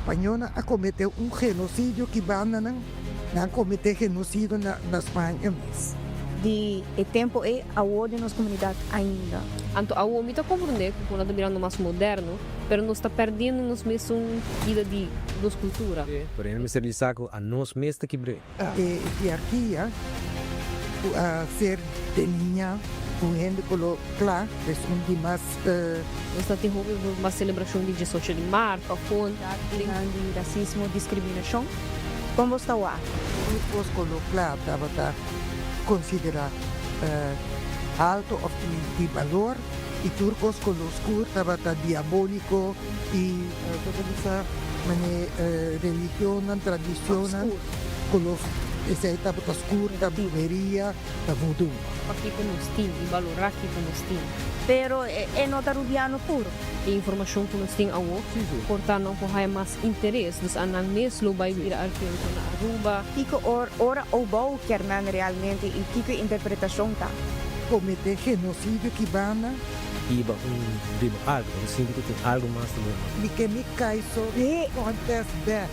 Spañónan a kometé un genosidio ki bandanan nan a kometé genosidio na na Spaña mes. Di e tempu ei awor den nos komunidat ainda. Anto awor mi ta komprondé ku nan ta birando mas moderno, pero nos ta pèrdiendo nos mesun bida di nos kultura. Pero hende mester di sa ku a nos mes ta kibr'é. E hierarkia ku a ser delineá ku hende koló kla es un di mas. Nos ta tin hopi mas selebrashon di diesocho di mart òf kon. Nan di rasismo, diskriminashon. Kon bos ta wak? Tur kos koló kla tabata konsiderá haltu òf di balor i tur kos koló skur tabata diabóliko i bo ta bisa mane religionnan, tradishonnan koló esei tabata skur, ta bruheria, ta vudú. Pakiko nos tin i balorá kiko nos tin. Pero e no ta rubiano puro. E informashon ku nos tin awor por ta nan por haya mas interes, dus a nan mes lo bai bira arkeologo na Aruba. Kiko ora Obou kier men realmente i kiko e interpretashon ta? Kometé genosidio ki banda. Biba un biba algu, bo ta sinti ku tin algu mas ta bini. Mi ke mi kai so contest bek.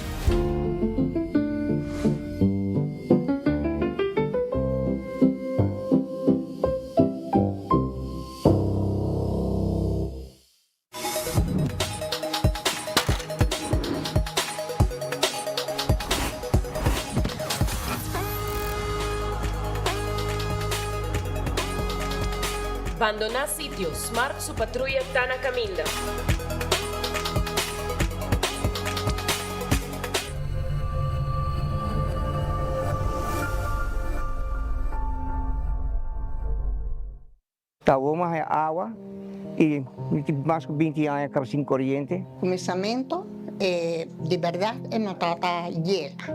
Bandoná sitio, Smart su patruya ta na kaminda. Ta awor mi a haña awa i mi tin mas ku binti aña kaba sin koriente. Kuminsamentu e di bèrdat e no tabata yega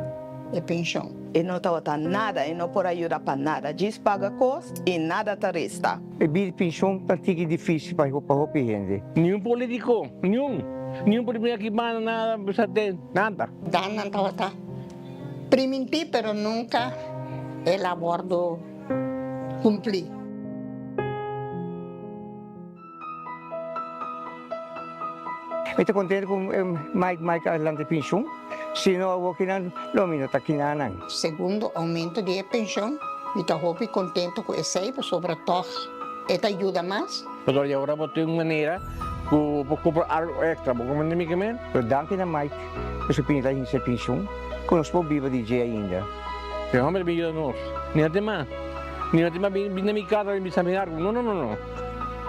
e penshon. E no tabata nada, e no por a yuda pa nada. Djis paga kos i nada ta resta. E bida penshon ta tiki difisil pa hopi hende. Niun politico, niun, niun politico aki banda nada bisa te nada. Dan nan tabata primintí pero nunka el a wòrdu kumplí. Mi ta contento cu Mike Mike a lanta e pensioen, si no awor kinan lo mi no ta kinanan. Segundo aumento di e pensioen, mi ta hopi contento cu esey pasobra tog e ta yuda mas. Pasobra y awor bo tin un manera cu bo por cumpra algo extra, bo comprende mi kimen? Pero danki na Mike cu su pinta hinca e pensioen cu nos por biba di dje ainda. E homber bin yuda nos, ni a tin mas, ni a tin mas bin na mi casa bin bisa mi algo, no no no no.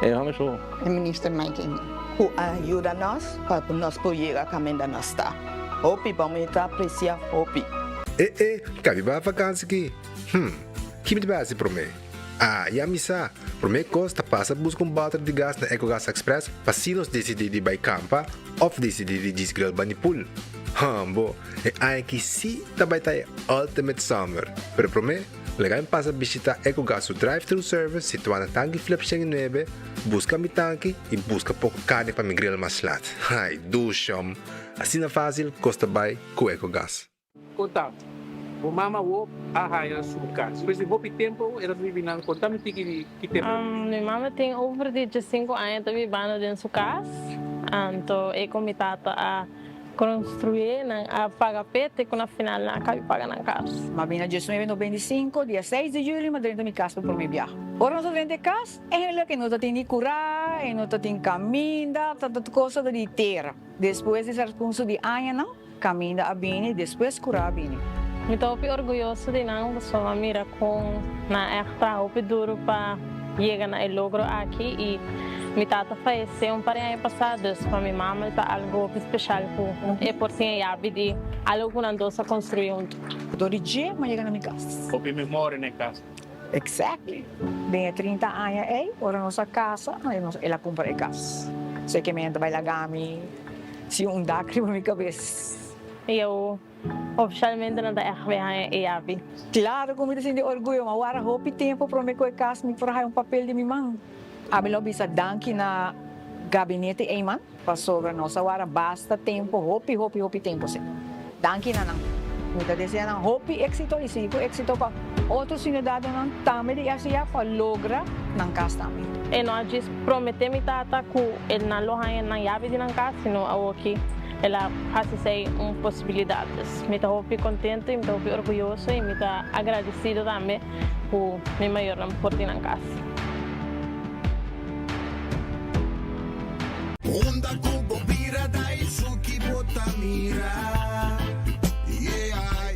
E hòmber so. E minister Mike Eman. Ku a yuda nos pa ku nos por yega kaminda nos ta. Hopi bon mi ta apresia hopi. E e, kabi ba vakansi ki? Hm, ki mi ta bai hasi promé? Ah, ya mi sa! Promé kos ta pasa buska un bòter di gas na Ecogas Express pa si nos disidí di bai kampa òf disidí di djis grill bani pool. Hòmbo, e aña ki sí ta bai ta e ultimate summer! Pero promé, Laga mi pasa bishita Ecogas su drive-thru service situá na Tanki Flip 109, buska mi tanki i buska poko karni pa mi grill mas lat. Ai, dushom! Asina fásil kos ta bai ku Ecogas. Konta, bo mama wou a haña su kas. Despues di hopi tempu e ta bibi nan. Konta mi tiki di ki tempu. Mi mama tin over di diesinku aña ta bibando den su kas. Anto e ku mi tata a Construye, nan a paga p'e te cu na final nan a cabi paga nan cas. M'a bini na diesnuebe noventa i sinku, dia seis di juli m'a drenta mi kas pa prome biaha. Ora nos a drenta e kas, eindelijk e no ta tin ni kurá, e no ta tin kaminda, ta tur kos ta di tera. Despues di transcurso di añanan, kaminda a bini, despues kurá a bini. Mi ta hopi orguyoso di nan pasobra m'a mira con nan echt traha hopi duro pa yega na e logro aki y mi tata fayece un par di aña pasa dus pa mi mama ta algo hopi special cu e por tin e yabi di algo cu nan dos a construi hunto. Dor di dje m'a yega na mi cas. Hopi memoria na e cas. Exactly. Den e trinta aña ey ora nos a casa el a cumpra e cas. So e ke menta bay laga mi sin un dak riba mi cabes. Yo Ofishalmente nan ta ègt bay haña e yabi. Claro cu mi ta sinti orguyo, ma wara hopi tempo prome cu e cas mi por haya un papel di mi man. Ami lo bisa danki na Gabinete Eman, pasobra nos a wara basta tempo, hopi hopi hopi tempo si. Danki na nan. Mi ta desea nan hopi exito y sigui cu exito pa. otro siudadanonan tambe di FCA pa logra nan kas tambe. E no a djis promete mi tata ku e nan lo haña nan yabi di nan kas, sino awoki el a hasi esei un posibilidat. Dus mi ta hopi kontentu i mi ta hopi orguyoso i mi ta agradesido tambe ku mi mayornan por tin nan kas. Unda ku bo bira da esun ki bo ta mira, yeah.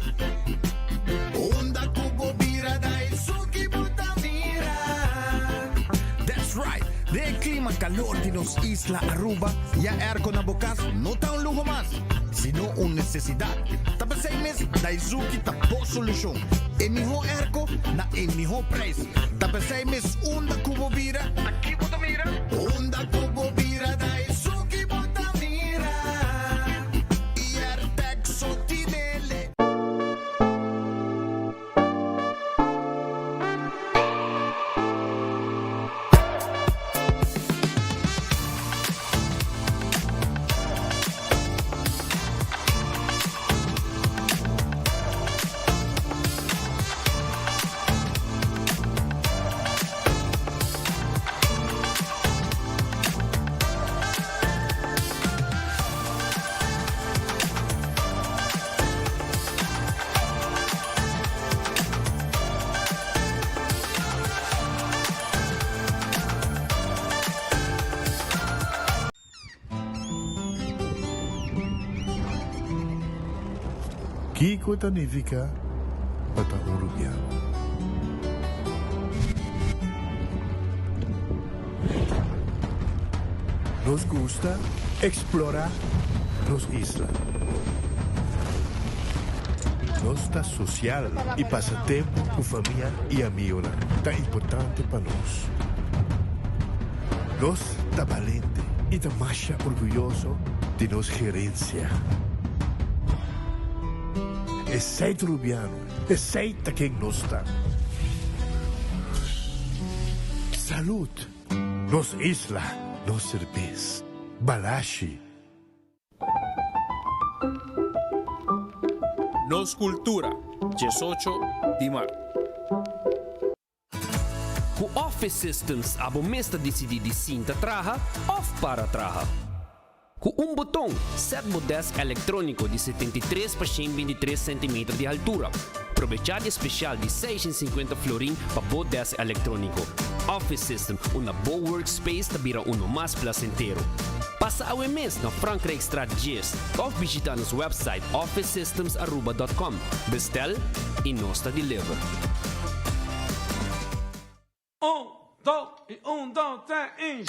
Unda ku bo bira da esun ki bo ta mira. That's right! Den e klima kalor di nos isla Aruba, ya airco na bo kas no ta un luho mas, sino un nesesidat. Ta p'esei mes Daizuki ta bo solushon. E mihó airco na e mihó prijs. Ta p'esei mes unda ku bo bira, ta ki bo ta mira? Unda ku bo bira ta esun ki bo ta mira. I Airtag so tinele. Kiko ta nifiká pa ta un rubiano? Nos gusta eksplorá nos isla. Nos ta sosial i pasa tempu ku famia i amigonan ta importante pa nos. Nos ta balente i ta masha orguyoso di nos gerensia. Esei ta Rubiano, esei ta ken nos ta. Salud! Nos isla, nos serbes. Balashi. Nos Cultura, 18 di maart. Ku Office Systems abo mes ta disidí di sinta traha òf para traha. Ku un boton, sèt bo dèsk elektróniko di 73 pa 123 sentimeter di haltura. Probechá di e spesial di 650 florin pa bo dèsk elektróniko. Office System, unda bo workspace ta bira uno mas plasentero. Pasa awe mes na Frankrijkstraat 10 òf bishitá nos wèpsait officesystemsaruba.com. Bestel i nos ta deliver. Un, dos i un, dos, tres i.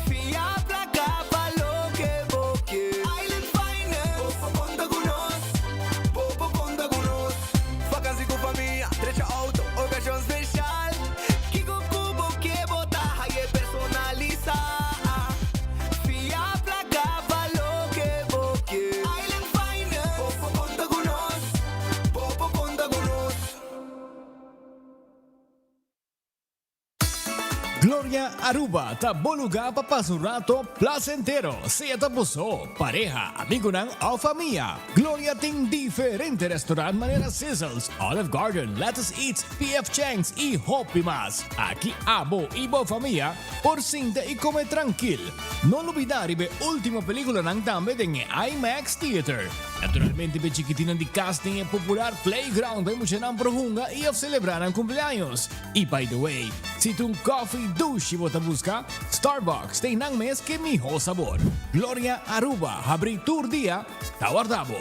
Fia placa pa loke bo ke. Island Finance. Bo por conta cu nos. Bo por conta cu nos. Vakantie cu famia, trecha auto, ocasion special. Kico cu bo ke bo ta haye personalisa. Fia placa pa loke bo ke. Island Finance. Bo por conta cu nos. Bo por conta cu nos. Gloria Aruba ta bo lugar pa pasa un rato placentero, sea ta bo so, pareha, amigonan of famia. Gloria tin diferente restaurant manera Sizzles, Olive Garden, Lettuce Eats, PF Chang's y hopi mas. Aki abo y bo famia por sinta y come trankil. No lubida riba e ultimo peliculanan tambe den e IMAX Theater. Naturalmente p'e chikitinnan di cas tin e popular playground pa e muchanan por hunga y of celebra nan cumpleaños. Y by the way, si ta un coffee dushi bo ta busca, Starbucks tin nan mes ke miho sabor. Gloria Aruba habri tur dia ta warda bo.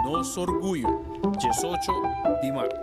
Nos orguyo, 18 di maart.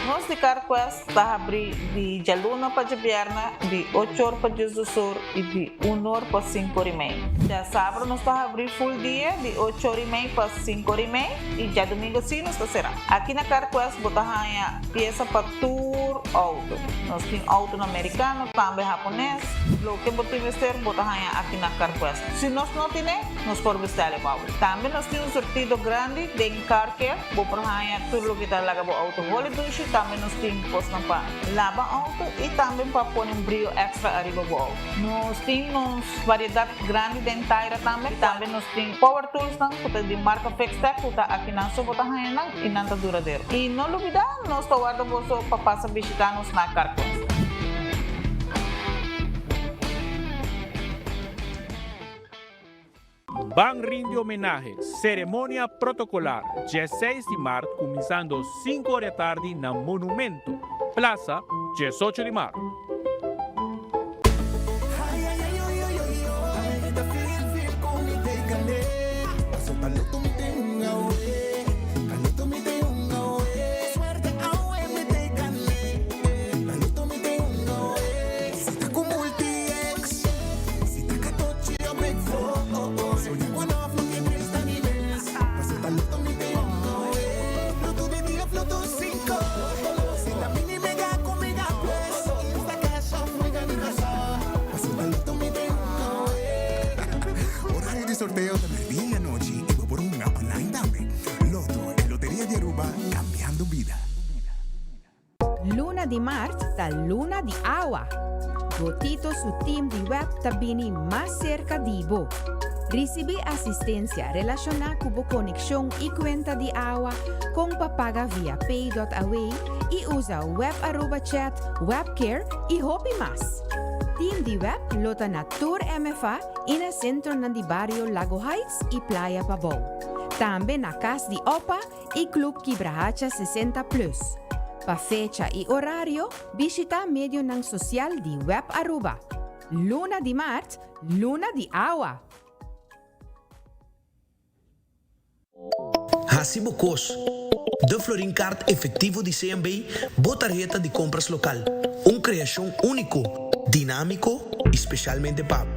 Nos di. CarQuest ta habri di djaluna pa djabièrnè di ocho or pa diesdos or i di un or pa sinku or i mei. Djasabra nos ta habri full dia di ocho or i mei pa sinku or i mei i djadumingu si nos ta será. Aki na CarQuest bo ta haña piesa pa tur outo. Nos tin outonan merikano, tambe hapones. Loke bo tin mester bo ta haña aki na CarQuest. Si nos no tine, nos por bestèl e pa bo. Tambe nos tin un surtido grandi den Car Care. Bo por haña tur loke ta laga bo outo holi dushi. Tambe nos tin kosnan pa laba outo i tambe pa pone un brio èkstra ariba bo outo. Nos tin nos variedat grandi den taira tambe. Tambe nos tin power toolsnan ku ta di marka Fixtech ku ta akinan so bo ta haña nan i nan ta duradero. I no lubidá nos ta warda boso pa pasa bishitá nos na Carquest. Ban rindi homenahe, Ceremonia protocolar, dieseis di mart cuminsando cinco ora di atardi na Monumento, Plaza, diesocho di mart. Horario di sorteo ta merdia y anochi y bo por hunga online tambe. Lotto, e loteria di Aruba, cambiando bida. Luna di mart ta luna di awa. Gotito su team di web ta bini mas serka di bo. Risibí asistensia relashoná ku bo konekshon i kuenta di awa, kon pa paga via pay.awe i usa Web Aruba Chat, Webcare i hopi mas. Team di web lo ta na tur MFA i na sentronan di bario Lago Heights i Playa Pabou. Tambe na Kas di Opa i Club Kibrahacha 60 Plus. Pa fecha i orario, bishita medionan sosial di Web Aruba. Luna di maart, luna di awa! Hasi bo kos. De Florin Card Efectivo di CMB, bo tarheta di compras local. Un creacion unico, dinamico y specialmente pa bo.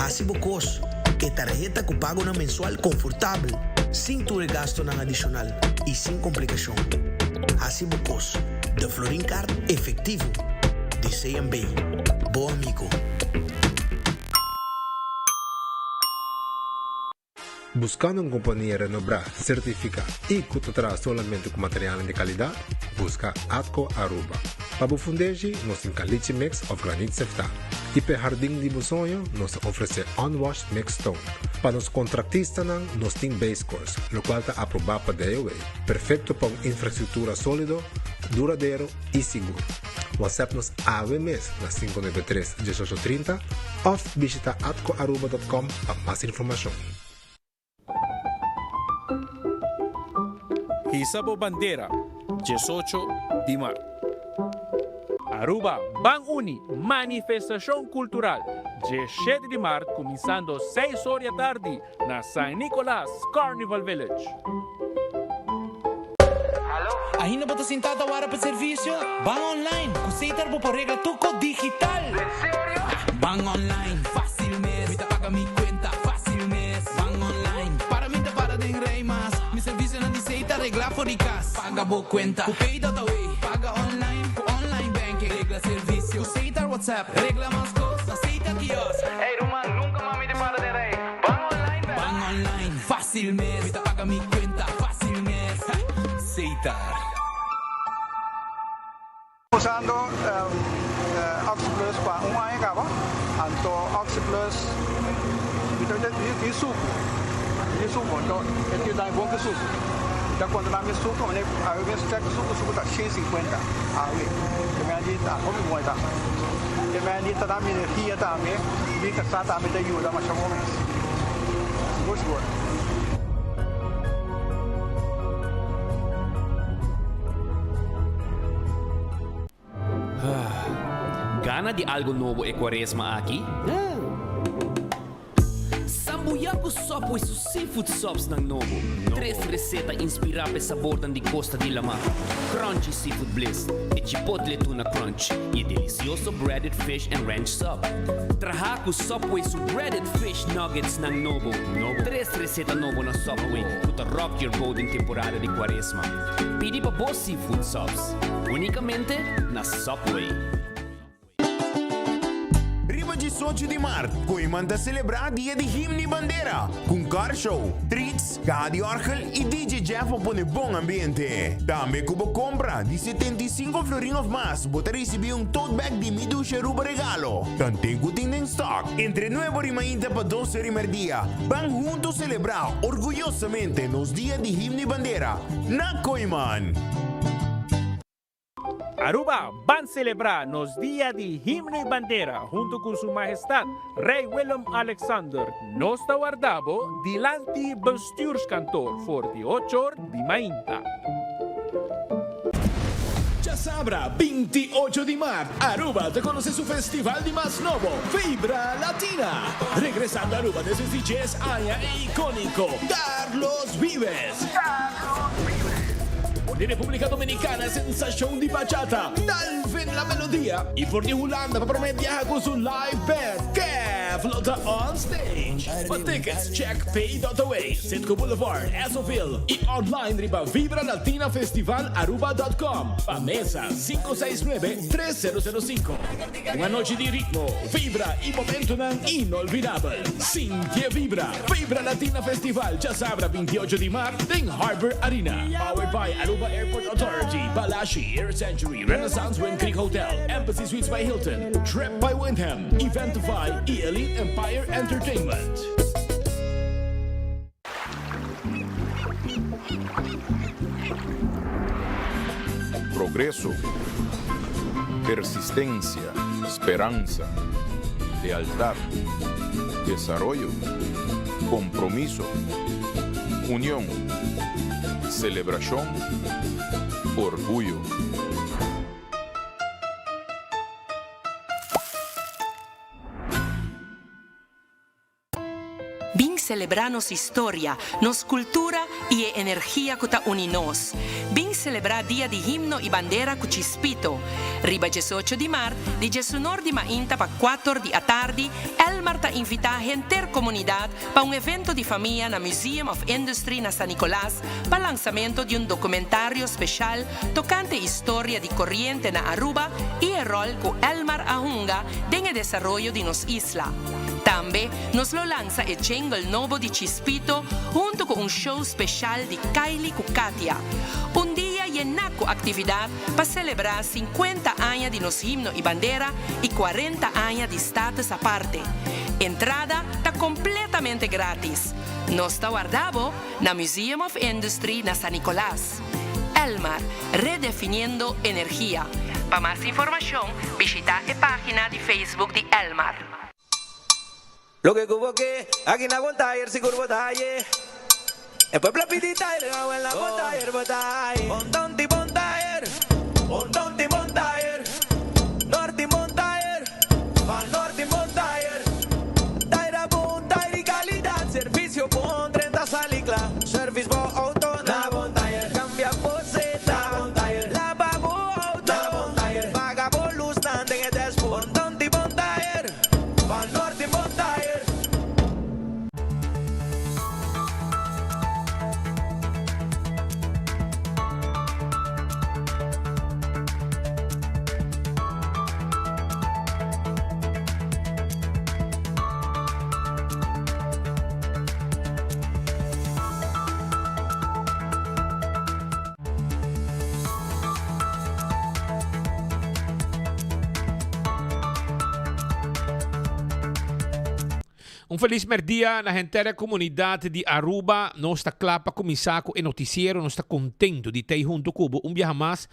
Hasi bo kos. E tarheta ku pagonan mensual konfortabel, sin tur e gastonan adishonal i sin komplikashon. Hasi bo kos. De Florin Card efektivo di CMB. Bo amigo. Buskando un kompania renobrá, sertifiká i ku ta traha solamente ku materialnan di kalidat? Buska Atco Aruba. Pa bo fundeshi, nos tin caliche mix òf granit seftá. I p'e hardin di bo soño, nos ta ofresé unwashed mixed stone. Pa nos kontraktistanan, nos tin base course, lokual ta aprobá pa DOW, perfekto pa un infrastruktura sólido, duradero i sigur. WhatsApp nos awe mes na 593 1830 òf bishita atcoaruba.com pa mas informashon. Hisa bo bandera, 18 di mart. Aruba Ban Uni, manifestacion cultural, 17 di mart cuminsando 6 or di atardi na San Nicolas Carnival Village. Ainda bo ta sintá ta wara pa servisio? Ban online! Ku Setar bo por regla tur kos digital! Ban online, fásil mes! Mi ta paga mi kuenta, fásil mes! Ban online, para mi ta para den rei mas! Mi servisionan di Setar reglá for di kas! Paga bo kuenta ku Pay.awe! Paga online ku online banking! Regla servisio ku Setar WhatsApp! Regla mas kos na Setar Kiosk! Ey ruman, nunka mas mi ta para den rei! Ban online bèk! Ban online, fásil mes! Mi ta paga mi kuenta, fásil mes! Setar. Usando Oxi Plus pa un aña caba, anto Oxi Plus mi ta tin sucu, mi tin sucu, anto e tin dami bon ki sucu. Mi ta controla mi sucu, mane awe mi check sucu, sucu ta 150 awe, te mende di ta hopi bon e ta. Te mende di ta dami energia tambe, mi casa tambe ta yuda masha bon mes, sigur sigur. Gana di algo nobo e cuaresma aki? Uya ku Subway su seafood subsnan nobo. Tres reseta inspirá pa e sabornan di kosta di lamá, Crunchy Seafood Bliss, e Chipotle Tuna Crunch i e delisioso Breaded Fish and Ranch Sub. Traha ku Subway su Breaded Fish Nuggetsnan nobo. Tres reseta nobo na Subway ku ta rock your boat den temporada di kuaresma. Pidi pa bo seafood subs únikamente na Subway. Riba diesocho di mart, Kooiman ta selebrá Dia di Himno i Bandera ku un car show, treats, kaha di òrgel i DJ Jeff pa pone bon ambiente. Tambe ku bo kompra di 75 florin òf mas bo ta risibí un tote bag di Mi Dushi Aruba regalo. Tanten ku tin den stock. Entre nuebe ora i mainta pa dos ora i merdia, ban huntu selebrá orguyosamente nos Dia di Himno i Bandera na Kooiman! Aruba ban celebra nos Dia di Himno y Bandera hunto cu Su Mahestad Rey Willem Alexander. Nos ta warda bo dilanti Bestuurskantoor for di ocho or di mainta. Djasabra 28 di mart Aruba ta conoce su festival di mas nobo, Vibra Latina. Regresando Aruba despues di dies aña e iconico Carlos Vives. For di Republica Dominicana sensacion di bachata, Dalvin La Melodia y for di Hulanda pa prome biaha cu su live band, Kev lo ta on stage. Pa tickets check pay.away, Citgo Boulevard, Essoville y online riba vibralatinafestivalaruba.com. Pa mesa 569 3005. Un anochi di ritmo, vibra y momentonan inolvidabel. Sinti e vibra! Vibra Latina Festival djasabra 28 di mart den Harbor Arena. Powered by Aruba Airport Authority, Balashi, Air Century, Renaissance Wind Creek Hotel, Embassy Suites by Hilton, Trip by Wyndham, Eventify y Elite Empire Entertainment. Progreso, persistencia, speransa, lealtad, desaroyo, compromiso, union, celebracion, orguyo. Bin selebrá nos historia, nos kultura i e energia ku ta uni nos. Bin selebrá Dia di Himno i Bandera ku Chispito. Riba diesocho di mart, di diesunor di mainta pa kuator di atardi, Elmar ta invitá henter komunidat pa un evento di famia na Museum of Industry na San Nicolas pa lansamento di un dokumentario speshal tokante historia di koriente na Aruba i e ròl ku Elmar a hunga den e desaroyo di nos isla. Tambe nos lo lansa e jingle nobo di Chispito hunto ku un show speshal di Kylie ku Katia. Un dia yená ku aktividat pa selebrá sinkuenta aña di nos himno i bandera i kuarenta aña di Status Aparte. Entrada ta kompletamente grátis. Nos ta warda bo na Museum of Industry na San Nicolas. Elmar, redefiniendo energia. Pa mas informashon bishitá e página di Facebook di Elmar. Loke ku bo ke, aki na Bon Tayer sigur bo ta haye. E pueblo a pidi tayer, awel na Bon Tayer bo ta haye. Bon Tonti Bon Tayer, Bon Tonti Bon Tayer, Norti Bon Tayer, Van Norti Bon Tayer. Tayer a bon, tayer di kalidat, servisio bon, drenta sali kla. Service bo auto na Bon Tayer, kambia bo seta na Bon Tayer, laba bo auto na Bon Tayer, paga bo lusnan den e dashboard. Bon Tonti Bon Tayer. Van Norte Bon Tire. Un felis merdia na henter e comunidad di Aruba. Nos ta cla pa cuminsa cu e noticiero. Nos ta contento di tey hunto cu bo un biaha mas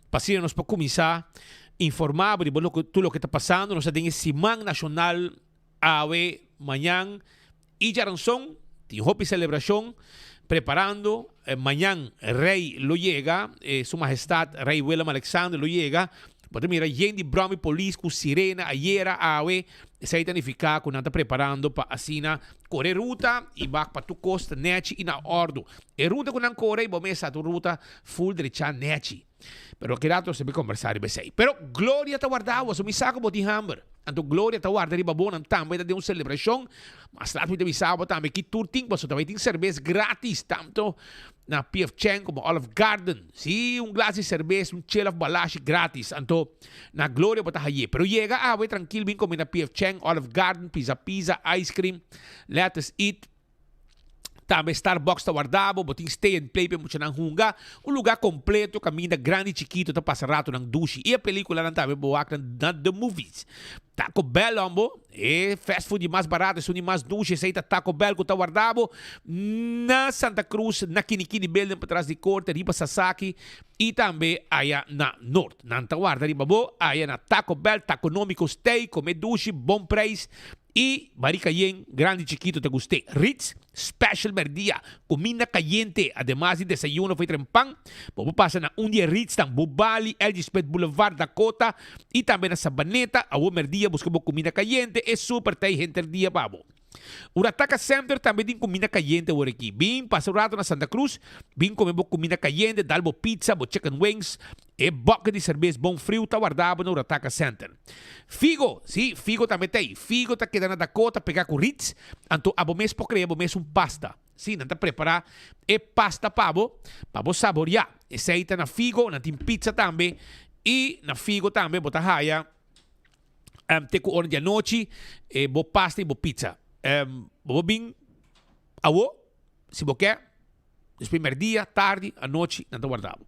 pa asina nos por cuminsa informa bo riba loke tur loke ta pasando. Nos ta den e siman nacional awe, mañan y djaranson. Tin hopi celebracion preparando. Mañan Rey lo yega, Su Mahestad Rey Willem Alexander lo yega. Bo ta mira yen di bròm i polis ku sirena ayera, awe. Esei ta nifiká ku nan ta preparando pa asina kore ruta i bak pa tur kos ta nèchi i na òrdu. E ruta ku nan kore i bo mes sa ta un ruta ful drechá nèchi. Pero ki rato nos ta bin kombersá riba esei. Pero Gloria ta warda bo, so mi sa ku bo tin hamber. Anto Gloria ta warda riba bo, nan tambe ta den un selebrashon. Mas lat mi ta bisa bo tambe ki tur tin, pasobra ta bai tin serbes gratis, tanto na PF Chang komo Olive Garden. Sí, un glas di serbes, un chela of balashi gratis. Anto na Gloria bo ta haye. Pero yega awe trankil bin kome na PF Chang, Olive Garden, Pizza Pizza, Ice Cream, Let Us Eat. Tambe Starbucks ta warda bo, bo tin stay and play pa e muchanan hunga. Un lugar completo caminda grandi y chikito ta pasa ratonan dushi. Y e peliculanan tambe bo wak na The Movies. Taco Bell hombo, e fast food di mas barato, esun di mas dushi, esey ta Taco Bell cu ta warda bo na Santa Cruz, na Kinikini Building patras di Corte, riba Sasaki y tambe aya na Noord. Nan ta warda riba bo aya na Taco Bell, Taconomico stay, come dushi, bon prijs. Y barika yen, grandi chikito ta gust'é. Ritz, special merdia, cuminda cayente, ademas di desayuno for tren pan, bo por pasa na un di e Ritz-nan, Bubali, LG Smith Boulevard, Dakota y tambe na Sabaneta. Awor merdia busca bo cuminda cayente, e super ta ey henter dia pa bo. Urataka Center tambe tin cuminda cayente awor aki. Bin pasa un rato na Santa Cruz, bin come bo cuminda cayente, dal bo pizza, bo chicken wings, E bokke di serbes bon friu ta warda bo na Urataka Center. Figo, sí, figo tambe ta ei. Figo ta keda na Dakota pegá ku Ritz, anto abo mes por krea bo mes un pasta. Sí, nan ta prepará e pasta pa bo, pa bo saboriá. Esei ta na Figo, nan tin pizza tambe, i na Figo tambe bo ta haya te ku ora di anochi e bo pasta i bo pizza. Bo por bin awo, si bo ke. Despues merdia, tardi, anochi, nan ta warda bo.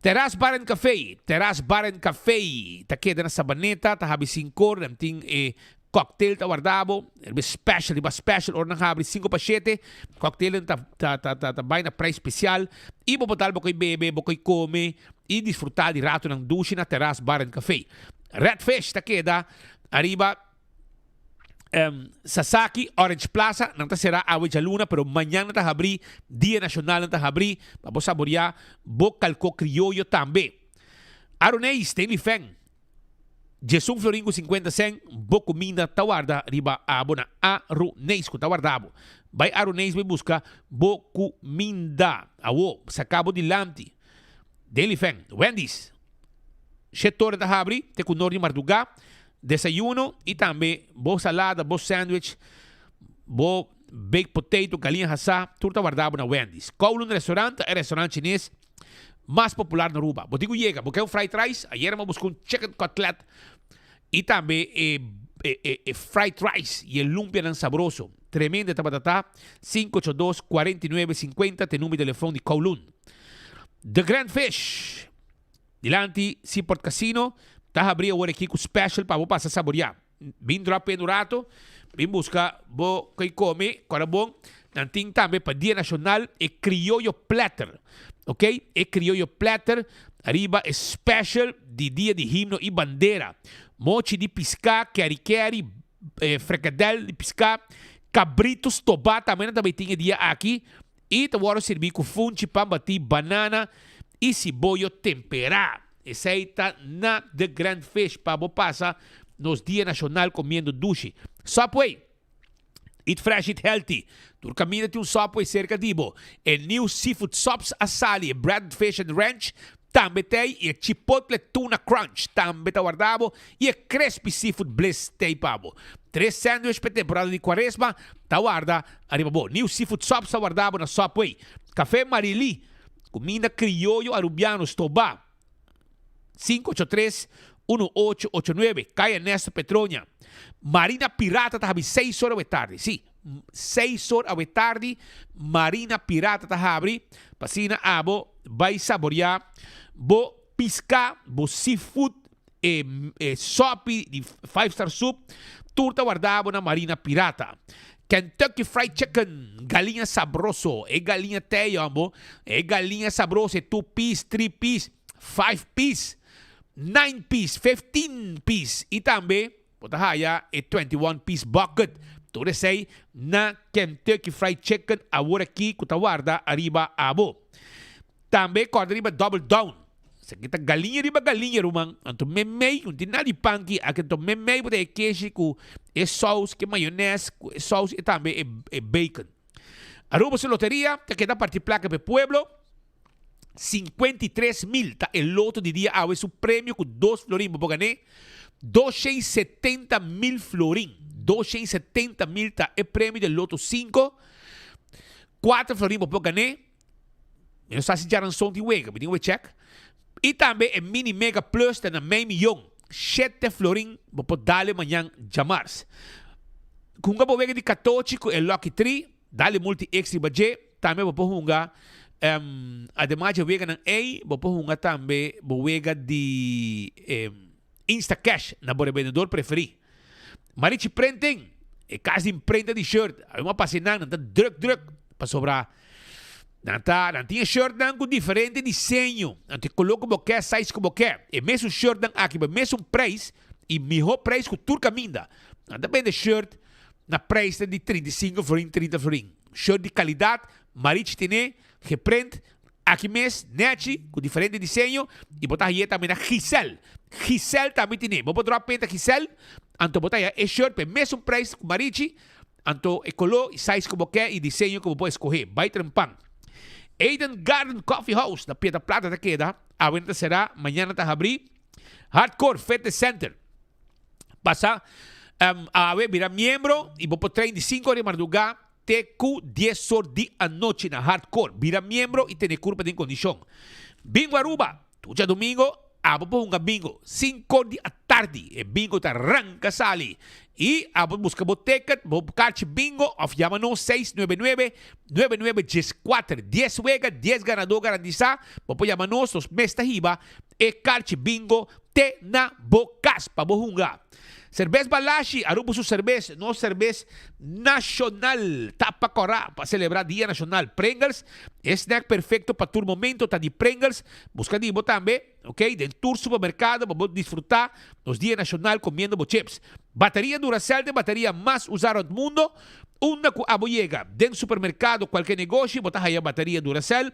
Terras Bar and Café, Terras Bar and Café ta keda na Sabaneta, ta habri sinkor, nan tin e cocktail ta warda bo, riba special, riba special ora nan habri sinku pa shete, cocktailnan ta ta ta ta ta bai na prijs special y bo por dal bo koe bebe, bo koe come y disfruta di ratonan dushi na Terras Bar and Café. Red Fish ta keda ariba. Sasaki, Orange Plaza, nan ta será awe djaluna, pero mañan nan ta habrí, Dia Nashonal nan ta habrí, pa bo saboriá bo kalkó krioyo tambe. Aroneis, den Lifèn, djesun florin ku sinkuenta sèn, bo kuminda ta warda riba abo na Aroneis ku ta warda bo. Bai Aroneis bai buska bo kuminda. Awo, saka bo dilanti. Den Lifèn, Wendy's, Shet ora ta habri te ku nor di mardugá. Desayuno y tambe bo salada, bo sandwich, bo baked potato, galiña hasá, tur ta warda bo na Wendy's. Kowloon Restaurant ta e restaurant chines mas popular na Aruba. Bo tin cu yega, bo ke un fried rice? Ayer mi a busca un chicken cutlet y tambe e e fried rice y e lumpianan sabroso. Tremendo e tabata ta. 582 49 50 ta e numero di telefon di Kowloon. The Grand Fish. Dilanti Seaport Casino ta habri awor aki ku special pa bo pasa saboria. Bin drop in un rato, bin buska bo koi kome, kora bon. Nan tin tambe pa Dia Nacional e Criollo Platter. Ok, e Criollo Platter ariba e special di Dia di Himno y Bandera. Mochi di pisca, keri keri, frikadel di pisca, cabrito stoba tambe nan ta bay tin e dia aki. I ta wòrdu sirbí ku funchi, pan batí, banana i siboyo temperá. Esei ta na The Grand Fish pa bo pasa nos Dia Nashonal komiendo dushi. Subway! Eat fresh, eat healthy. Tur kaminda tin un Subway serka di bo. E new seafood subs a sali, e breaded fish and ranch tambe t'ei i e chipotle tuna crunch tambe ta warda bo i e crispy seafood bliss t'ei pa bo. Tres sandwich p'e temporada di cuaresma ta warda ariba bo. New seafood subs ta warda bo na Subway. Café Marily, cuminda crioyo Arubiano, Stoba, 583 1889, Caya Ernesto Petronia. Marina Pirata ta habri seis or awe tardi. Sí, seis or awe tardi Marina Pirata ta habri pa asina abo bai saboria bo pisca, bo seafood, e e sopi di Five Star Soup, tur ta warda bo na Marina Pirata. Kentucky Fried Chicken, galiña sabroso, e galiña tei hombo, e galiña sabroso, e two piece, three piece, five piece, nine piece, 15 piece y tambe bo ta haya e 21 piece bucket. Tur esey na Kentucky Fried Chicken awor aki cu ta warda ariba abo. Tambe corda riba Double Down. Esaki ta galiña riba galiña ruman. Anto memey, no tin nada di pan aki. Aki anto memey bo ta e keshi ku e saus, ku e mayones, ku e saus i tambe e bacon. Aruba su loteria ta keda parti plaka pa e pueblo. 53 mil ta e loto di dia awe su premio ku dos florin bo por gané. 270 mil florin. 270 mil ta e premio di loto 5. 4 florin bo por gané. Mi no sa si djaranson tin wega, mi tin ku check. I tambe e mini mega plus ta na mei miyon. 7 florin bo por dale mañan djamars. Hunga bo wega di katochi ku e Lucky 3, dale multi X riba dje, tambe bo por hunga ademas dje weganan ei, bo por hunga tambe bo wega di Instacash na bo rebendedor preferí. Marichi Printing, e kas di imprenta di shirt, a mi a pasa einan, nan ta druk druk, pasobra nan ta nan tin e shirtnan ku diferente diseño, nan ta e koló ku bo ke, size ku bo ke. E mesun shirtnan aki pa e mesun preis i mihó preis ku tur kaminda. Nan ta bende shirt na preisnan di 35 florin, 30 florin. Shirt di kalidat, Marichi tene, geprint, aki mes, nechi, ku diferente diseño, i bo ta haye tambe na Giselle. Giselle tambe tene. Bo por drop penta Giselle, anto bo ta haya e shirt pa e mesun preis ku Marichi, anto e koló i size ku bo ke i diseño ku bo por eskohe. Bai trempan. Eden Garden Coffee House na Piedra Plata ta keda, awe nan ta será, mañana ta habrí. Hardcore Fitness Center. Pasa awe bira miembro i bo por train di 5 or di mardugá te ku 10 or di anochi na Hardcore. Bira miembro i tene kurpa den kondishon. Bingo Aruba, tur djadumingo abo por hunga bingo 5 or di atardi. E bingo ta ranka sali. I abo buska bo ticket, bo karchi bingo òf yama nos 699 99 14. Dies wega, dies ganadó garantisa. Bo por yama nos, nos mes ta hiba e karchi bingo te na bo kas pa bo hunga. Serbes Balashi, Aruba su serbes, nos serbes nashonal ta pa kòrá pa selebrá Dia Nashonal. Pringles, e snack perfekto pa tur momento ta di Pringles. Buska di bo tambe, ok, den tur supermerkado pa bo disfrutá nos Dia Nashonal komiendo bo chips. Bateria Duracell ta e bateria mas usá rònt mundo. Unda ku abo yega, den supermerkado, kualke negoshi, bo ta haya bateria Duracell.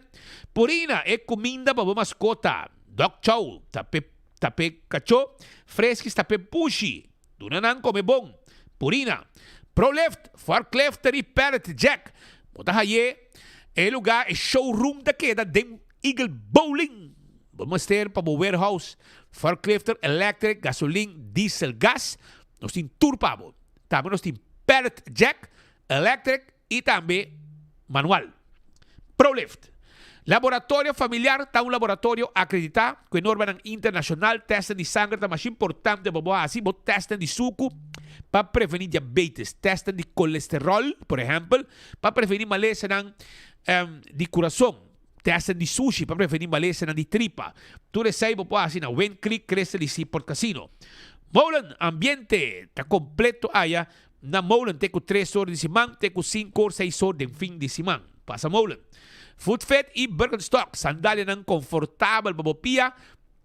Purina, e kuminda pa bo maskota. Dog chow ta p'e ta p'e kachó, Friskies ta p'e pushi. Duna nan kome bon. Purina, Prolift, Forklifter i Pallet Jack. Bo ta haye e lugá, e showroom ta keda den Eagle Bowling. Bo mester pa bo warehouse, forklifter, electric, gasolin, diesel, gas. Nos tin tur pa bo. Tambe nos tin pallet jack, electric i tambe manual. Prolift. Laboratorio Familiar ta un laboratorio akreditá ku e normanan internashonal. Tèstnan di sanger ta masha importante pa bo hasi bo tèstnan di suku pa prevení diabetes, tèstnan di kolesteròl, por ehèmpel, pa prevení malesanan di kurason, tèstnan di sushi pa prevení malesanan di tripa. Tur esei bo por hasi na Wind Creek Crystal di Seaport Casino. Molen Ambiente ta kompleto aya Na Molen te ku tres or di siman te ku sinku or seis or den fin di siman. Pasa Molen. Footfit i Birkenstock, sandalianan konfortabel pa bo pia,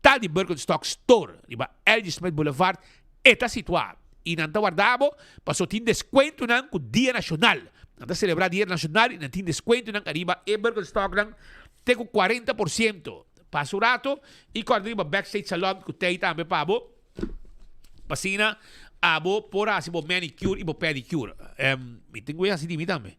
ta di Birkenstock Store riba LG. Smith Boulevard e ta situá. I nan ta warda bo pasobra tin deskuentonan ku Dia Nashonal. Nan ta selebrá Dia Nashonal i nan tin deskuentonan ariba e Birkenstocknan te ku 40%. Pasa un rato i kòrda riba Backstage Salon ku t'ei tambe pa bo. P'asina abo por hasi bo manicure i bo pedicure. Mi tin ku hasi di mi tambe.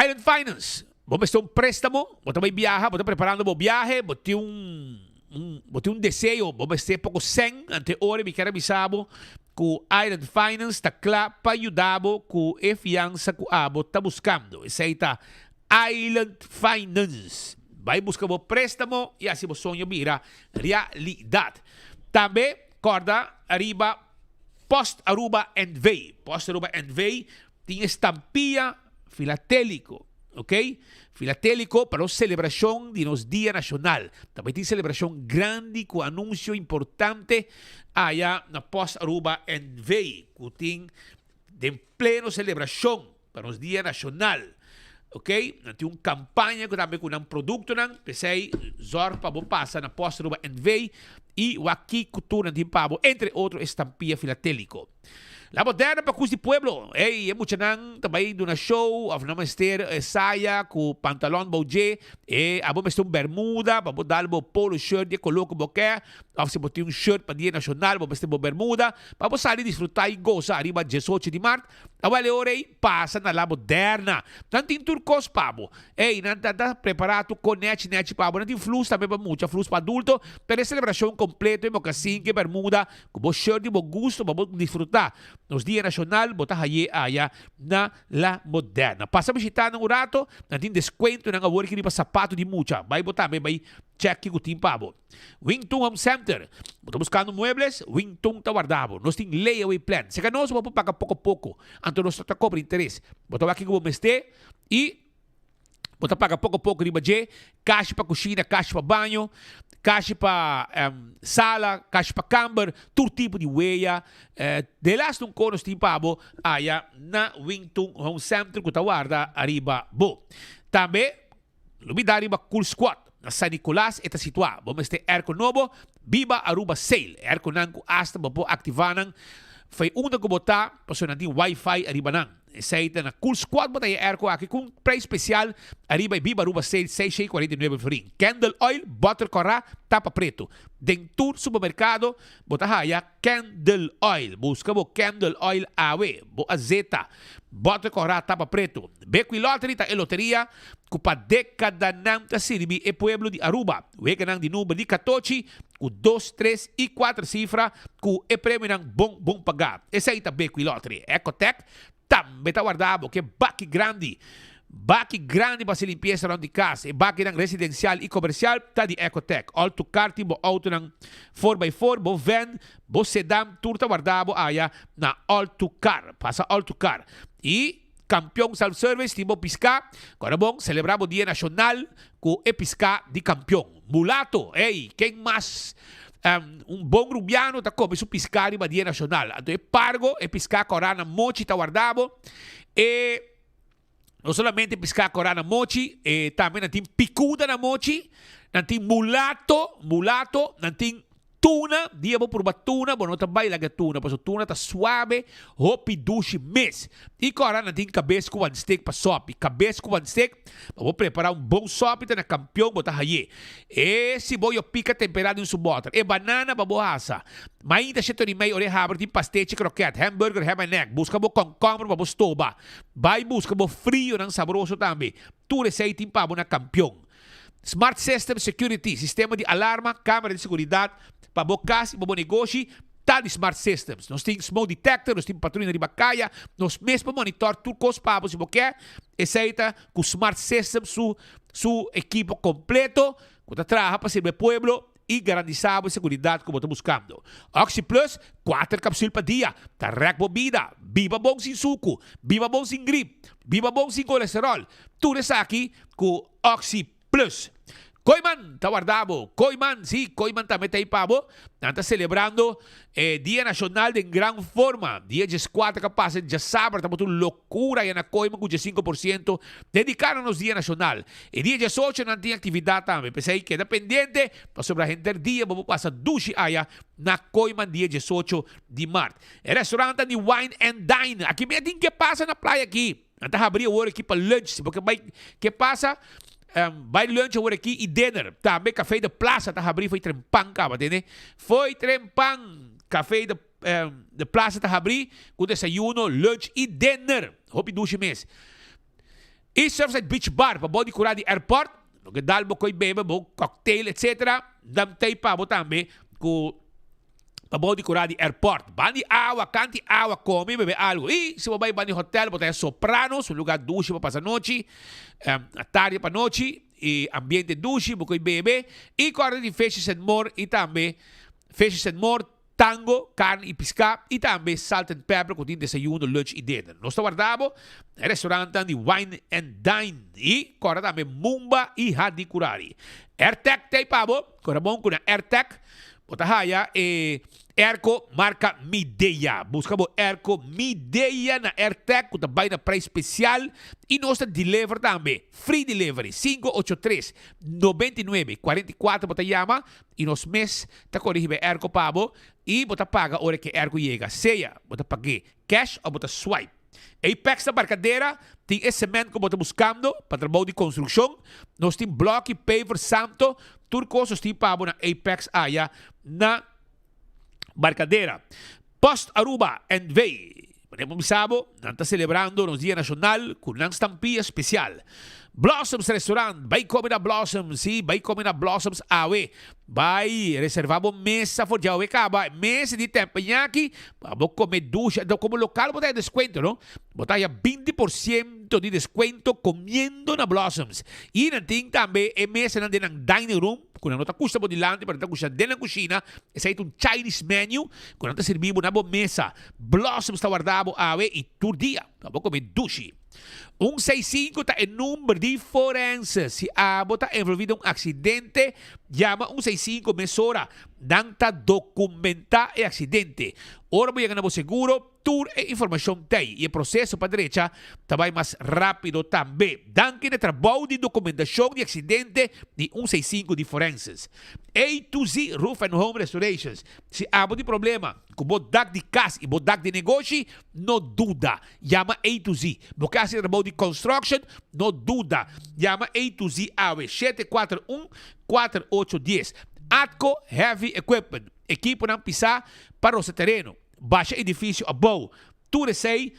Island Finance, bo mester un préstamo, bo ta bai biaha, bo ta preparando bo biahe, bo tin un, bo tin un deseo, bo mester poko sèn, ante ora mi kier a bisa bo ku Island Finance ta kla pa yuda bo ku e fiansa ku abo ta buskando. Esei ta Island Finance. Bai buska bo préstamo i hasi bo soño bira realidat. Tambe kòrda riba Post Aruba NV. Post Aruba NV tin e stampia filatéliko, ok? Filatéliko pa nos selebrashon di nos Dia Nashonal. Tambe tin selebrashon grandi ku anunsio importante aya na Post Aruba NV ku tin den pleno selebrashon pa nos Dia Nashonal. Ok, nan tin un kampaña ku tambe ku nan produktonan, p'esei zòrg pa bo pasa na Post Aruba NV. i wak ki ku tur nan tin pa bo, entre otro estampia filatéliko. La Moderna pa kus di pueblo. Ey, e muchanan ta bai duna show of nan mester saya ku pantalon bou dje. E abo mester un bermuda pa bo dal bo polo shirt di e koló ku bo ke. Of si bo tin un shirt pa dia nashonal bo mester bo bermuda pa bo sali disfruta i gosa ariba diesocho di mart. Awel e ora ey pasa na La Moderna. Nan tin tur kos pa bo. Ey, nan ta ta prepara tur ko nechi nechi pa bo. Nan tin flus tambe pa mucha, flus pa adulto. Pero e celebracion completo, e mocasin, e bermuda, cu bo shirt di bo gusto pa bo disfruta nos Dia Nacional, bo ta haye aya na La Moderna. Pasa bishita nan un rato, nan tin descuentonan awor ki riba sapato di mucha. Bay bo tambe bay check kico tin pa bo. Wing Tun Home Center, Bo ta buskando muebles? Wing Tun ta warda bo. Nos tin layaway plan. Seka nos bo por paga poko poko, anto nos no ta kobra interes. Bo ta wak kiko bo mester i bo ta paga poko poko riba dje, kashi pa kushina, kashi pa baño, kashi pa sala, kashi pa kamber, tur tipo di weya. Delas un ko nos tin pa bo aya na Wing Tun Home Center ku ta warda ariba bo. Tambe Lo mi da riba Cool Squad. Na San Nicolas e ta situá. Bo mester airco nobo? Biba Aruba Sale. E airconan cu asta bo por activá nan fei unda cu bo ta, pasobra nan tin wifi ariba nan. Esey ta na Cool Squad bo ta haya airco aki cu un prijs special ariba e Biba Aruba Sale 649 florin. Candle oil, boter cora, tapa preto. Den tur supermercado bo ta haya Candle oil. Busca bo candle oil awe. Bo azeta. Boter cora, tapa preto. Bequi Lottery ta e loteria cu pa decadanan ta sirbi e pueblo di Aruba. Weganan di number di catochi cu dos, tres y cuater cifra cu e premionan bon bon paga. Esey ta Bequi Lottery. Ecotec tambe ta warda bo ke baki grandi. Baki grandi pa haci limpieza rond di cas. E bakinan residencial y comercial ta di Ecotec. All to car tin bo autonan four by four, bo van, bo sedan tur ta warda bo aya na All to Car. Pasa All to Car y. Kampion Self Service tin bo piská. Kòrda bon, selebrá bo Dia Nashonal ku e piská di kampion. Mulato, ey, ken mas un bon rubiano ta kome su piská riba Dia Nashonal? Anto e pargo, e piská kòrá na mochi ta warda bo. E no solamente piská kòrá na mochi, e tambe nan tin pikuda na mochi, nan tin mulato, mulato, nan tin Tuna, dia bo purba tuna, bo no ta bai laga tuna, pasobra tuna ta suabe, hopi dushi mes. I kòrda nan tin kabes ku wan stek pa sòpi. Kabes ku wan stek, pa bo prepará un bon sòpi ta na kampion bo ta hay'é. E siboyo pika temperá den su bòter. E banana pa bo hasa. Mainta shete ora i mei ora e habri tin pastechi, krokèt, hamburger, ham and egg. Buska bo kònkòmber pa bo stoba. Bai buska bo frionan sabroso tambe. Tur esei tin pa bo na kampion. Smart System Security, sistema di alarma, camera di seguridad pa bo cas y pa bo negoshi ta di Smart Systems. Nos tin smoke detector, nos tin patruya riba caya, nos mes por monitor tur cos pa bo si bo ke. Esey ta cu Smart Systems su su ekipo completo cu ta traha pa sirbi e pueblo y garantisa bo e seguridad cu bo ta buscando. Oxi Plus, cuater capsul pa dia, ta rek bo bida. Biba bon sin sucu, biba bon sin grip, biba bon sin colesterol. Tur esaki cu Oxi Plus. Kooiman ta warda bo. Kooiman, sí, Kooiman tambe ta ei pa bo. Nan ta celebrando e Dia Nacional den gran forma. Dia dieskuater ka pasa, djasabra tabata un locura ya na Kooiman cu diesinco por ciento dedica na nos Dia Nacional. E dia diesocho nan tin actividad tambe. P'esei keda pendiente pasobra henter dia bo por pasa dushi aya na Kooiman dia diesocho di mart. E restaurantnan di Wine and Dine aki mi a tin ke pasa na playa aki. Nan ta habri awor aki pa lunch. Si bo ke bai ke pasa, bai lunch awor aki i dinner. Tambe Café de Plaza ta habri fo'i trempan kaba, tende? Fo'i trempan Café de de Plaza ta habri ku desayuno, lunch i dinner. Hopi dushi mes. I Surfside Beach Bar pa bo di kura di airport. Bo ke dal bo koi bebe, bo cocktail etcetera. Nan t'ei pa bo tambe ku. Pa bo di kura di airport. Ban di awa, kanti awa, kome i bebe algu. I si bo bai ban di hotel, bo ta haña Sopranos, un lugar dushi pa pasa nochi, tardi pa nochi, i ambiente dushi, bo koe bebe. I kòrda di Fishes and More i tambe Fishes and More, tango, karni i piská, i tambe Salt and Pepper ku tin desayuno, lunch i dinner. Nos ta warda bo na e restaurantnan di Wine and Dine. I kòrda tambe Mumba i Hadikurari. Airtag ta ei pa bo. Kòrda bon ku na Airtag. Bo ta haya e airco marca Midea. Busca bo airco Midea na Airtec cu ta bay na prijs special y nos ta deliver tambe. Free delivery. 583 99 44 bo ta yama y nos mes ta corre hiba e airco pa bo y bo ta paga ora cu e airco yega. Sea bo ta pag'e cash of bo ta swipe. Apex na Barcadera tin e cement cu bo ta buscando pa trabou di construccion. Nos tin bloki, paver, santo, tur cos nos tin pa bo na Apex aya na Barcadera. Post Aruba NV. Manera bo bisa bo, nan ta celebrando nos Dia Nacional cu nan stampia special. Blossoms Restaurant, bay come na Blossoms, si, bay come na Blossoms awe. Bay reserva bo mesa for djawe caba, mesa di teppanyaki, pa bo come dushi. Anto como local bo ta haya descuento, no? Bo ta haya 20% di descuento comiendo na Blossoms. Y nan tin tambe e mesanan den nan dining room, cu nan no ta custa bo dilanti, pero nan ta custa den nan cushina. Esey ta un Chinese menu cu nan ta sirbi bo na bo mesa. Blossoms ta warda bo awe y tur dia pa bo come dushi. Un seis sinku ta e number di forense. Si abo ta envolvi den un aksidente, yama un seis sinku mesora. Nan ta dokumentá e aksidente. Ora bo yega na bo seguro, tur e informashon t'ei i e proseso pa drecha ta bai mas rápido tambe. Danki na e trabou di dokumentashon di aksidente di un seis sinku di forenses. A to Z Roof and Home Restorations. Si abo tin problema ku bo dak di kas i bo dak di negoshi, no duda. Yama A to Z. Bo ke hasi trabou di construction? No duda. Yama A to Z awe, 741 4810. Atco Heavy Equipment, ekiponan pisá pa rosa tereno, basha edifisio abou. Tur esei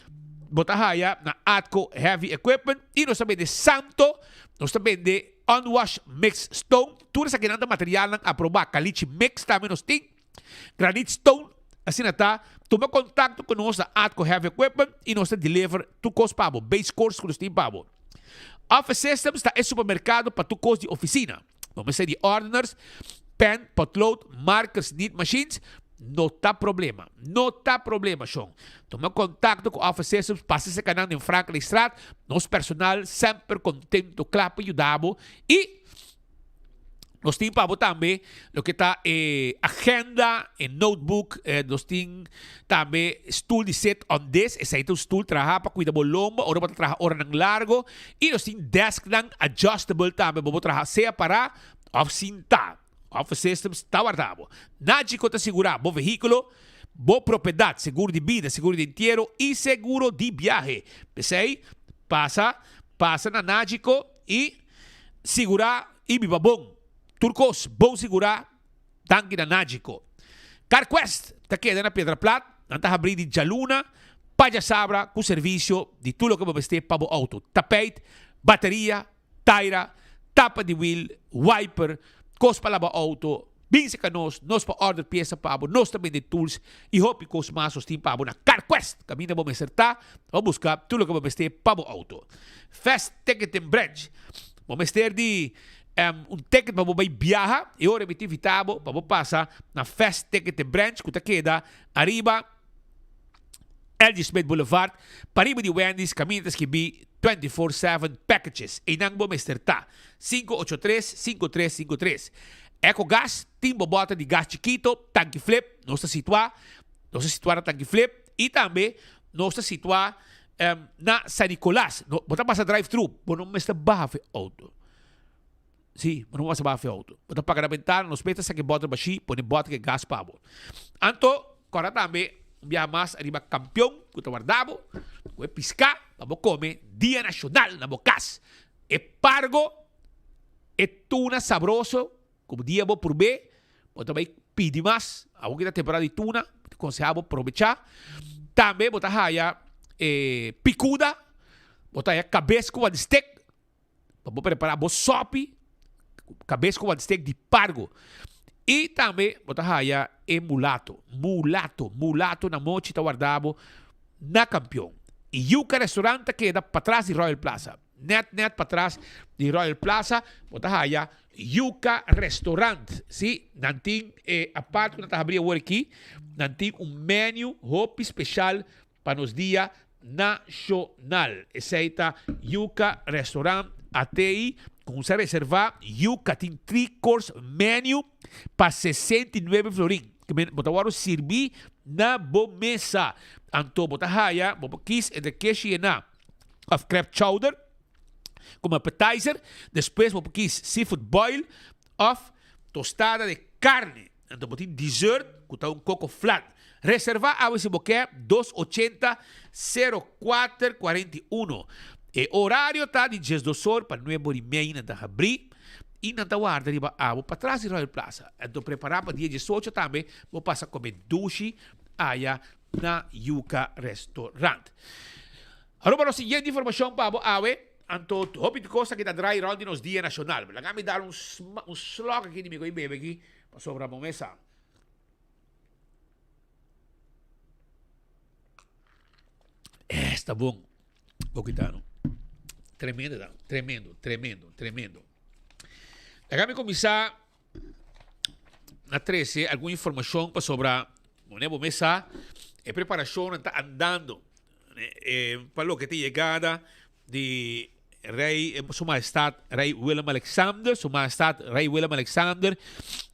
bo ta haya na Atco Heavy Equipment i nos ta bende santo, nos ta bende unwash mix stone. Tur esakinan ta materialnan aprobá. Caliche mix tambe nos tin. Granite Stone, asina ta, tuma contacto cu nos na Atco Heavy Equipment y nos ta deliver tur cos pa bo, base course cu nos tin pa bo. Office Systems ta e supermercado pa tur cos di oficina. Bo mester di ordeners, pen, potlood, markers, nit machines, no ta problema. No ta problema, shon. Tuma contacto cu Office Systems, pasa cerca nan den Frankrijkstraat. Nos personal semper contento, cla pa yuda bo y Nos tin pa bo tambe loke ta e agenda, e notebook, nos tin tambe stoel di sit on this, esei ta un stoel traha pa cuida bo lomba ora bo ta traha oranan largo, y nos tin desknan adjustable tambe bo por traha sea para of sinta. Office Systems ta warda bo. Nagico ta sigura bo vehiculo, bo propiedad, seguro di bida, seguro di entiero y seguro di biahe. P'esei pasa pasa na Nagico y Sigurá i biba bon. Tur kos bon sigurá danki na Nagico. CarQuest ta keda na Piedra Plat. Nan ta habrí di djaluna pa djasabra ku servisio di tur loke bo mester pa bo outo, tapijt, bateria, taira, tapa di wiel, wiper, kos pa laba outo. Bin seka nos, nos por order piesa pa bo, nos ta bende tools i hopi kos mas nos tin pa bo na CarQuest. Kaminda bo mester ta, bo buska tur loke bo mester pa bo outo. Fast Ticketing Branch. Bo mester di un ticket pa bo bai biaha? E ora mi ta invita bo pa bo pasa na Fast Ticketing Branch ku ta keda ariba LG Smith Boulevard, pariba di Wendy's, kaminda ta skibí 24/7 Packages. Einan bo mester ta. 583 5353. Ecogas tin bo bòter di gas chikito, tanki flip, nos ta situá, nos ta situá na tanki flip i tambe nos ta situá na San Nicolas. No, bo ta pasa drive thru, bo no mester baha for e auto. Si, bo no mester baha for e auto. Bo ta paga na bentana, nos mes ta saka e bòter bashí, pone bòter ku e gas pa bo. Anto, kòrda tambe un biaha mas ariba kampion ku ta warda bo, ku e piská pa bo kome Dia Nashonal na bo kas. E pargo, e tuna sabroso ku bo dia bo purb'é, bo ta bai pidi mas. Awor ki ta temporada di tuna, mi ta konsehá bo probechá. Tambe bo ta haya e pikuda, bo ta haya kabes ku wadistek, pa bo prepará bo sòpi, kabes ku wadistek di pargo. I tambe bo ta haya e mulato, mulato, mulato na mochi ta warda bo na Kampion. I Yuka Restaurant ta keda patras di Royal Plaza. Net net patras di Royal Plaza bo ta haya Yuca Restaurant. Si, nan tin e apart ku nan ta habri awor aki, nan tin un menu hopi special pa nos dia nashonal. Esei ta Yuca Restaurant ATI. Cuminsa reserva yuca tin 3 course menu pa 69 florin. Bo ta wòrdu sirbi na bo mesa. Anto bo ta haya, bo por kies entre keshi yená of crab chowder como appetizer. Despues bo por kies seafood boil of tostada de carne. Anto bo tin dessert cu ta un coco flan. Reserva awe si bo ke, dos ochenta, sero kuater, kuarenta i uno. E horario ta di diesdos or pa nuebe or i mei nan ta habri i nan ta warda riba abo patras di Royal Plaza. Anto prepara pa dia diesocho tambe bo pasa come dushi aya na Yuca Restaurant. Aruba nos siguiente informacion pa bo awe. Anto hopi cos aki ta draai rond di nos dia nacional. Laga mi dar un un slok aki di mi cu bebe aki pasobra bo mesa. Esta bon. Bokitano. Tremendo da. Tremendo, tremendo, tremendo. Laga mi cuminsa na trece algun informacion pasobra bo mesa e preparacionnan ta andando. Pa loke ta yegada di Rey, Su Mahestad Rey Willem Alexander, Su Mahestad Rey Willem Alexander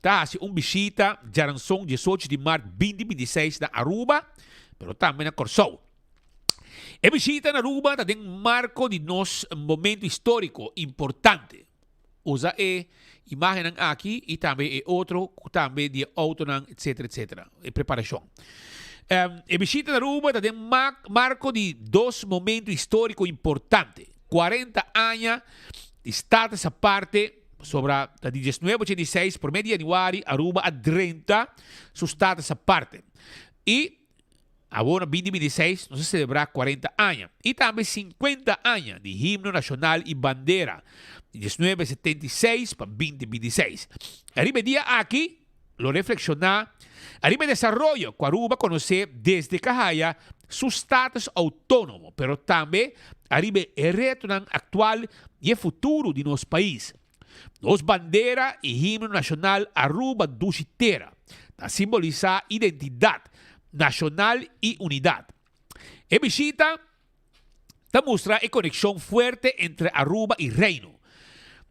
ta hasi un bishita djaranson diesocho di mart binti bintiseis na Aruba, pero tambe na Kòrsou. E bishita na Aruba ta den marko di nos momento históriko importante. Usa e imágennan aki i tambe e otro ku tambe di e outonan etcetera etcetera. E preparashon. E bishita na Aruba ta den marko di dos momento históriko importante. 40 aña di status aparte, pasobra ta di 1986 promé di yanüari Aruba a drenta su status aparte. I Awor na 2026 nos a selebrá 40 aña i tambe 50 aña di Himno Nashonal i Bandera, di 1976 pa 2026. Ariba e dia aki lo reflekshoná ariba e desaroyo ku Aruba konosé desde ku a haya su status outónomo, pero tambe ariba e retonan aktual i e futuro di nos pais. Nos bandera i himno nashonal Aruba Dushi Tera ta simbolisá identidat nashonal i unidat. E bishita ta mustra e konekshon fuerte entre Aruba i Reino.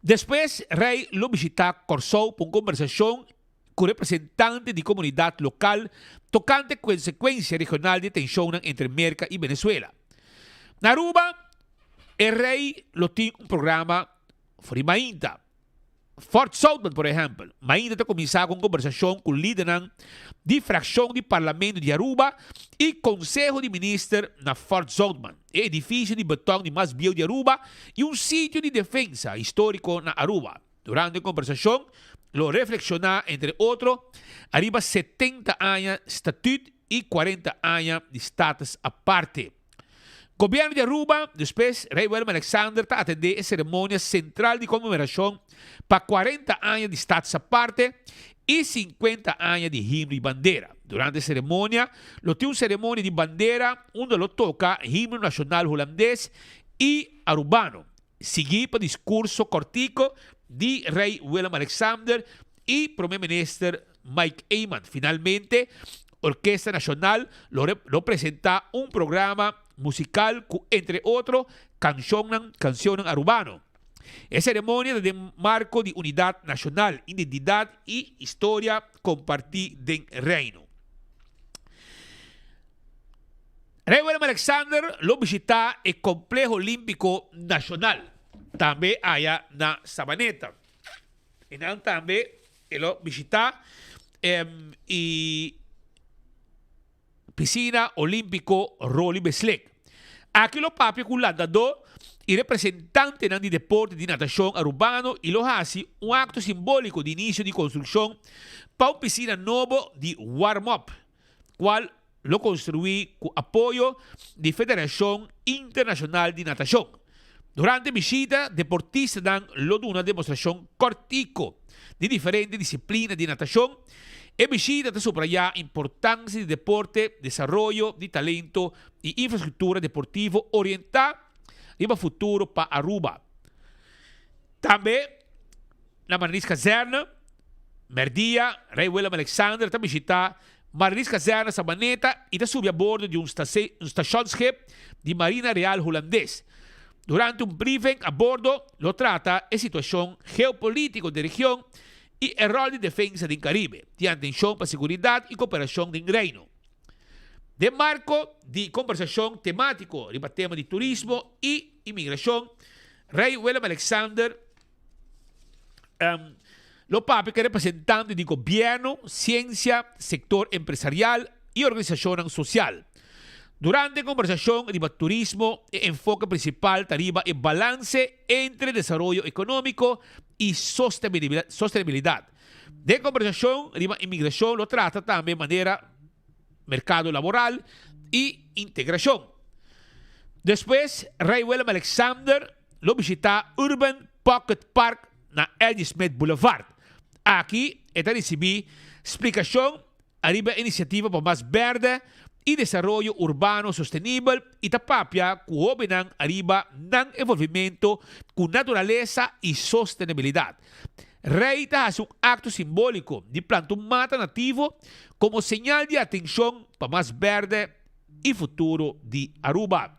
Despues Rei lo bishitá Kòrsou pa un kombersashon ku representante di komunidat lokal tokante konsekuensia regional di tenshonnan entre Merka i Venezuela. Na Aruba e Rei lo tin un programa For di mainta, Fort Zoutman por ehèmpel, mainta ta kuminsá ku un kombersashon ku lidernan di frakshon di Parlamento di Aruba i Konseho di Minister na Fort Zoutman, e edifisio di betòn di mas bieu di Aruba i un sitio di defensa históriko na Aruba. Durante e kombersashon lo reflekshoná entre otro ariba 70 aña Statüt i 40 aña di Status Aparte. Gobierno di Aruba, despues Rey Willem Alexander ta atende e ceremonia central di conmemoracion pa 40 aña di Status Aparte y 50 aña di Himno y Bandera. Durante e ceremonia lo tin un ceremonia di bandera unda lo toca Himno Nacional Hulandes y Arubano, sigui pa discurso cortico di Rey Willem Alexander y Prome Minister Mike Eman. Finalmente, Orkesta Nashonal lo lo presentá un programa musikal ku entre otro kanshonnan kansionnan arubano. E seremonia ta den marko di unidat nashonal, identidat i historia kompartí den Reino. Rei Willem Alexander lo bishitá e Kompleho Olímpiko Nashonal, tambe aya na Sabaneta. Einan tambe E lo bishita e Piscina Olimpico Roly Beslek. Aki lo papia cu landador y representantenan di deporte di natacion Arubano y lo haci un acto simbolico di inicio di construccion pa un piscina nobo di warm-up, cual lo construi cu apoyo di Federacion Internacional di Natacion. Durante bishita, deportistanan lo duna demostracion cortico di diferente disciplina di natacion. E bishita ta subraya importancia di deporte, desaroyo di talento y infrastructura deportivo orienta riba futuro pa Aruba. Tambe na Mariniers Kazerne, merdia, Rey Willem Alexander ta bishita Mariniers Kazerne Sabaneta y ta subi a bordo di un stationsschip di Marina Real Hulandes. Durante un briefing a bordo lo trata e situacion geopolitico den region y e rol di defensa den Caribe. Tin atencion pa seguridad y cooperacion den Reino. Den marco di combersacion tematico riba tema di turismo y inmigracion, Rey Willem-Alexander lo papia cu e representante di gobierno, ciencia, sector empresarial y organisacionnan social. Durante e combersacion riba turismo, e enfoke principal ta riba e balance entre desaroyo economico y sostenibilidad. Den combersacion riba inmigracion lo trata tambe manera mercado laboral y integracion. Despues, Rey Willem-Alexander lo bishita Urban Pocket Park na Eddie Smith Boulevard. Aki e ta ricibi splicacion ariba e iniciativa pa mas berde y desaroyo urbano sostenibel y ta papia cu hobennan ariba nan envolvimento cu naturalesa y sostenibilidad. Rey ta haci un acto simbolico di planta un mata nativo como señal di atencion pa mas berde y futuro di Aruba.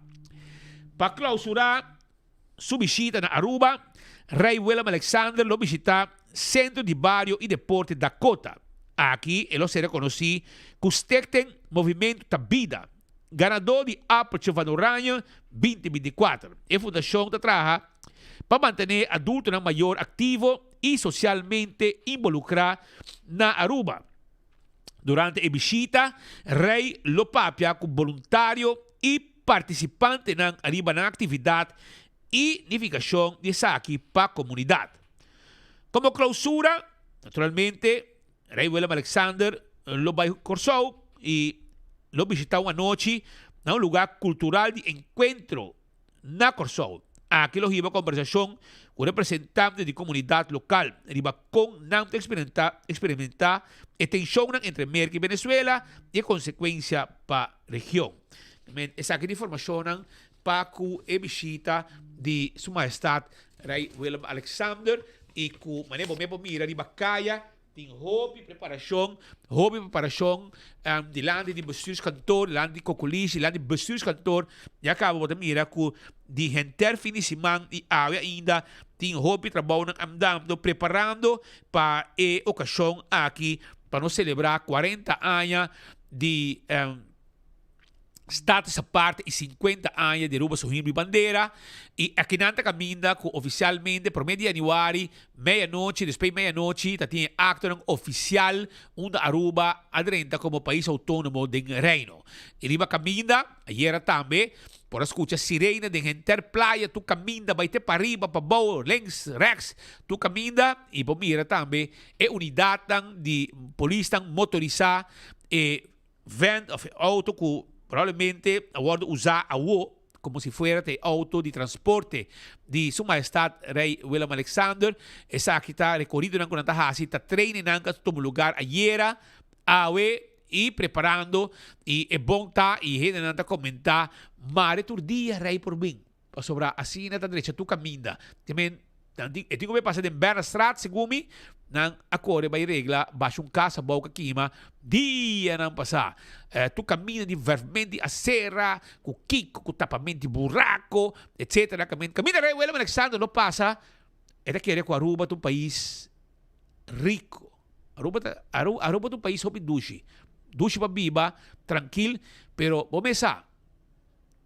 Pa clausura su bishita na Aruba, Rey Willem Alexander lo bishita Centro di Bario y Deporte Dakota. Aki e lo ser reconoci cu Stichting Movimento Ta Bida, ganador di Appeltje van Oranje 2024. E fundacion ta traha pa mantene adultonan mayor activo y socialmente involucra na Aruba. Durante e bishita, Rey lo papia cu boluntario y participantenan ariba nan actividad y nificacion di esaki pa comunidad. Como clausura, naturalmente, Rey Willem Alexander lo bay Corsou y lo bishita un anochi na un lugar cultural di encuentro Na Kòrsou, aki lo hiba kombersashon ku representante di komunidat lokal riba kon nan ta eksperimentá e tenshonnan entre Merka i Venezuela i e konsekuensia pa region. Esaki ta informashonnan pa ku e bishita di Su Mahestat Rei Willem Alexander i ku manera bo mes por mira riba kaya. Tin hopi preparashon, hopi preparashon dilanti di bestuurskantoor, dilanti di Cocolishi, dilanti di bestuurskantoor. Ya kaba bo ta mira ku di henter fin di siman i awe ainda tin hopi trabounan andando, preparando pa e okashon aki pa nos selebrá 40 aña di Status aparte y 50 aña di Aruba su himno y bandera. Y akinan ta caminda cu oficialmente prome di januari, medianochi, despues medianochi, ta tin e actonan oficial unda Aruba a drenta como pais autonomo den Reino. Y riba caminda, ayera tambe, por a scucha sirena den henter playa tur caminda bay te pariba, pabou, links, rechts, tur caminda. Y por mira tambe e unidadnan di polisnan motorisa, e Van of e auto cu probablemente a wordo usa awo como si fuera ta e auto di transporte di Su Majestad Rey Willem Alexander. Esaki ta recoridonan cu nan ta haci, ta trainingnan cu a tuma lugar ayera, awe y preparando y e bon ta y hendenan ta comenta mare tur dia Rey por bin. Pasobra asina ta drecha tur kaminda. Te men, nan tin, e tin ku bai pasa den Bernastraat, segun mi, nan a kore bai regla basha un kas abou ku a kima dianan pasá. Tur kaminda di verfment di asera, ku kiko, ku tapament di burako, etsetera. Kaminda, kaminda Rei Willem Alexander lo pasa, e ta kere ku Aruba ta un pais rico. Aruba ta, Aruba ta un pais hopi dushi. Dushi pa biba, trankil, pero bo mes sa.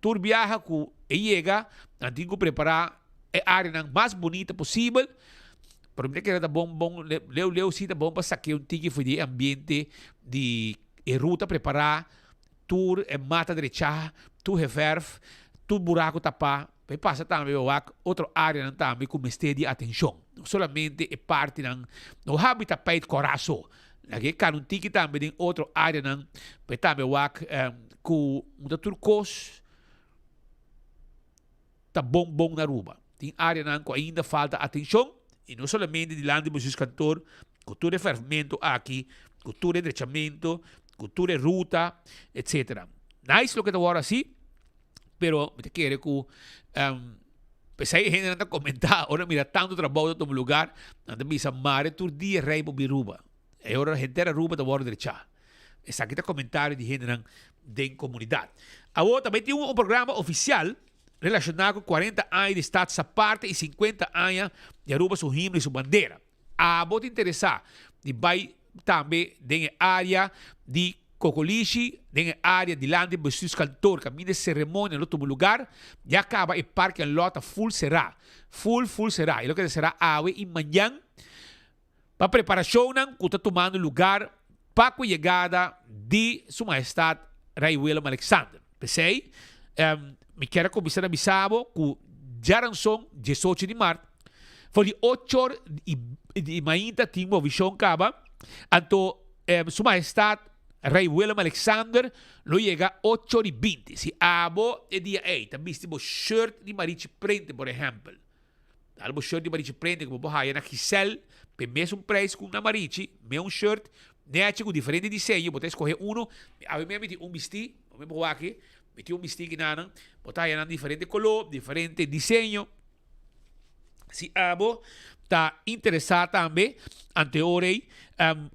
Tur biaha ku e yega, nan tin ku prepará e áreanan mas bunita posibel. Pero mi ta kere ta bon bon leu leu si ta bon pa saké un tiki for di e ambiente di e ruta prepará, tur e mata drechá, tur geverf, tur buraku tapá. Pa e pasa tambe bo wak otro áreanan tambe ku mester di atenshon. No solamente e partinan, no habi tapijt kòrá so. Laga e kan un tiki tambe den otro áreanan pa e tambe wak ku no ta tur kos ta bon bon na Aruba. Tin áreanan ku ainda falta atenshon i no solamente dilanti bestuurskantoor ku tur e fermento aki, ku tur e drechamentu, ku tur e ruta, etcetera. Nice loke ta wòrdu hasi, pero mi ta kere ku P'esei e hendenan ta komentá, ora mira tantu trabou ta tuma lugar, nan ta bisa mare tur dia rei por bin Aruba. E ora henter Aruba ta wòrdu drechá. Esaki ta komentario di hendenan den komunidat. Awor tambe tin un programa ofisial. relashoná ku 40 aña di Status Aparte i 50 aña di Aruba su himno i su bandera. Abo ta interesá di bai tambe den e área di Kokolishi, den e área dilanti Bestuurskantoor kaminda e seremonia lo tuma lugar? Ya kaba e parking lot ta full será. Full full será. E lo keda será awe i mañan pa preparashonnan ku ta tumando lugar pa ku yegada di Su Mahestad Rei Willem Alexander. P'esei, mi kier a kuminsá na bisa bo ku djaranson diesocho di mart, for di ocho or di mainta tin movishon kaba, anto Su Mahestad Rei Willem Alexander lo yega ocho or i binti. Si abo e dia ei ta bisti bo shirt di Marichi Prente, por ehèmpel, dal bo shirt di Marichi Prente ku bo por haya na Giselle p'e mesun preis ku na Marichi, me un shirt nechi ku diferente diseño, bo ta eskohe uno. Awe mi a miti un bistí, bo mi por wak aki, mi tin un bistí kinanan, bo ta haya nan diferente koló, diferente diseño. Si abo ta interesá tambe, ante ora ei,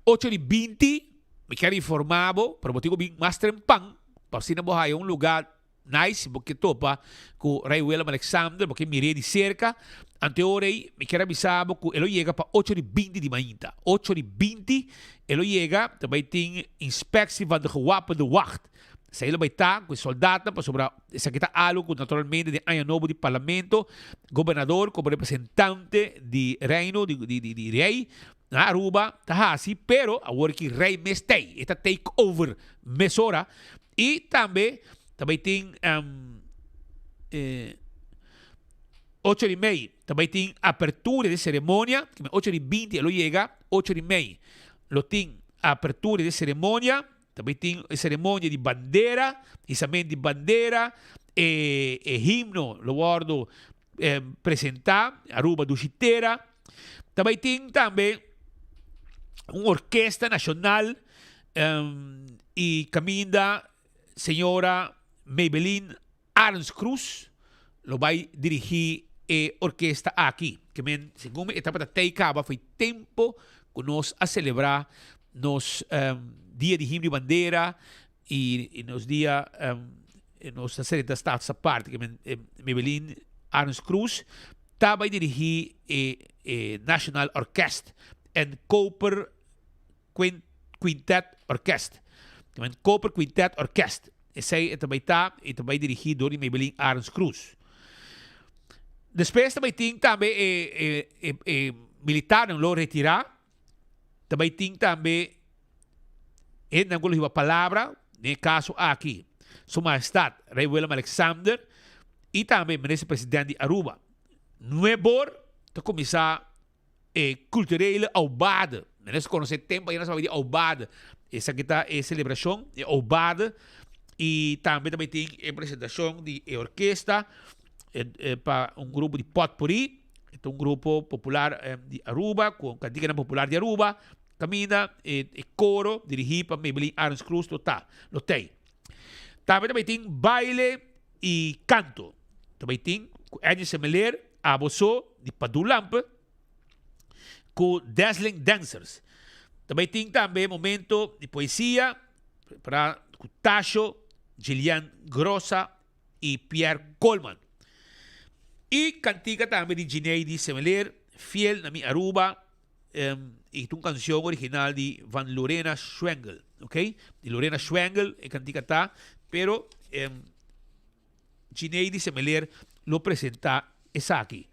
ocho di binti, mi kier informá bo, pero bo tin ku bin mas trempan, pa asina bo haya un lugá nice, bo ke topa ku Rei Willem Alexander, bo ke mir'é di serka. Ante ora ei, mi kier a bisa bo ku e lo yega pa ocho di binti di mainta. Ocho di binti e lo yega, ta bai tin inspectie van de gewapende wacht. Esei lo bai ta ku e soldatnan pasobra esaki ta algu ku naturalmente den aña nobo di parlamento, gobernador komo representante di reino di di di rei na Aruba ta hasi, pero awor ki rei mes t'ei, e ta take over mesora i tambe ta bai tin ocho di mei ta bai tin apertura di seremonia, ocho di binti e lo yega, ocho di mei lo tin apertura di seremonia. Tambe tin e ceremonia di bandera, izament di bandera, e e himno lo wordo presenta, Aruba Dushi Tera. Tambe tin tambe un orkesta nacional y caminda señora Maybelline Arends Cruz lo bai dirigi e orkesta aki. Ke men, segun mi, e tabata tei kaba fo'i tempo ku nos a selebrá nos Dia di Himno i Bandera i nos dia nos a selebrá Status Aparte. Ke men, Maybelline Arends Cruz ta bai dirigi e National Orkest en Koper Quintet Orkest. Ke Koper Quintet Orkest. Esei e ta bai ta i ta bai dirigí dor di Maybelline Arends Cruz. Despues ta bai tin tambe e e e militarnan lo retirá. Ta bai tin tambe hendenan ku lo hiba palabra, den e kaso aki Su Mahestad Rei Willem Alexander i tambe Minister President di Aruba. Nuebor ta kuminsá E culturele aubade. Menes conoce tempo ayer nos papia di aubade. Esaki ta e celebracion, e aubade. Y tambe tambe tin e presentacion di e orkesta pa un grupo di potpourri. E ta un grupo popular di Aruba, cu canticanan popular di Aruba. Caminda e coro dirigi pa Maybelline Arends Cruz lo ta, lo tey. Tambe tambe tin baile y canto. Tambe tin cu Edwin Semeleer, Abo So di Padu Lampe cu Dazzling Dancers. Tambe tin tambe momento di poesia prepara cu Tasho, Gillian Grossa y Pierre Coleman. Y cantica tambe di Giney Semeleer, Fiel na mi Aruba, Y ta un cancion original di van Lorena Schwengel, ok? Di Lorena Schwengel e cantica ta, pero Gineidy Semeler lo presenta esaki.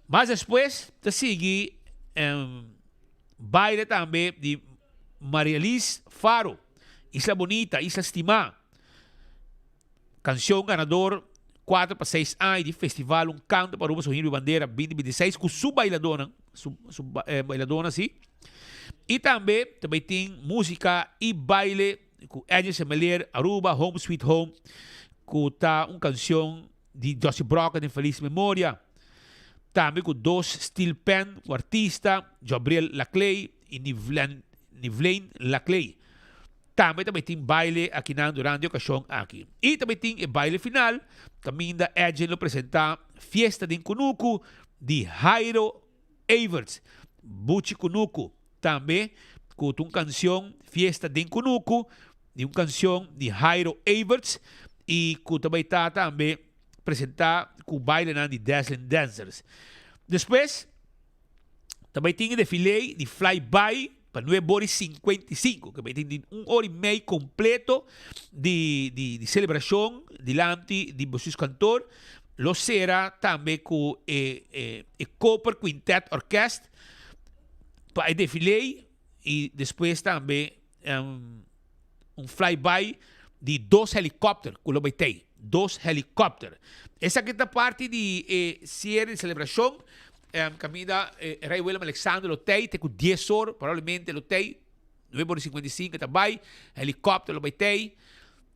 Mas despues ta sigui baile tambe di Marialice Faro, Isla Bonita, Isla Stima. Cancion ganador 4 pa 6 aña di festival Un Canto pa Aruba Su Himno y Bandera 2026 cu su bailadornan, su, su eh, bailadornan si. Y tambe ta bay tin musica y baile cu Edwin Semeleer, Aruba Home Sweet Home, cu ta un cancion di Jossie Brokken den feliz memoria. Tambe cu dos steel pen cu artista Jobriel Laclay y Nivlen, Nivleen Laclay. Tambe ta bay tin baile akinan durante e ocasion aki. Y ta bay tin e baile final caminda Edjean lo presenta Fiesta den Cunucu di Jairo Everts, Buchi Cunucu. Tambe cu ta un cancion Fiesta den Cunucu di un cancion di Jairo Everts y cu ta bay ta tambe. presenta ku bailenan di Dazzling Dancers. Despues ta bai tin e defile di Fly By pa nuebe ora i 55, ku bai tin di un ora i mei kompleto di di di selebrashon dilanti di Bestuurskantoor. Lo sera tambe ku e e e Koper Quintet Orkest pa e defile i despues tambe un flyby di dos helikòpter ku lo bai tei. Dos helikòpter. Esaki ta parti di e siere di selebrashon kaminda Rei Willem Alexander lo tei te ku dies or, probablemente lo tei, nuebe ora i 55 ta bai, helikòpter lo bai tei.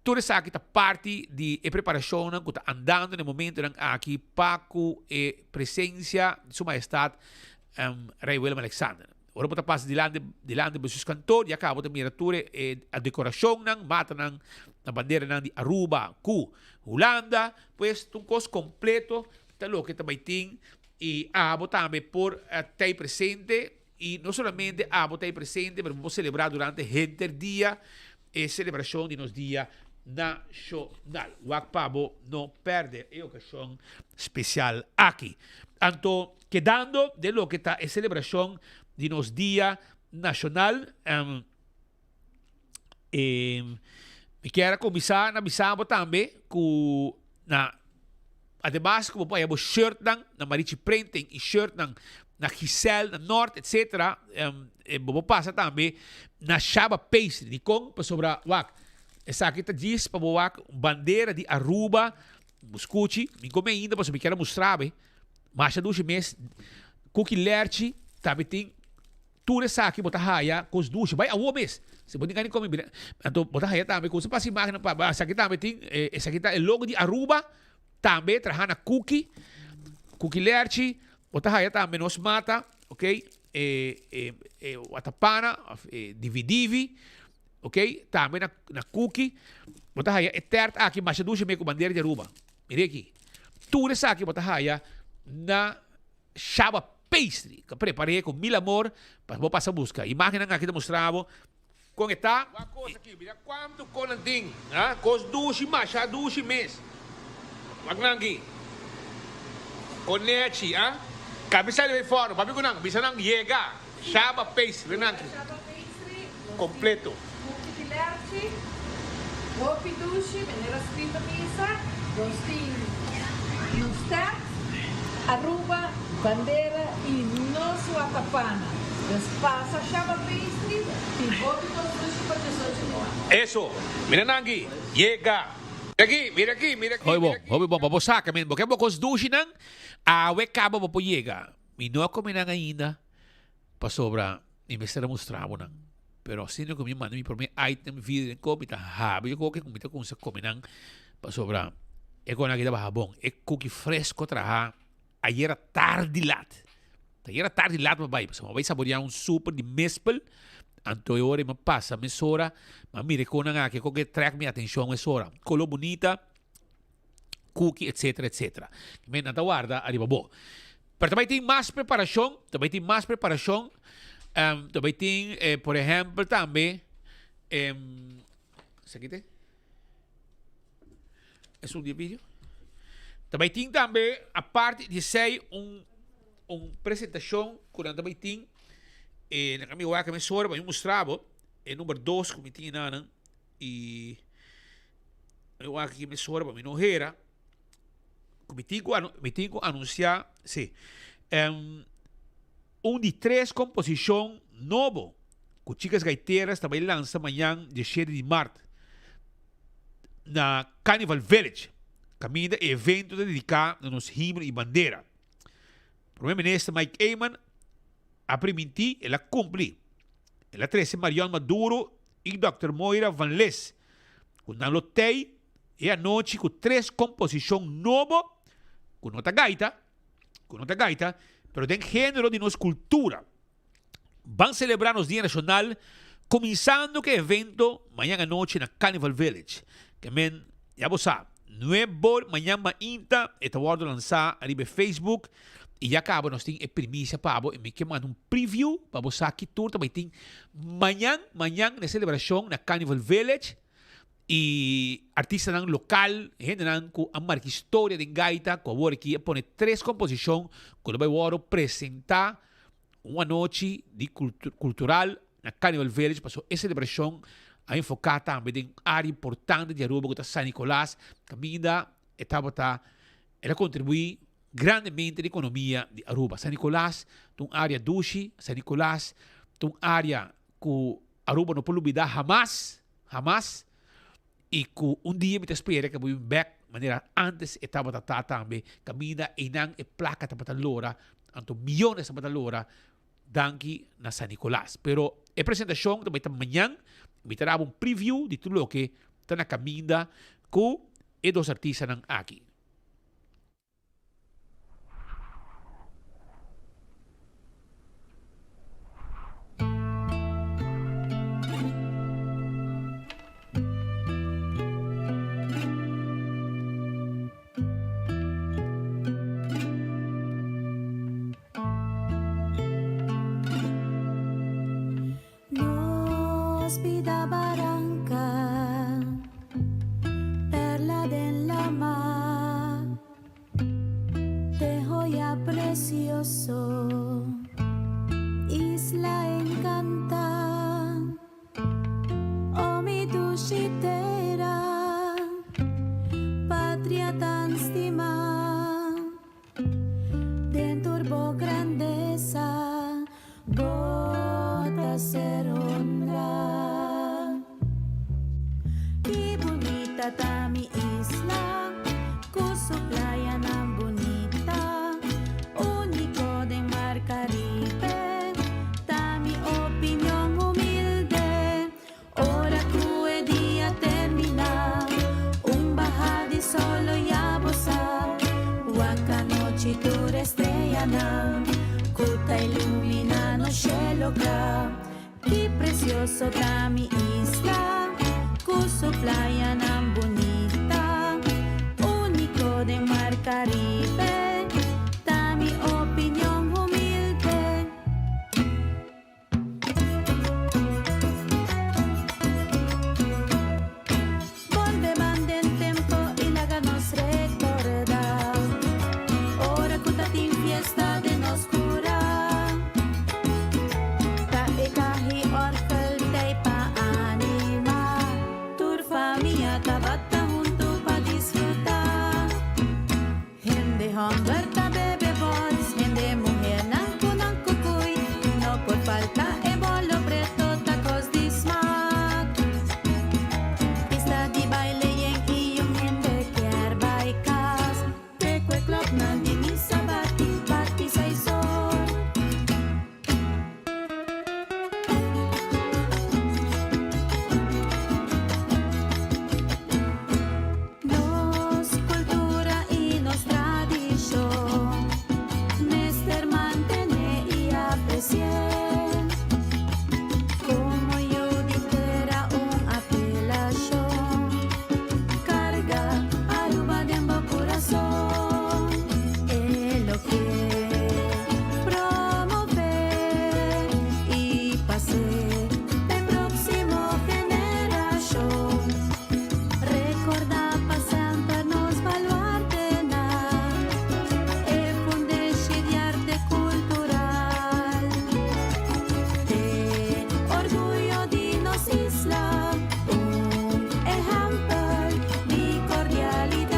Tur esaki ta parti di e preparashonnan ku ta andando na e momentonan aki pa ku e presensia di Su Mahestat Rei Willem Alexander. Ora bo ta pasa dilanti dilanti bo kantoor ya caba bo ta mira tur e e decoracionnan, matanan na banderanan di Aruba cu Hulanda, pues ta un cos completo ta loke ta bay tin y abo tambe por ta ey presente y no solamente abo ta ey presente pero bo por celebra durante henter dia e celebracion di nos dia nacional. Wak pa bo no perde e ocasion special aki. Anto kedando den loke ta e celebracion di nos dia nacional, e mi kier a cuminsa na bisa bo tambe cu na ademas cu bo por haya bo shirtnan na Marichi Printing y shirtnan na Giselle na Noord etcetera, bo por pasa tambe na Shaba Pastry. Dikon? Pasobra wak esaki ta djis pa bo wak bandera di Aruba. Bo skuchi, mi kome ainda pasobra mi kier a mustra bo. Masha dushi mes, kuki lerchi tambe tin. Tur esaki bo ta haya kos dushi. Bai awo mes. Si bo tin gana di kome, bira. Anto bo ta haya tambe ku pasa imagennan pa esaki tambe tin, esaki ta e logo di Aruba tambe traha na kuki, kuki lerchi. Bo ta haya tambe nos mata, ok, e e e watapana of e dividivi, ok, tambe na na kuki. Bo ta haya e tert aki masha dushi mes ku bandera di Aruba. Mira aki. Tur esaki bo ta haya na Shaba Pastry, ku a prepar'é ku mil amor pa bo pasa buska. Imágennan aki ta mustra bo kon e ta. Wak kos aki, mira kuantu kon nan tin, ha? Kos dushi, masha dushi mes. Wak nan aki. Konechi, ha? Kabi sali bai fòrnu, papia ku nan, bisa nan yega. Shaba Pastry, mira nan aki. Kompleto. Buki di lerchi, hopi dushi, manera Speed a bisa, nos tin nos tèt, Aruba, bandera y nos watapana. Dus pasa Shaba Pastry, tin hopi kos dushi pa 18 di maart. Eso, mira nan aki, yega. Mira aki, mira aki, mira aki, mira aki. Hopi bon, hopi bon pa bo saka men, bo ke bo kos dushinan, awe kaba bo por yega. Mi no a come nan ainda. Pasobra mi mester a mustra bo nan. Pero asina ku mi manda mi promé item video den kopi ta habri e koki ku mi ta kumsa kome nan pasobra e kona aki tabata bon. E kuki fresko traha ayera tardi lat. Ta ayera tardi lat mi a bai pasobra mi a bai saborea un super di mespel anto e ora mi a pasa mesora mi a mira e konan aki e koki a trek mi atenshon mesora. Kolo bunita. Cookie etcetera etcetera. Men nan ta warda ariba bo. Pero ta bai tin mas preparacion, ta bai tin mas preparacion. Um, ta bai tin, eh, por ehempel tambe, um, esaki te? Es un di video? Ta bai tin tambe, aparte di esei, un, un presentacion cu nan ta bai tin, eh, nan mi wak mesora pa mi mustra bo, e number dos cu mi tin enanan, y Mi wak aki mesora pa mi no hera ku mi tin ku mi tin ku anunsiá si un di tres komposishon nobo ku Chicas Gaiteras ta bai lansa mañan diesshete di mart na Carnival Village kaminda e evento ta dediká na nos himno i bandera. Prome Minister Mike Eman a primintí el a kumpli. El a trese Marion Maduro i Dòkter Moira van Les ku nan lo tei e anochi ku tres komposishon nobo ku no ta gaita, ku no ta gaita, pero den género di nos kultura. Ban selebrá nos Dia Nashonal kuminsando ku e evento mañan anochi na Carnival Village. Ke men, ya bo sa, nuebor mañan mainta e ta wòrdu lansá riba e Facebook i ya kaba nos tin e primisia pa bo i mi ke manda un preview pa bo sa ki tur ta bai tin mañan, mañan na e selebrashon na Carnival Village. Y artistanan local, hendenan cu a marca historia den gaita, cu awor aki a pone tres composicion cu lo bay worde presenta un anochi di cultural na Carnival Village, pasobra e celebracion a enfoca tambe den un area importante di Aruba cu ta San Nicolas, caminda e tabata, el a contribui grandemente na economia di Aruba. San Nicolas ta un area dushi, San Nicolas ta un area cu Aruba no por lubida hamas. Hamas y cu un dia mi ta spera cu bo bin bek manera antes e tabata ta tambe caminda eynan e placa tabata lora anto miyones tabata lora danki na San Nicolas pero e presentacion ta bay ta mañan mi ta daba un preview di tur loke ta na caminda cu e dos artistanan aki. Nos bida baranca, perla den lama, te joya precioso, isla encanta. Oh mi dushi tera, patria tan stima. Den tur bo grandesa bo ta ser honra. Ki bunita ta mi isla ku su playanan bunita, úniko den mar Karibe ta mi opinion humilde. Ora ku e dia terminá, un baha di solo ya bo sa. Wak anochi tur e streanan ku ta iluminá nos shelo kla. Ki presioso ta mi isla ku su playanan bunita, úniko den mar Karibe, ta mi opinion humilde. Bolbe ban den tempo y laga nos recorda Ora cu ta tin fiesta den nos cura Ta e cahi orgel tey pa anima Tur famia tabata hunto pa disfruta. Hende homber ta bebe boys, hende muhernan cu nan cucuy. No por falta e bolo preto, ta cos di smaak. Pista di baile yen y un hende kier bay cas. Te cu e kloknan di misa bati, bati seis or. Nos cultura y nos tradicion mester mantene y aprecié. Como yu di tera un apelacion. Carga Aruba den bo curason. E lo ke promove y pase p'e proximo generacion. Recorda pa semper nos baluartenan, e fundeshi di arte cultural. Te orguyo di nos isla, un ehempel di cordialidad.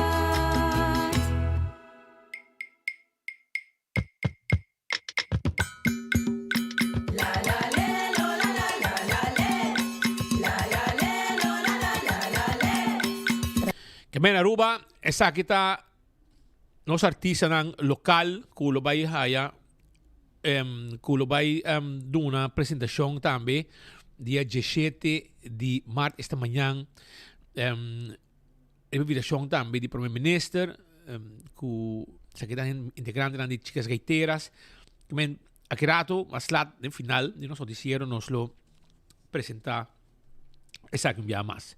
Ke men Aruba esaki ta nos artistanan lokal ku lo bai haya ku lo bai duna presentashon tambe dia diesshete di mart esta mañan. Riba invitacion tambe di Prome Minister cu esaki ta integrantenan di Chicas Gaiteras. Men aki rato mas laat den final di nos noticiero nos lo presenta esaki un bia mas.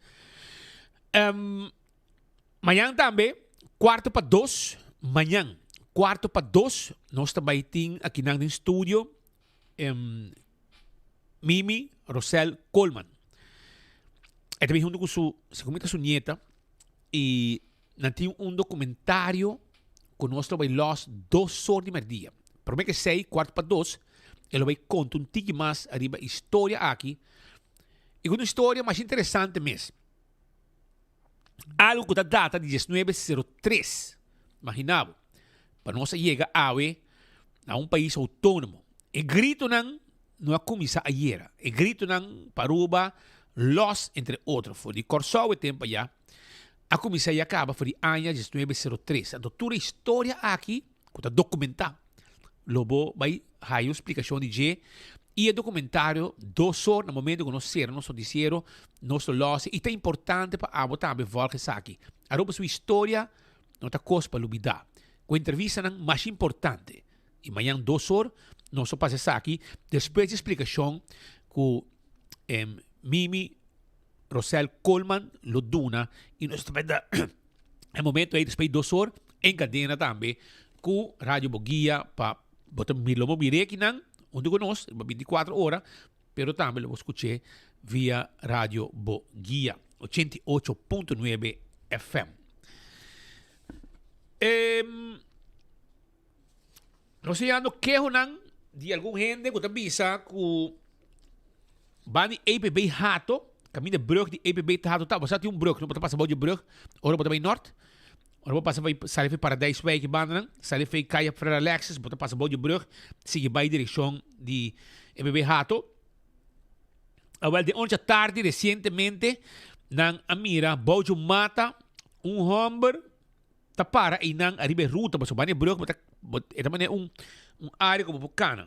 Mañan tambe cuarto pa dos mañan cuarto pa dos nos ta bay tin akinan den studio Mimi Rosel Coleman. E ta bin hunto ku su, segun mi ta su nieta, i nan tin un documentario ku nos lo bai los dos or di merdia. Prome ke sei, kuart pa dos, e lo bai konta un tiki mas ariba historia aki. I ku un historia masha interesante mes. Algo ku ta data di diesnuebe sero tres. Imagina bo, pa nos a yega awe na un pais outónomo. E gritonan no a kuminsá ayera. E gritonan pa Aruba lòs entre otro for di Kòrsou e tempu ayá a kuminsá i a kaba for di aña diesnuebe sero tres. Anto tur e historia aki ku ta dokumentá lo bo bai haya un splikashon di dje i e dokumentario dos or na momento ku nos sera nos notisiero nos lo lòs i ta importante pa abo tambe vòlg esaki. Aruba su historia no ta kos pa lubidá. Ku entrevistanan masha importante. I mañan dos or nos lo pasa esaki despues di splikashon ku Mimi Rosel Koolman lo duna i nos ta benda e momento ei despues di dos or en kadena tambe ku Radio Boguia pa bo ta lo bo mira akinan huntu ku nos riba bintikuater ora pero tambe lo bo skuch'é via Radio Boguia 88.9 FM. Nos ta yando kehonan di algun hende ku ta bisa ku ban di EPB Hato, kaminda brug di EPB ta Hato ta, bo sa tin un brug, no? Bo ta pasa bou di brug ora bo ta bai nort, ora bo pasa bai sali for Paradijswijk e bandanan, sali for Kaya Frere Alexis, bo ta pasa bou di brug, sigui bai direkshon di EPB Hato. Awel den once tardi resientemente nan a mira bou di un mata un homber ta para einan ariba e ruta pasobra banda e brug bo ta bo e ta manera un un area ku bo por kana.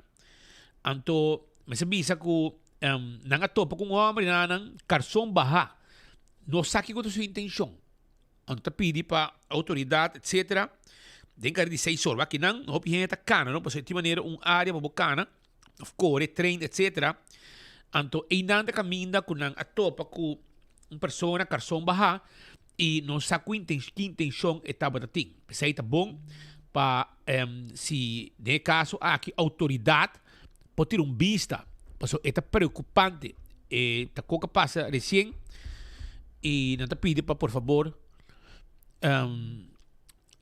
Anto mester bisa ku nan a topa ku un hòmber i nan a nan karson bahá. No sa kiko ta su intenshon. Anto ta pidi pa outoridat etsetera den kare di seis or. Wak kinan hopi hende ta kana no pasobra tin manera un area pa bo kana òf kore trein etsetera. Anto einan ta kaminda ku nan a topa ku un persona karson bahá i no sa ku ki intenshon e tabata tin. P'esei ta bon pa si den e kaso aki outoridat por tira un bista, pasobra e ta preokupante. E ta kon ku a pasa resien i nan ta pidi pa por fabor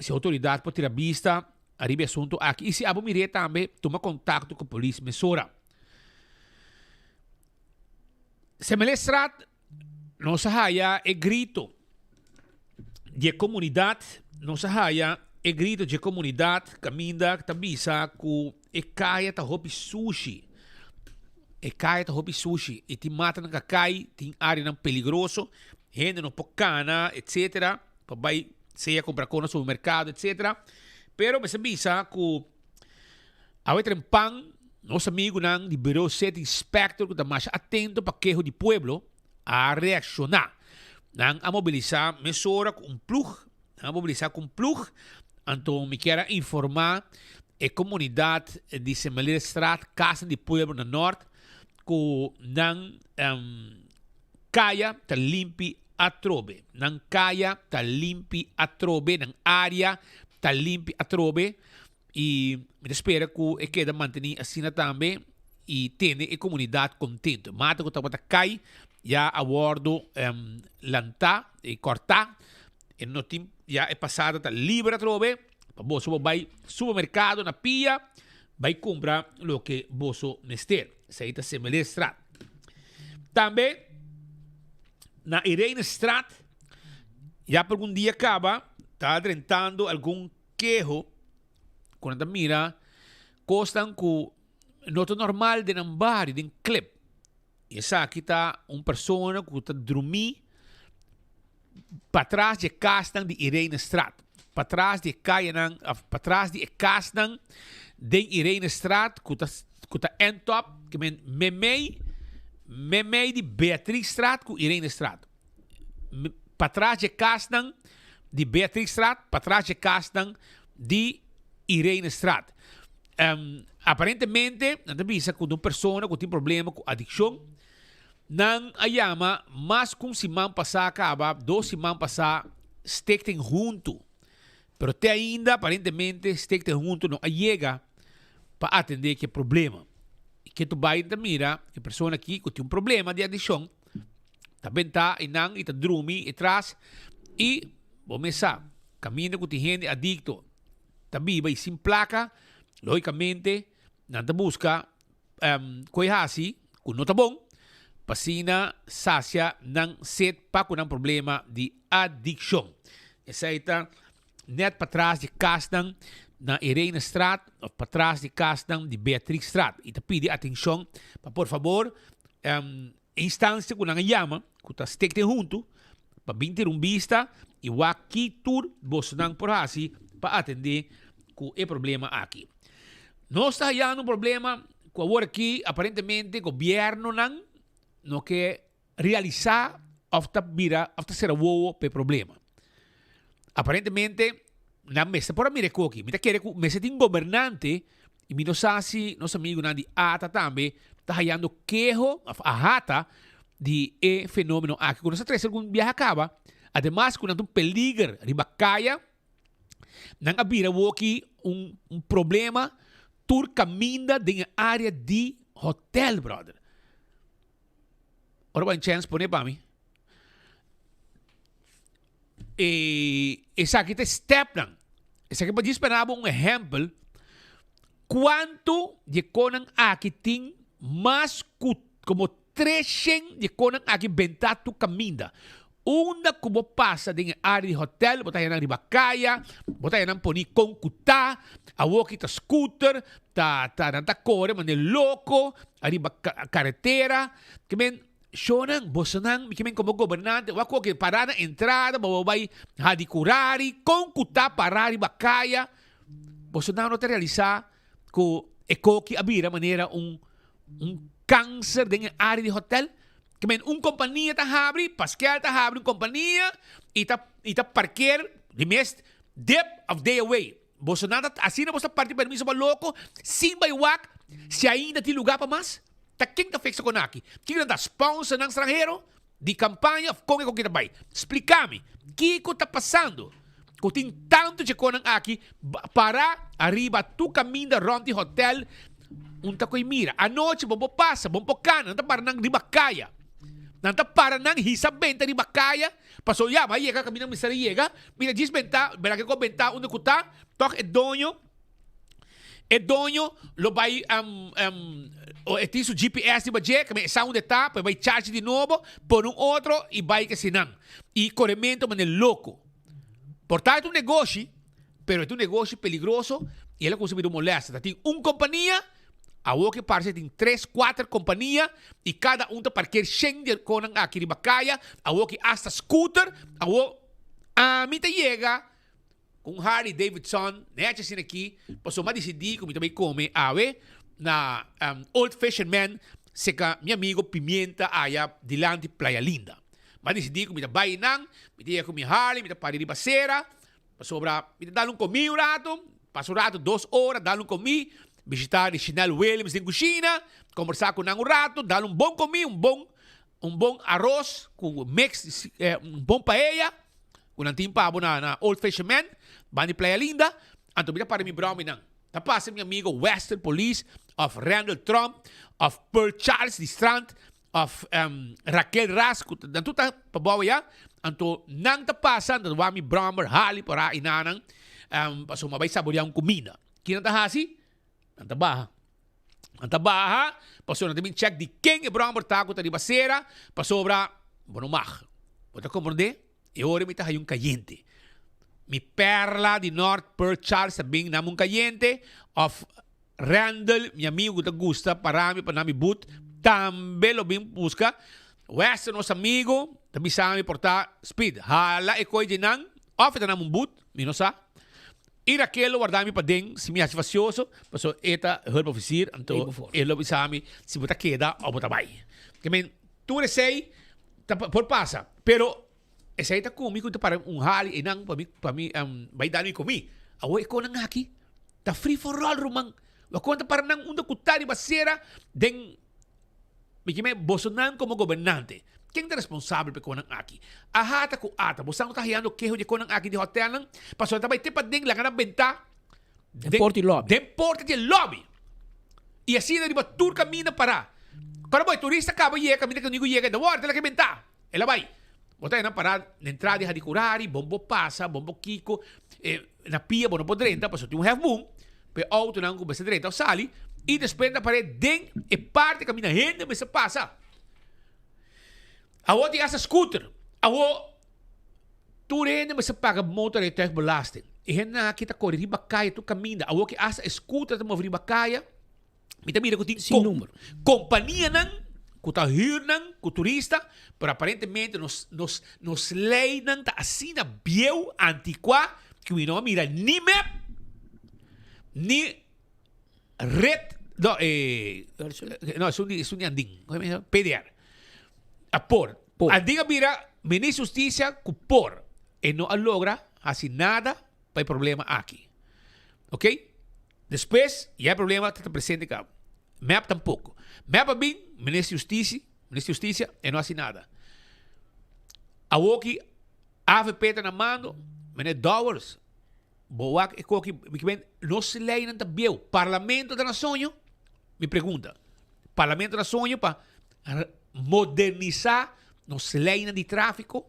si outoridat por tira bista ariba e asuntu aki i si abo mir'é tambe tuma kontakto ku polis mesora. Semelestraat Nos a haya e grito di e comunidad, nos a haya e grito di e comunidad caminda ta bisa cu e caya ta hopi sushi. E caya ta hopi sushi y tin matanan ka cay, tin areanan peligroso, hende no por cana, etcetera, pa bay sea compra cos na supermercado, etcetera. Pero mester bisa cu Awe trempan, nos amigunan di Bureau City Inspector ku ta masha atento pa keho di pueblo a reakshoná. Nan a mobilisá mesora ku un plug, nan a mobilisá ku un plug, anto mi kier a informá e komunidat di Semeleerstraat, Kasan di Pueblo na Nort, ku nan kaya ta limpi atrobe. Nan kaya ta limpi atrobe, nan área ta limpi atrobe. I mi ta spera ku e keda mantení asina tambe i tene e komunidat kontentu. Mata ku tabata kai ya a wòrdu lantá i kòrtá. E no tin ya e pasada ta liber atrobe pa boso por bai supermerkado na pia bai kumpra loke boso mester. Esei ta Semelestraat. Tambe na Irenestraat ya pa algun dia kaba ta drentando algun keho ku nan ta mira kosnan ku no ta normal den nan bario, den klip. I esaki ta un persona ku ta drumí patras di e kasnan di Irenestraat, patras di e kayanan òf patras di e kasnan den Irenestraat ku ta ku ta end up ke men memei memei di Beatrixstraat ku Irenestraat. Patras dje kasnan di Beatrixstraat, patras dje kasnan di Irenestraat. Aparentemente, nan ta bisa ku un persona ku tin problema ku adikshon, nan a yama mas ku un siman pasá kaba, dos siman pasá, Stichting Huntu. Pero te ainda, aparentemente, Stichting Huntu no a yega pa atendé ku e problema. I ke tu bai ta mira e persona aki ku tin un problema di adikshon. Ta bentá einan i ta drumi etras i bo mes sa, kaminda ku tin hende adikto ta biba i sin plaka, lógikamente nan ta buska ku e hasi ku no ta bon pa asina sasia nan set pa ku nan problema di adikshon. Esei ta net patras di kasnan na Irenestraat of patras di kasnan di Beatrixstraat. I ta pidi atenshon pa por fabor e instansia ku nan a yama ku ta stek den huntu pa bin tira un bista i wak ki tur bosonan por hasi pa atendé ku e problema aki. Nos ta hayando un problema ku awor aki aparentemente gobiernonan no ke realisá òf ta bira òf ta sera wowo pa e problema. Aparentemente nan mester por a mira e koki. Mi ta kere ku mester tin gobernante i mi no sa si nos amigunan di ata tambe ta hayando keho òf ahata di e fenomeno aki ku nos a trese algun biaha kaba. Ademas ku nan ta un peliger riba kaya. Nan a bira woki un, un problema tur caminda den e area di hotel, brother. Ora bo chance pone pa mi. E, esaki ta stepnan. Esaki pa djis pa bo un ehempel. Cuanto di e konan aki tin mas ku como 300 di e konan aki benta tu caminda. Unda ku bo pasa den e área di hotel, bo ta haña nan riba kaya, bo ta haña nan poni kon ku ta, awoki ta scooter, ta ta nan ta kore manera loko ariba karetera. Ke men, shownan, bosonan, mi ke men komo gobernante, wak koke pará na entrada, bo bo bai hadi kurari, kon ku ta pará riba kaya, bosonan no ta realisá ku e koki a bira manera un un kanser den e área di hotel. Ke men un kompania ta habri, Paskel ta habri un kompania i ta i ta parker di mes dip of day away. Boso nan ta asina boso ta parti permiso pa loko sin bai wak si ainda tin luga pa mas? Ta ken ta fixa kon aki? Ken nan ta sponsor nan stranhero di kampaña of kon e kon ki ta bai? Splika mi kiko ta pasando ku tin tantu dje konnan aki para ariba tur kaminda rònt di hotel Un ta koe mira. Anochi bo por pasa, bo por kana, nan ta para nan riba kaya. Nan ta para nan hisa benta riba kaya, paso ya, bo a yega kaminda mester a yega, mira djis benta, bera ke ko benta unda ku ta, tòg e doño, e doño lo bai e tin su GPS riba dje, e sa unda e ta, pa e bai charge di nobo, pone un otro i bai ke sinan. I korementu manera loko. Por ta e ta un negoshi. Pero e ta un negoshi peligroso y el a cuminsa bira un molestia. Ta tin un compania, awor ke parce tin tres, cuater compania y cada un ta parkeer shen di e conan aki riba caya, awor ke hasta scooter, awor ami ta yega cu un Harley Davidson nechi asina aki, pasobra mi a dicidi cu mi ta bay come awe na Old Fisherman cerca mi amigo Pimienta aya dilanti Playa Linda. Mi a dicidi cu mi ta bay nan, mi ta yega cu mi Harley, mi ta pari riba cera. Pasobra mi ta dal un comí un rato, pasa un rato, dos ora, dal un comí, bishita Richinel Williams den cushina, combersa cu nan un rato, dal un bon comí, un bon, un bon aros cu mix, un bon paella cu nan tin pa bo na, na Old Fisherman, banda di Playa Linda. Anto mi ta para mi broma nan. Ta pasa mi amigo Western Police of Randall Trump of Pearl Charles di Strand Of Raquel Ras ku nan tur ta pa bou ya, anto nan ta pasa, nan ta wak mi brommer hali por a inanan, pasobra mi a bai saborea un kuminda. Ki nan ta hasi? Nan ta baha. Nan ta baha pasobra nan ta bin chèk di ken e brommer ta ku ta riba sera, pasobra bo no mag. Bo ta komprondé? E ora mi ta haña un kayente. Mi perla di North Pearl Charles ta bin na mi un kayente, of Randall, mi amigo ku ta gusta para mi pa na mi but, tambe lo bin buska. Wester, nos amigo, ta bisa mi por ta Speed, hala e koe dje nan, of e ta na mi un but, mi no sa. I Raquel lo warda mi paden si mi haci facioso, pasobra e ta hulpofficier, anto e lo bisa mi si bo ta keda of bo ta bai. Ke men, tur esei ta por pasa, pero esei ta kumi ku ta para un hali einan pa mi pa mi bai dal mi komi. Awor e konan aki ta free for all ruman. Bo kon ta para nan unda ku ta riba sera den Mi ke men bosonan komo gobernante, ken ta responsabel pa e konan aki? Ahata ku ata, bosan no ta hayando keho di e konan aki di hotelnan? Pasobra nan ta bai te paden laga nan bentá Den porta di lobby. Den porta di e lobby. I asina riba tur kaminda pará. Kòrda bo, e turista kaba yega kaminda ku nigu yega, e ta wòrdu te laga e bentá. El a bai. Bo ta nan pará na entrada di Hadicurari, bon bo pasa, bon bo kiko, eh, na pia bo no por drenta, pasobra tin un hefboom, pa e autonan ku mester drenta of sali, i despues nan ta par'é den e parti kaminda hende mester pasa. Awor tin hasta scooter. Awor tur hende mester paga motorrijtuigbelasting. E hendenan aki ta kore riba kaya tur kaminda. Awor ki hasta e scooter ta move riba kaya, Mi ta mira ku tin Sin numero. kompanianan ku ta hür nan ku turista, pero aparentemente nos nos nos leinan ta asina bieu, antikuá, ku mi no a mira ni mep, ni red, no eh, no esun di esun di Andin, komo se yama? PDR. A por. Por. Andin a bira minister di hustisia ku por. E no a logra hasi nada pa e problema aki. Oké? Despues ya e problema ta ta presente caba. Mep tampoco. Mep a bin, minister di Husticia, minister di Husticia, e no haci nada. Awoki avp ta na mando, meneer Dowers, bo wak e koki, mi ki ben, nos leynan ta bieu. Parlamento ta na soño? Mi pregunta. Parlamento na soño pa modernisa nos leynan di trafico?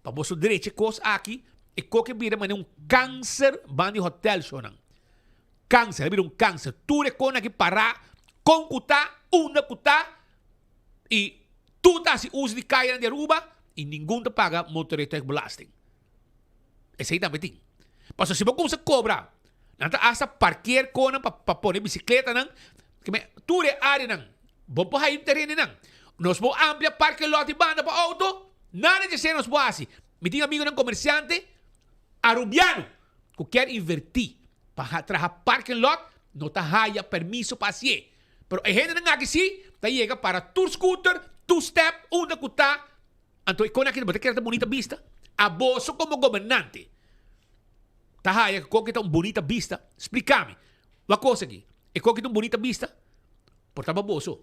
Pa boso drecha e kos aki, e koke bira manera un kanser ban di hotel shonan. Kanser, a bira un kanser. Tur e konan aki pará, kon ku ta, unda ku ta, i tur ta hasi uso di kayanan di Aruba i ningun ta paga motorrijtuigbelasting. Esei tambe tin. Pasobra si bo kumsa kobra, nan ta hasta parkeer konan pa pa pone bisikletanan, tur e areanan, bo por haya un tereno nan. Nos por amplia parke lot di banda pa auto, nada di esei nos por hasi. Mi tin amigonan komersiante arubiano ku kier invertí pa traha parking lot, no ta haya permiso pa hasié. Pero e hendenan aki sí ta yega para tur scooter, tur step, unda ku ta. Anto e kon aki bo ta kere ta bunita bista? Aboso komo gobernante ta haya ku koki ta un bunita bista? Splika mi. Wak kos aki? E koki ta un bunita bista? Por ta baboso.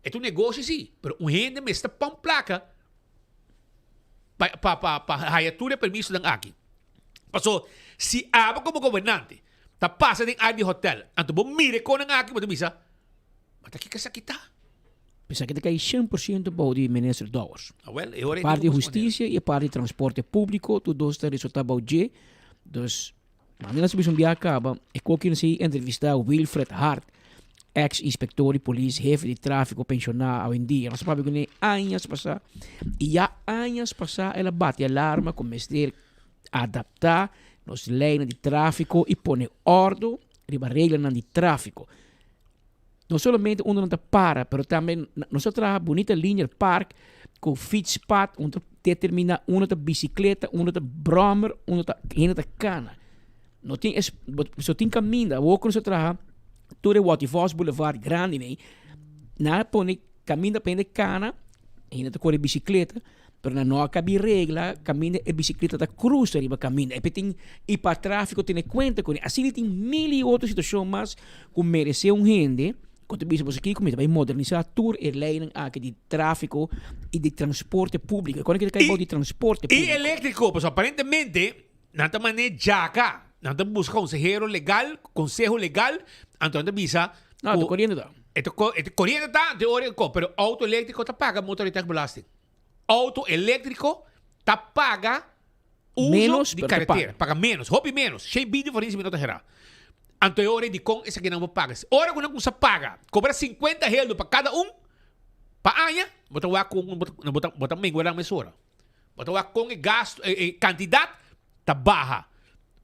E ta un negoshi si, pero un hende mester pon plaka pa pa pa pa haya tur e permisonan aki. Paso si abo komo gobernante ta pasa den área di hotel anto bo mira e konnan aki bo ta bisa, Ma ta kiko esaki ta? Esaki ta kai 100% bou di Minister Dowers. Awel, e ora E parti di husticia y e parti di transporte publico, tur dos ta resulta bou dje. Dus, manda nan subi un biaha caba, e koki nan si entrevista Wilfred Hart, ex inspector di polis, hefe di trafico pensiona awendia. Nos a papia cune añas pasa y ya añas pasa el a bati alarma cu mester adapta nos leynan di trafico y pone ordo riba reglanan di trafico. No solamente unda nan ta para, pero tambe nos a traha bunita linear park ku fietspad unda ta determina unda ta bisikleta, unda ta brommer, unda ta hende ta kana. No tin es so tin kaminda awor ku nos a traha tur e Watty Vos Boulevard grandi nei, nan a pone kaminda pa hende kana, hende ta kore bisikleta, Pero nan no a kabi regla kaminda e bisikleta ta krusa riba kaminda. E tin i pa trafiko tene kuenta kuné. Asina tin mil i otro situashon mas ku meresé un hende ku ta bisa boso kiko mi ta bai modernisá tur e leinan aki di trafiko i di transporte públiko. E kòne ki ta kai bou di transporte I públiko. eléktriko, pasobra aparentemente nan ta man'é djaka. Nan ta buska konsehero legal, konseho legal, anto nan ta bisa No, ta ku koriente ta. e ta koriente ta, anto e ora e ko, pero outo eléktriko ta paga motorrijtuigbelasting. Auto eléctrico ta paga uso Menos, di pero ta carretera. paga. Paga menos, hopi menos. Shei bin diferencia mi no ta hera. Anto e ora ei dikon esakinan bo paga. Ora ku nan kumsa paga, kobra 50 heldo pa kada un pa aña, bo ta wak kon bo ta bo ta bo ta mengua nan mesora. Bo ta wak kon e gasto e e kantidat ta baha.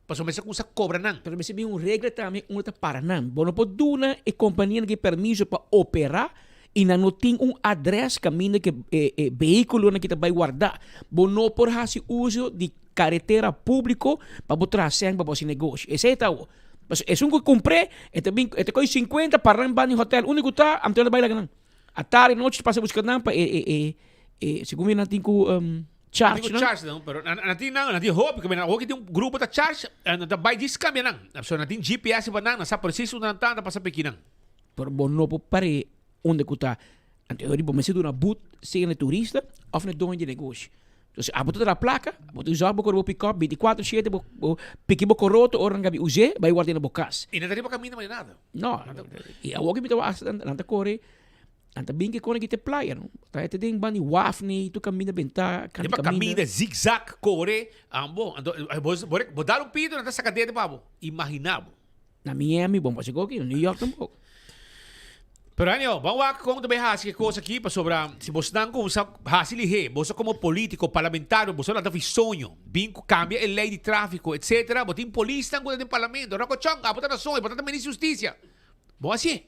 Pasobra mester kumsa kobra nan. Pero mester bin un regla tambe unda ta para nan. Bo no por duna e kompanianan ki permiso pa operá i nan no tin un adrès kaminda ku e e vehíkulonan ki ta bai wardá. Bo no por hasi uso di karetera públiko pa bo traha sèn pa bo hasi negoshi. Esei ta awor. Pasobra esun ku kumpr'é e ta bin e ta kohe sinkuenta para nan banda di hotèl. Unda ku ta anto el a bai laga nan. Atardi anochi ta pasa buska nan pa e e e e segun mi nan tin ku. Charge nan. Charge nan, pero nan nan tin nan, nan tin hopi, nan hopi tin un grupo ta charge, nan ta bai djis cambia nan. So nan tin GPS pa nan, nan sa precies unda nan ta, nan ta pasa peki nan. Pero bo no por pare unda cu ta. Anto e ora bo mester duna but sea na e turista of na e doño di negoshi. Entonces abo ta traha placa, bo ta usa bo core bo pick up binticuatro shete bo bo piki bo coroto ora nan gabi us'e bai warda na bo cas. Y nan ta riba caminda manera nada. No, y awor ki mi ta wak nan ta core. Nan ta bin ke kone kita playa no. Ta ete den bandi wafne tu caminda benta kan caminda. Caminda zigzag kore ambo. Anto bo bo dar un pito nan ta saka dede pa bo. Imagina bo. Na Miami bon pa siko aki, na New York tampoco. Pero anyhow, ban wak kon ta bay hasi e kos aki pasobra si bosnan kumsa hasi lihé, boso komo politiko, parlamentario, boso lanta fi soño, bin ku kambia e lei di trafiko etsetera, bo tin polisnan ku ta den parlamento, Rocco Chong, abo ta na soño, bo ta ta minister di hustisia. Bo hasié.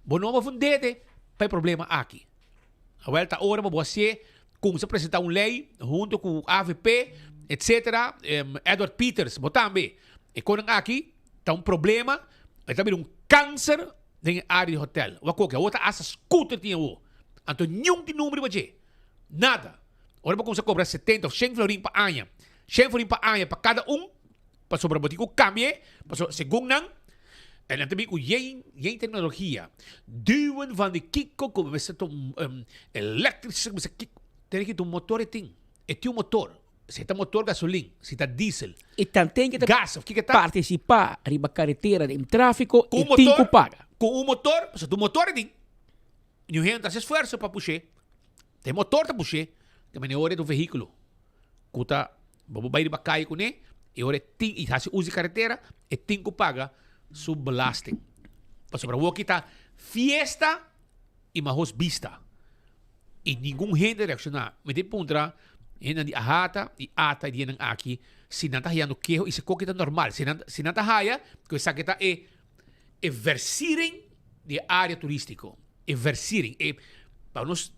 Bo no bo fundete pa e problema aki. Awel ta ora pa bo hasié, kumsa presenta un lei hunto ku avp etsetera, Edward Pieters, bo tambe. E konan aki ta un problema, e ta bira un kanser den e área di hotel. Wak koke, awor ta hasta scooter tin awor. Anto niun tin number riba dje. Nada. Ora bo kumsa kobra setenta of shen florin pa aña, shen florin pa aña pa kada un, pasobra bo tin ku kambia e, pasobra segun nan, en nan ta bin ku yen, yen teknologia. Duwen van di kiko ku mester ta un elektrische, mester kiko. Tene ki ta un motor e tin. E tin un motor. Si ta motor gasolin, si ta diesel, E tanten ke ta gas of kiko ta. partisipá riba karetera den tráfiko Ku e un tin motor, ku paga. ku un motor, pasobra tu motor e tin. Niun hende ta hasi esfuerso pa push'é. Ta e motor ta push'é, ta mene ora e ta un vehíkulo ku ta bo por bai riba kaya kuné i ora e tin i hasi uso di karetera e tin ku paga su belasting. Pasobra awor ki ta fiesta i mahos bista. I ningun hende reakshoná. Mi ta puntra hendenan di Ahata i Ata i di hendenan aki si nan ta hayando keho i si koki ta normal. Si nan si nan ta haya ku esaki ta e e versiering di e área turístiko. E versiering e pa nos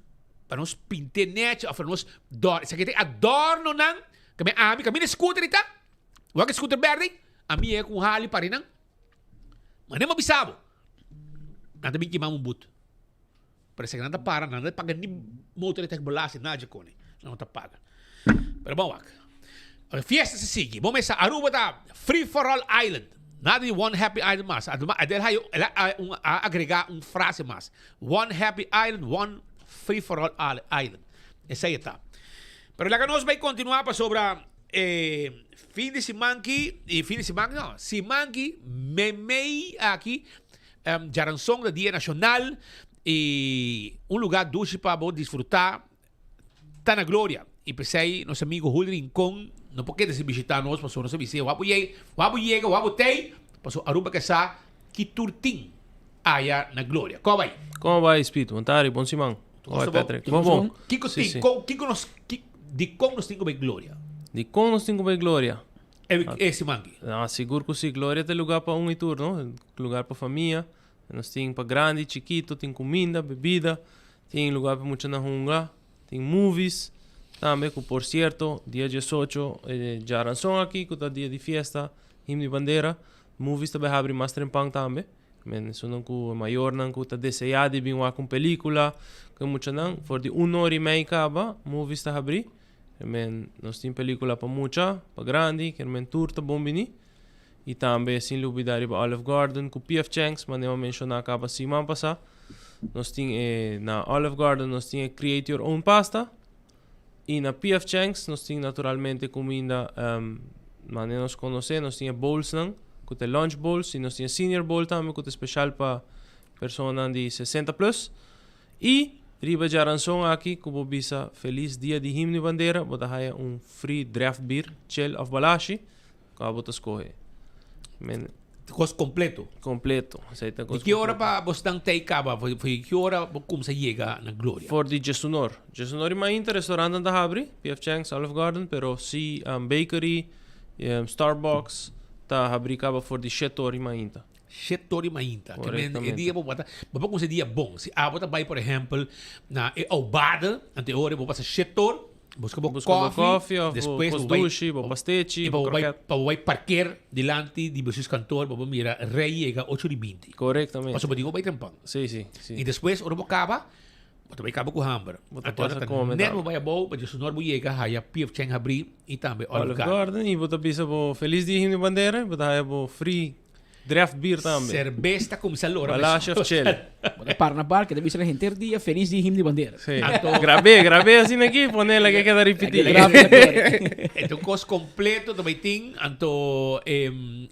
pa nos pint'é nèchi òf pa nos dòr esaki ta e adòrnonan ku mi ami kaminda e scooter ei ta. Wak e scooter bèrdè ami yega ku un hali pa rinan. Ma nan a bisa bo nan ta bin kima un but. Parece que nan ta para, nan no ta paga ni motoreta belasting, nada dje kone. Nan no ta paga. Pero bon wak. E fiesta se sigui. Bo mesa Aruba ta free for all island. Nada di one happy island mas. Adema, el a, el a, un, a agrega un frase mas. One happy island, one free for all island. Esei e ta. Pero laga nos bai continua pasobra e fin di siman ki, y fin di siman no, siman ki memei aki Djaranson ta dia nacional y un lugar dushi pa bo disfruta ta na Gloria. Y pesey nos amigo Julio Rincon no por keda sin bishita nos pasobra nos a bis'é wou bo yega, wou bo yega, wou bo tey pasobra Aruba ke sa ki tur tin aya na Gloria. Kon a bai? Kon a bai Speed? Bon tardi, bon siman. Kon a bai Patrick? Bon bon. Kiko tin? Kon kiko nos dikon nos tin ku bai Gloria? Dikon nos tin ku bai Gloria? E siman aki. Ah, sigur ku si. Gloria ta e lugar pa un i tur, no? Lugar pa famia. Nos tin pa grandi, chikito, tin kuminda, bebida, tin lugar pa muchanan hunga, tin movies tambe, ku por sierto, dia diesocho, e djaranson aki, ku ta dia di fiesta, Himno di Bandera, movies ta bai habri mas trempan tambe. Men esunnan ku e mayornan ku ta deseá di bin wak un pelikula ku e muchanan, for di un ora i mei kaba, movies ta habri. Men nos tin pelicula pa mucha, pa grandi, ker men tur ta bon bini. Y tambe sin lubida riba Olive Garden cu PF Chang's, manera mi a menciona caba siman pasa. Nos tin e na Olive Garden nos tin e create your own pasta. Y na PF Chang's nos tin naturalmente cuminda um, manera nos conoce, nos tin e bowlsnan cu ta e lunch bowls y nos tin e senior bowl tambe cu ta special pa personanan di 60 plus. Y riba djaranson aki cu bo bisa Feliz Dia di Himno y Bandera bo ta haya un free draft beer, chel of balashi, cua bo ta scoge. Men. Cos completo. Completo. Esey ta cos Di ki ora pa bo stan tey caba? For di ki ora bo cumsa yega na Gloria? For di djesunor. Djesunor y mainta restaurantnan ta habri, PF Chang's, Olive Garden, pero si bakery, Starbucks ta habri caba for di shet or y mainta. Shet tor di mainta. Ke men e dia bo bata, bo por kumsa e dia bon. Si abo ta bai por ehempel na e Aubade, ante e ora bo pasa shet tor, buska bo Buska bo koffie, koffie of bo despues kos bo bai dushi, bo pastechi, i bo pa bo bai kroket. pa bo bai parker dilanti di bestuurskantoor pa bo mira rei yega ocho di binti. Korektamente. Pasobra bo tin ku bai trempan. Si, si, si. I despues ora bo kaba, bo ta bai kaba ku hamber. Bo ta Anto ora pasa ta kome net tambe. bo bai abou, pa djesunor bo yega haya PF Chang habri i tambe Olive Olive Garden. Garden i bo ta bisa bo Feliz Dia Himno Bandera i bo ta haya bo free. Draft beer tambe. Serbes ta cuminsa lora. Balashi of chel. Bo ta para na bar keda bisa na henter dia felis di himno di bandera. Sí. Grab'é, grab'é asina aki, pon'é la ke keda ripití. E ta un kos kompleto, ta bai tin, anto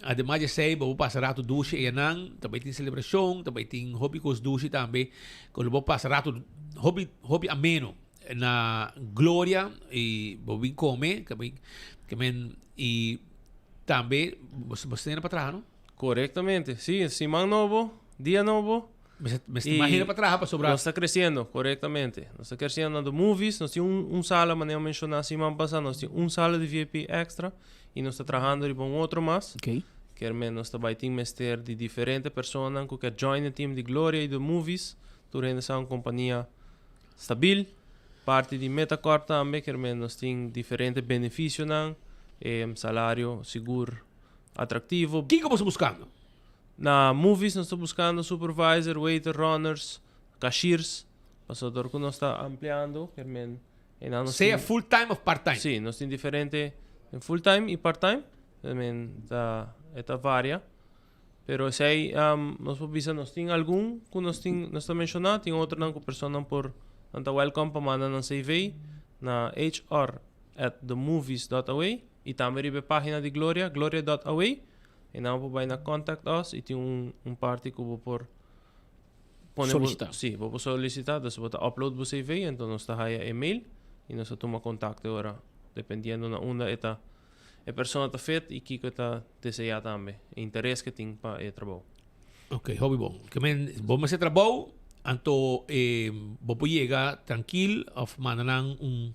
ademas di esei bo por pasa rato dushi eyanan, ta bai tin selebrashon, ta bai tin hopi kos dushi tambe ku lo bo pasa rato hopi hopi ameno na Gloria i bo bin kome, ke men i tambe bo bo stena pa traha no? Korektamente, si, siman nobo, dia nobo. Mester imagina pa traha pasobra. Nos ta creciendo, correctamente. Nos ta creciendo na The Movies. Nos tin un, un sala, manera menciona siman pasa, nos tin un sala di VIP extra y nos ta trahando riba un otro mas. Okay. Kier men nos ta bay tin mester di diferente personanan cu kier join e team di Gloria y The Movies. Tur hende sa un compania stabil. Parti di Metacorp tambe, kier men nos tin diferente beneficionan, salario sigur atractivo. Kico bo sta buscando? Na movies nos ta buscando supervisor, waiter, runners, cashiers. Pasobra dor cu nos ta ampliando, kier men einan nos Sea tin. full time of part time? Sí, nos tin diferente full time y part time. Kier men ta e ta varia. Pero esey nos por bisa nos tin algun cu nos tin nos ta menciona, tin otronan cu personanan por nan ta welcome pa manda nan CV na hr at themovies dot away y tambe riba e pagina di Gloria, gloria dot away. E nan bo por bai na contact us y tin un un parti cu bo por pone bo Solicita. si bo por solicita dus bo ta upload bo CV enton nos ta haya e mail y nos ta tuma contacto e ora dependiendo na unda e ta e persona ta fit y kico e ta desea tambe e interes ke tin pa e trabou. Ok, hopi bon. Ke men bo mester trabou anto eh bo por yega trankil of manda nan un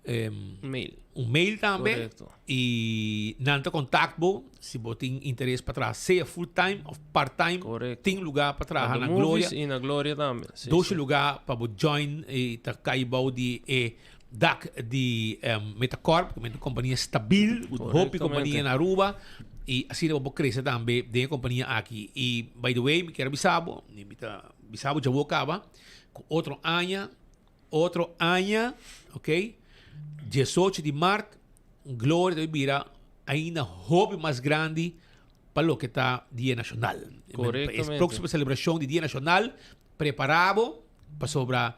Mail. Un mail tambe. Correcto. Y nan ta contact bo si bo tin interes pa traha sea full time of part time. Correcto. Tin lugar pa traha Na na Gloria. Movies y na Gloria tambe. Sí, Doce sí. lugar pa bo join y ta cay bou di e dak di Metacorp, cu ta un compania stabil, cu hopi compania na Aruba y asina bo por crece tambe den e compania aki. Y by the way mi kier a bisa bo, mi ta bisa bo djawo caba, cu otro aña Otro aña, ok, diesocho di mart, Gloria ta bira ainda hopi mas grandi pa loke ta Dia Nacional. Correctamente. E próximo celebracion di Dia Nacional, prepara bo pasobra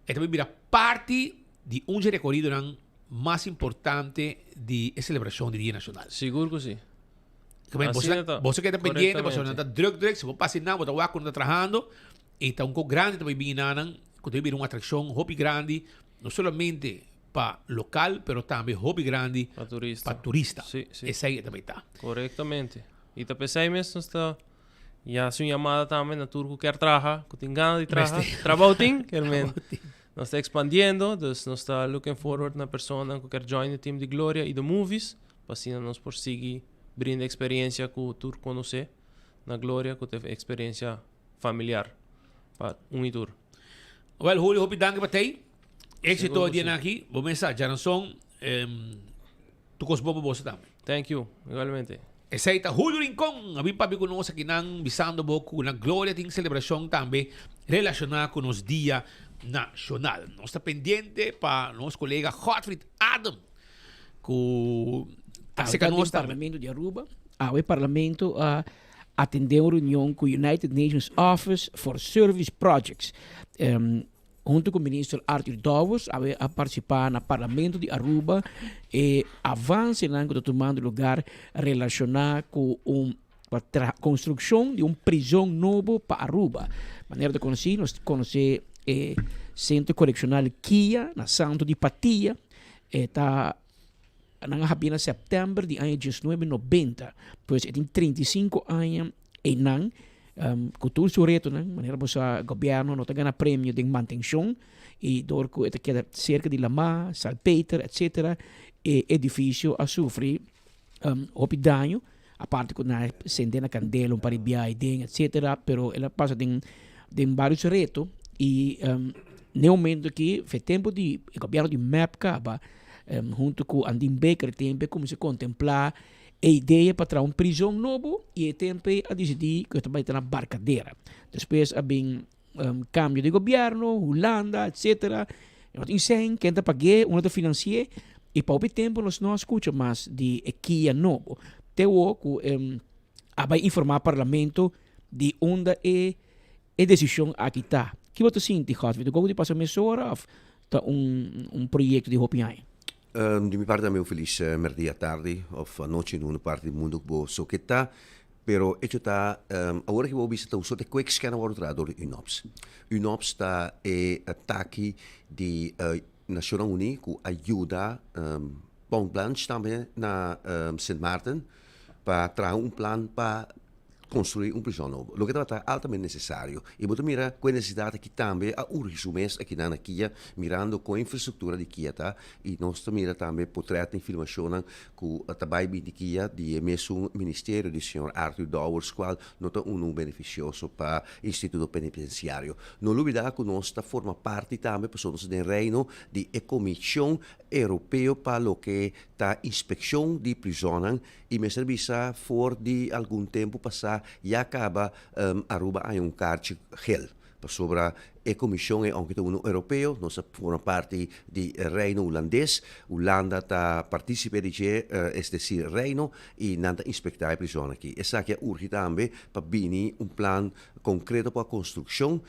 e ta bira parti di un dje recoridonan mas importante di e celebracion di Dia Nacional. Sigur cu si. Boso ta, boso keda pendiente, pasobra nan ta druk druk, si bo pasa nan bo ta wak cu nan ta trahando. E ta un ko grandi ta bai bini nanan ku ta bira un atrakshon hopi grandi no solamente pa lokal pero tambe hopi grandi Pa turista. pa turista. Sí, sí. Esei e ta bai ta. Korektamente. I ta p'esei mes nos ta ya hasi un yamada tambe na tur ku kier traha, ku tin gana di traha. Mester. Trabou tin, kier men. Trabou tin. Nos ta ekspandiendo, dus nos ta looking forward na personanan ku kier join e team di Gloria i The Movies, pa asina nos por sigui brinda eksperensia ku tur konosé na Gloria ku ta e eksperensia familiar pa un y tur. Wel Julio hopi danki pa tei. Éxito Seguro dia sí. aki. Bo mesa Jaranson um, tu kos bon pa boso tambe. Thank you, igualmente. Esei ta Julio Rincon, a bin papia ku nos akinan bisando bo ku na Gloria tin selebrashon tambe relashoná ku nos Dia Nashonal. Nos ta pendiente pa nos kolega Godfried Adam ku ta Awe seka ta den nos tambe. Parlamento di Aruba. Awe Parlamento a atendé un reunion ku United Nations Office for Service Projects. Hunto ku Minister Arthur Dowers awe a partisipá na Parlamento di Aruba e avansenan ku ta tumando lugar relashoná ku un konstrukshon di un prizon nobo pa Aruba. Manera ta konosí nos konosé e Sentro Korekshonal Kia na Santo di Patia e ta Nan a habia na sèptèmber di aña diesnuebe nobenta. Pues e tin 35 aña einan ku tur su retonan. Manera bo sa gobièrnu no ta gana premio den mantenshon i dor ku e ta keda serka di lamá, salpeter etsetera, e edifisio a sufri hopi daño. Aparte ku nan a sende na kandela un par di biaha aden etsetera, pero el a pasa den den varios reto i n'e momento aki fe tempu di e gobièrnu di mep kaba huntu ku Andin Baker tempu e kuminsá kontemplá e idea pa traha un prizon nobo i e tempu ei a disidí ku e ta bai ta na Barcadera. Despues a bin kambio di gobièrnu, Hulanda etsetera, e no tin sèn, ken ta pag'é, unda ta finansi'é i pa hopi tempu nos no a skucha mas di e kia nobo. Te awor ku. A bai informá Parlamento di unda e e desishon aki ta. Ki bo ta sinti, Godfrey? Ta gogo di pasa mesora òf ta un un proyekto di hopi aña? Di mi parti tambe un felis merdia, tardi òf anochi den un parti di mundu ku bo so ke ta. Pero echo ta, awor ki bo bisa ta un sorte quick scan a wòrdu traha dor di UNOPS. UNOPS ta e taki di Nashonnan Uní ku a yuda Pont Blanche tambe na Sint Maarten pa traha un plan pa construi un prison nobo, loke tabata altamente necesario. Y bo ta mira cu e necesidad aki tambe a urgi su mes akinan na Kia, mirando con e infrastructura di Kia ta, y nos ta mira tambe potretnan y filmacionnan cu ta bay bin di Kia di e mesun ministerio di señor Arthur Dowers, cual no ta uno beneficioso pa Instituto Penitenciario. No lubida cu nos ta forma parti tambe, pasobra nos ta den Reino, di e Comision Europeo pa loke ta inspeccion di prisonnan, I mester bisa for di algun tempu pasá ya kaba Aruba haña un karchi gel. Pasobra e komishon ei ounke ta unu europeo, nos a forma parti di Reino Hulandes, Hulanda ta partisipe di dje, es desir Reino, i nan ta inspektá e prizòn aki. Esaki a urgi tambe pa bini un plan konkreto pa konstrukshon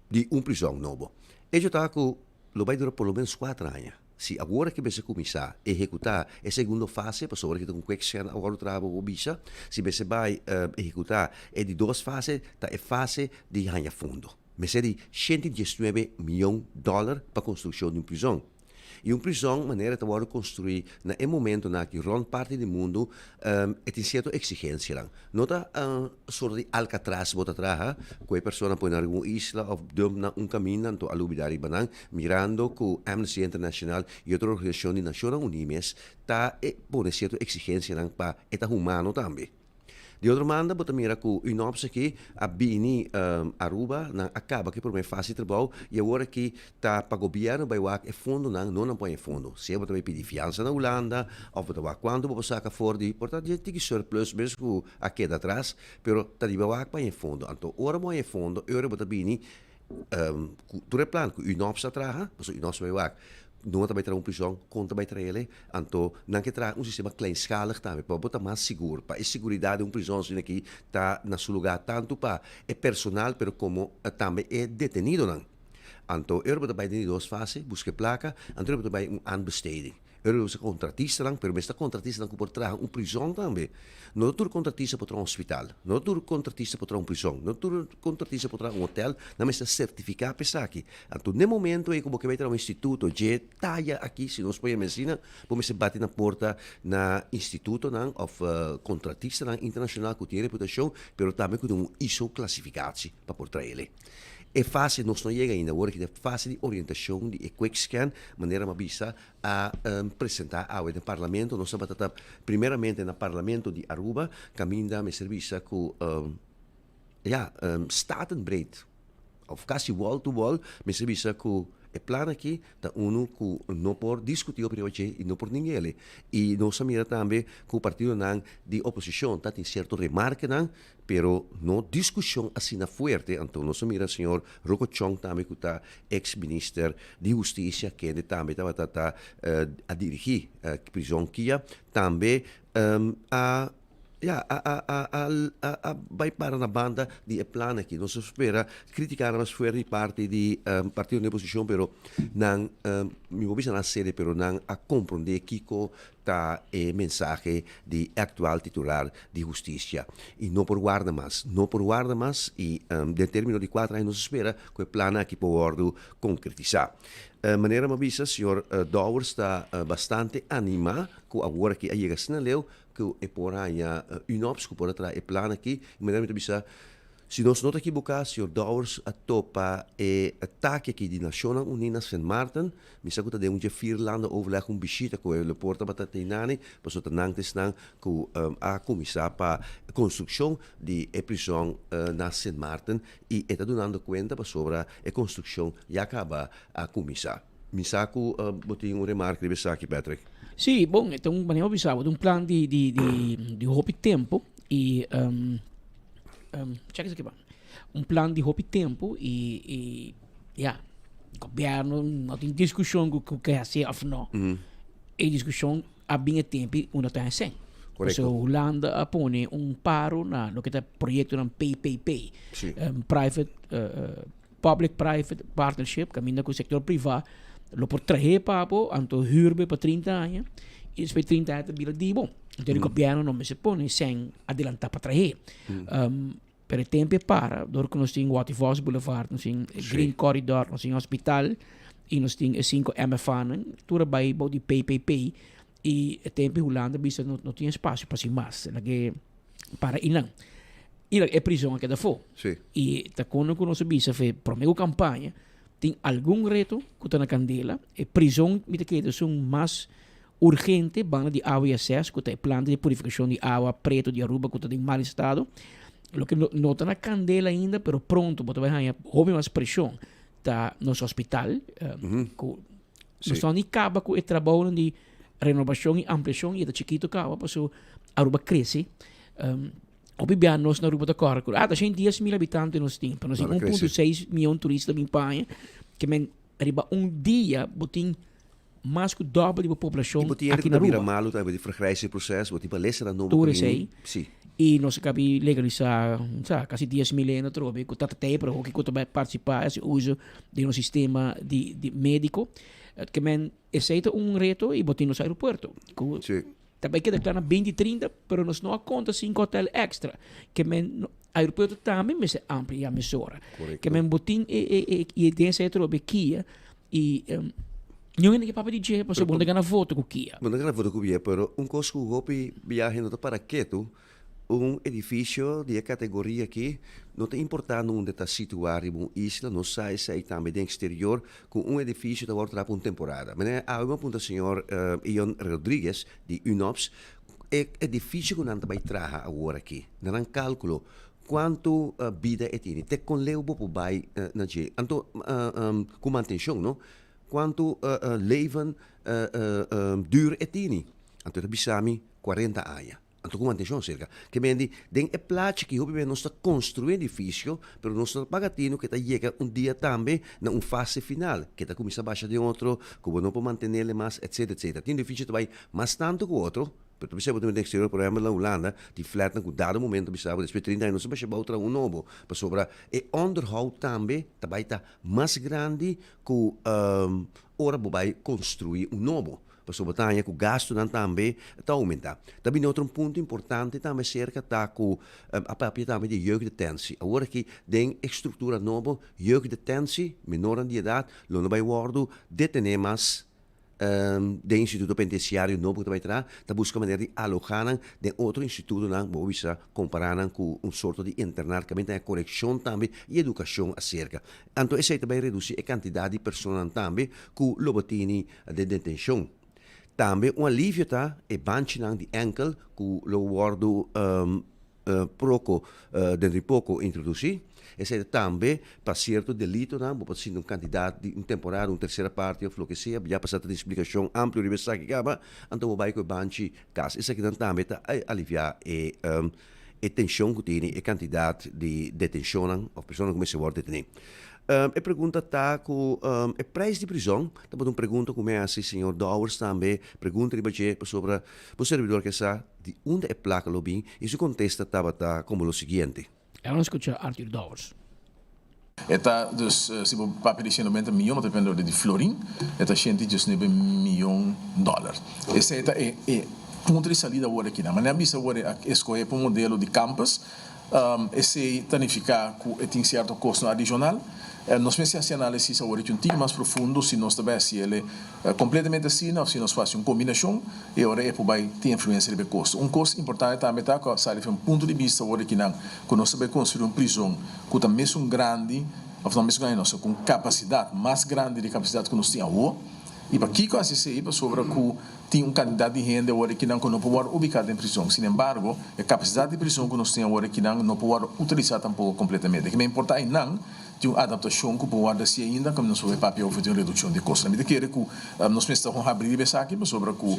di un prizòn nobo. Echo ta ku lo bai dura por lo menos kuater aña. Si awor ke mester kuminsá ehekutá e segundo fase, pasobra ki ta un kwekshon awor traha bo bisa, si mester bai ehekutá e di dos fase, ta e fase di haña fondo. Mester di 119 mion dòler pa konstrukshon di un prizòn. I un prizòn manera ta wòrdu konstruí na e momentonan aki rònt parti di mundu, e tin sierto eksigensianan. No ta sorto di Alcatraz bo ta traha, ku e persona pone na riba un isla òf dump nan un kaminda, anto a lubidá riba nan, mirando ku Amnesty International i otro organisashon di Nashonnan Uní mes ta pone sierto eksigensianan pa e ta humano tambe. Di otro banda bo ta mira ku UNOPS aki a bini Aruba, nan a kaba ku e promé fase di trabou i awor aki ta pa gobièrnu bai wak e fondonan, no nan pon e fondo. Sea bo ta bai pidi fiansa na Hulanda òf bo ta wak kuantu bo por saka for di, por ta dje tiki surplus mes ku a keda atras, pero ta riba wak pa e fondo. Anto ora bo haña e fondo, e ora bo ta bini ku tur e plan ku UNOPS a traha, pasobra UNOPS bai wak no ta bai traha un prison, kon ta bai traha el, anto nan ke traha un sistema kleinschalig tambe pa bo ta mas sigur, pa e siguridat di un prison asina aki ta na su lugar tantu pa e personal pero komo tambe e detenidonan. Anto e ora bo ta bai den di dos fase, buska e plaka, anto e ora bo ta bai un aanbesteding. E ora bo buska kontratistanan, pero mester kontratistanan ku por traha un prizòn tambe. No ta tur kontratista por traha un hospital, no ta tur kontratista por traha un prizòn, no ta tur kontratista por traha un hotel, nan mester sertifiká pa esaki. Anto n'e momento ei ku bo ke bai traha un instituto dje taya aki, si nos por yama asina, bo mester bati na porta na institutonan òf kontratistanan internashonal ku tin reputashon, pero tambe ku tin un ISO-klasifikatie pa por traha el'e. E fase nos no yega ainda, awor aki ta e fase di orientashon di e quick scan, manera mi a bisa a presenta awe den Parlamento. Nos tabata ta primeramente na Parlamento di Aruba, kaminda mester bisa ku ya, statenbreed of kasi wall to wall mester bisa ku e plan aki ta unu ku no por diskutí op riba dje i no por ningele. I nos a mira tambe ku partidonan di oposishon ta tin sierto remarkenan Pero no discusion asina fuerte, anto nos a mira señor Rocco Chong tambe cu ta ex minister di husticia kende tambe tabata ta a dirigi prison kia tambe a ya a a a a a bay para na banda di e plan aki. Nos a spera criticanan mas fuerte di parti di partido di oposicion pero nan mi por bisa nan a cede pero nan a compronde kico ta e mensahe di e actual titular di husticia y no por warda mas, no por warda mas y den termino di cuater aña nos a spera cu e plannan aki por wordo concretisa. Manera mi a bisa, señor Dowers ta bastante anima cu awor aki a yega asina leu cu e por haña UNOPS cu por a traha e plan aki y manera mi ta bisa, Si nos no ta ekiboká, señor Dowers a topa e atake aki di Nashonnan Uní na Sint Maarten. Mi sa ku ta den un dje vier landen overleg un bishita ku e lo por tabata teinani, pasobra ta nan ta esnan ku a kuminsá pa konstrukshon di e prizòn na Sint Maarten i e ta dunando kuenta pasobra e konstrukshon ya kaba a kuminsá. Mi sa ku bo tin un remark riba esaki, Patrick. Sí, bon, e ta un, manera bo bisa bo, ta un plan di di di hopi tempu i. Um, check esaki ba. Un plan di hopi tempo y, y ja, gobierno no tin discusión cu cu ke hacer of no. Mm. E discusión a bin e tempo unda ta hacen. Korekto. So Hulanda a pone un paro na loke ta proyectonan PPP. Sí. Private, Public Private Partnership, kaminda ku sektor privá lo por trahe pa bo, anto huur bo pa 30 aña i despues 30 aña ta bira di bo. Anto di gobièrnu no mester pone sèn adelantá pa trahe. Pero e tempu e para dor ku nos tin Watty Vos Boulevard, nos tin Green Corridor, nos tin hospital i nos tin e sinku MFAnan, tur a bai bou di PPP i e tempu Hulanda bisa no tin espasio pa hasi mas, laga para einan. I e prizon a keda afó. I ta kono ku nos a bisa fe promé ku kampaña tin algun reto ku ta na kandela. E prizon mi ta kere ta esun mas urgente banda di awa i ases ku ta e planta di purifikashon di awa pretu di Aruba ku ta den mal estado. Loke no ta na kandela ainda pero pronto bo ta bai haña hopi mas preshon ta nos hospital ku nos no ni kaba ku e trabounan di renobashon i ampliashon i e ta chikito kaba pasobra Aruba krese. Hopi bia nos na Aruba ta kòrda ku ah ta shen 10.000 habitante nos tin, pero nos tin 1.6 mion turista bin paña ke men riba un dia bo tin mas ku dòbel di bo poblashon I bo tin hende aki ku na ta bira Aruba. malu tambe di vergrijs e proses, bo tin palesanan nobo Tur ku bini. esei. Sí. I nos a kabi legalisá sa kasi 10.000 hende atrobe ku ta tatei pero hopi ku ta bai partisipá hasi uso di nos sistema di di médiko. Ke men esei ta un reto i bo tin nos aeropuerto ku Sí. Ta bai keda kla na binti trinta, pero nos no a konta sinku hotel extra. Ke men aeropuerto tambe mester amplia mesora. Korekto. Ke men bo tin e e e i den esei atrobe Kia i niun hende ke papia di dje pasobra bo no ta gana voto ku Kia. Bo no ta gana voto ku Kia, pero un kos ku hopi biahe no ta para ketu, un edifisio di e kategoria aki no ta importá nunde ta situá riba un isla, nos sa esei tambe den eksterior ku un edifisio ta wòrdu traha pa un temporada. Manera awe mi a puntra señor Ion Rodriguez di UNOPS, e edifisio ku nan ta bai traha awor aki, na nan kálkulo, kuantu bida e tene? Te kon leu bo por bai na dje? Anto ku mantenshon, no? Kuantu leven duur e tene? Anto e ta bisa mi kuarenta aña. Anto ku mantenshon serka. Ke men di, den e plachi ki hopi bes nos ta konstruí edifisio, pero nos no ta paga tinu ke ta yega un dia tambe na un fase final, ke ta kuminsá basha den otro, ku bo no por mantenele mas, etsetera, etsetera. Tin edifisio ta bai mas tantu ku otro, pero ta bisa bo den eksterior, por ehèmpel na Hulanda, tin flatnan ku dado momento bisa bo despues di trinta aña nos ta basha bou traha un nobo, pasobra e onderhoud tambe ta bai ta mas grandi ku ora bo bai konstruí un nobo. Pasobra bo ta haña ku gastunan tambe ta oumentá. Ta bini otro un punto importante tambe serka ta ku a papia tambe di jeugddetentie. Awor aki den e struktura nobo jeugddetentie, menornan di edat lo no bai wòrdu detené mas den instituto penitenciario nobo ku ta bai traha. Ta buska manera di alohá nan den otro institutonan, bo bisa kompará nan ku un sorto di internat kaminda ta haña korekshon tambe i edukashon aserka. Anto esei ta bai redusí e kantidat di personanan tambe ku lo bo tini den detenshon. Tambe un alivio ta e banchinan di enkel ku lo wòrdu proko dentro di poko introdusí. Esei ta tambe pa sierto delitonan, bo por sinti un kantidat di un temporada, un tersera parti òf loke sea, ya pasá ta tin splikashon amplio riba esaki kaba, anto bo bai ku e banchi kas. Esakinan tambe ta aliviá e e tenshon ku tene e kantidat di detenshonnan òf personanan ku mester wòrdu detené. E pregunta ta ku e preis di prizòn tabata un pregunta ku mi a hasi señor Dowers tambe pregunta riba dje pasobra bo servidor ke sa di unda e plaka lo bin i su kontesta tabata komo lo siguiente. Laga nos skucha Arthur Dowers. E ta dus si bo papia di 190 miyon bo ta depende di florin e ta 119 miyon dòler. Esei ta e e punto di salida awor aki nan. Manera a bisa awor a eskohe pa un modelo di campus. Esei ta nifiká ku e tin sierto kostonan adishonal. Nos mester hasi análisis awor un tiki mas profundo si nos ta bai hasi el kompletamente asina òf si nos por hasi un kombinashon i ora e por bai tin influensia riba e kosto. Un kos importante tambe ta ku a sali for un punto di bista awor di kinan ku nos ta bai konstruí un prizon ku ta mesun grandi òf no mesun grandi no, ku un kapasidat mas grandi di e kapasidat ku nos tin awor. I pakiko hasi esei? Pasobra ku Tin un kantidat di hende awor ekinan ku no por wòrdu ubiká den prizon. Sinembargo, e kapasidat di prizon ku nos tin awor ekinan no por wòrdu utilisá tampoko kompletamente. Kimen importá einan tin un adaptashon ku por wòrdu hasi ainda kaminda nos por papia over di un redukshon di kostonan. Mi ta kere ku nos mester ta habrí riba esaki pasobra ku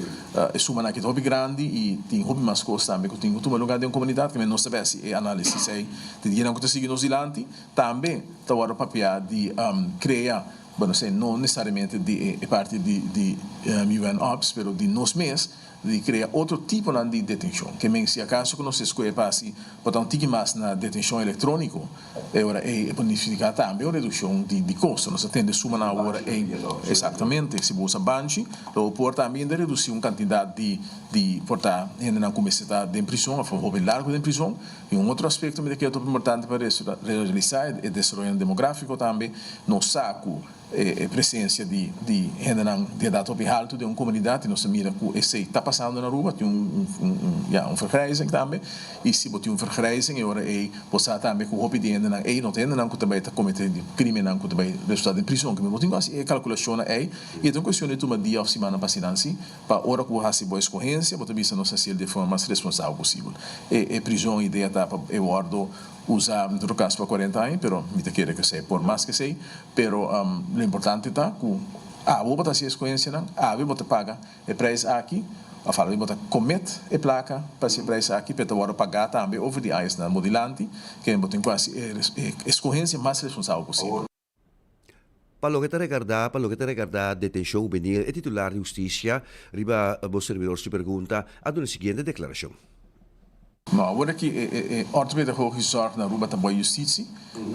e sumanan aki ta hopi grandi i tin hopi mas kos tambe ku tin ku tuma lugá den un komunidat. Kimen nos ta bai hasi e análisis ei di dianan ku ta sigui nos dilanti. Tambe ta wòrdu papia di krea. Bueno, esei no nesesariamente di e parti di di UN Ops, pero di nos mes, di krea otro tiponan di detenshon. Ke men si akaso ku nos eskohe pa hasi por ta un tiki mas na detenshon elektróniko, e ora ei e por nifiká tambe un redukshon di kosto. Nos a tende sumanan awor ei. Eksaktamente. Si bo usa banchi, lo bo por tambe ainda redusí un kantidat di di por ta hendenan ku mester ta den prison òf hopi largu den prison. I un otro aspekto mi ta kere hopi importante pa realisá e desaroyonan demográfiko tambe. Nos sa ku e presencia di di hendenan di edad hopi halto den un comunidad y nos ta mira cu esey ta pasando na Aruba, tin un un ya un vergrijzing tambe y si bo tin un vergrijzing e ora ey bo sa tambe cu hopi di hendenan ey no ta hendenan cu ta bay ta comete di crimennan cu ta bay resulta den prison, bo tin cu haci e calculacionnan ey y e ta un cuestion di tuma dia of simannan pa haci nan si pa ora cu bo haci bo escogencia bo ta bisa nos haciel di e forma mas responsabel posibel. E e prison idea ta pa e wordo usa en todo caso pa cuarenta aña pero mi ta kere cu esey por mas cu esey. Pero lo importante ta ku abo bo ta hasi e escogencianan, awe bo ta paga e prijs aki, of awe bo ta commit e placa pa hasi e prijs aki, pero ta wordo paga tambe over di añasnan bo dilanti, kende bo tin ku hasi e escogencia mas responsabel posibel. Pa loke ta regarda pa loke ta regarda detencion hubenil, e titular di husticia riba bo servidor su pregunta a duna e siguiente declaracion. No, awor aki e orthopedagogische zorg na Aruba ta boa justitie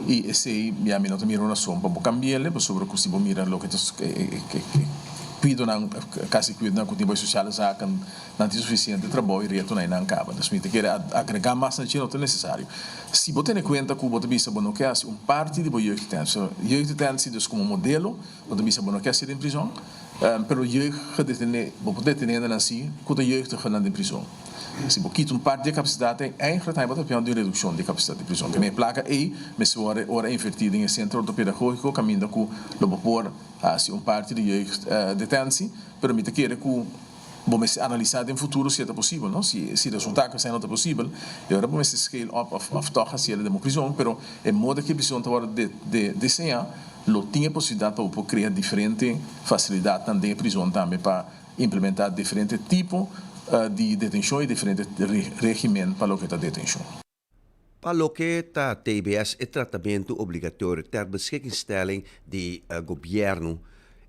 y esey ya mi no ta mira un rason pa bo cambiele pasobra cu si bo mira loke ta e cuidonan casi cuidonan cu tin boa sociale zaken nan tin suficiente trabou y reto na eynan caba. Dus mi ta kere agrega mas na dje no ta necesario. Si bo tene cuenta cu bo ta bisa bo no ke haci un parti di bo jeugddetentie, jeugddetentie dus como modelo bo ta bisa bo no ke haci den prison pero jeugdgedetene bo por detene nan si cu ta jeugdigenan den prison. Si bo kita un parti di e kapasidat ei, eigenlijk ta bo ta pidiendo di un redukshon di e kapasidat di prizon. Kende e plaka ei mester wòrdu ora invertí den e sentro ortopedagógiko kaminda ku lo bo por hasi un parti di jeugddetentie. Pero mi ta kere ku bo mester analisá den futuro si e ta posibel, no? Si si resultá ku esei no ta posibel, e ora bo mester scale up òf òf tòg hasi el den bo prizon. Pero e moda ku e prizon ta wòrdu diseñá lo tin e posibilidat pa bo por krea diferente fasilidatnan den e prizon tambe pa Implementá diferente tipo di detenshon i diferente regimen pa loke ta detenshon. Pa loke ta tbs e tratamentu obligatorio ter beschikkingstelling di gobièrnu,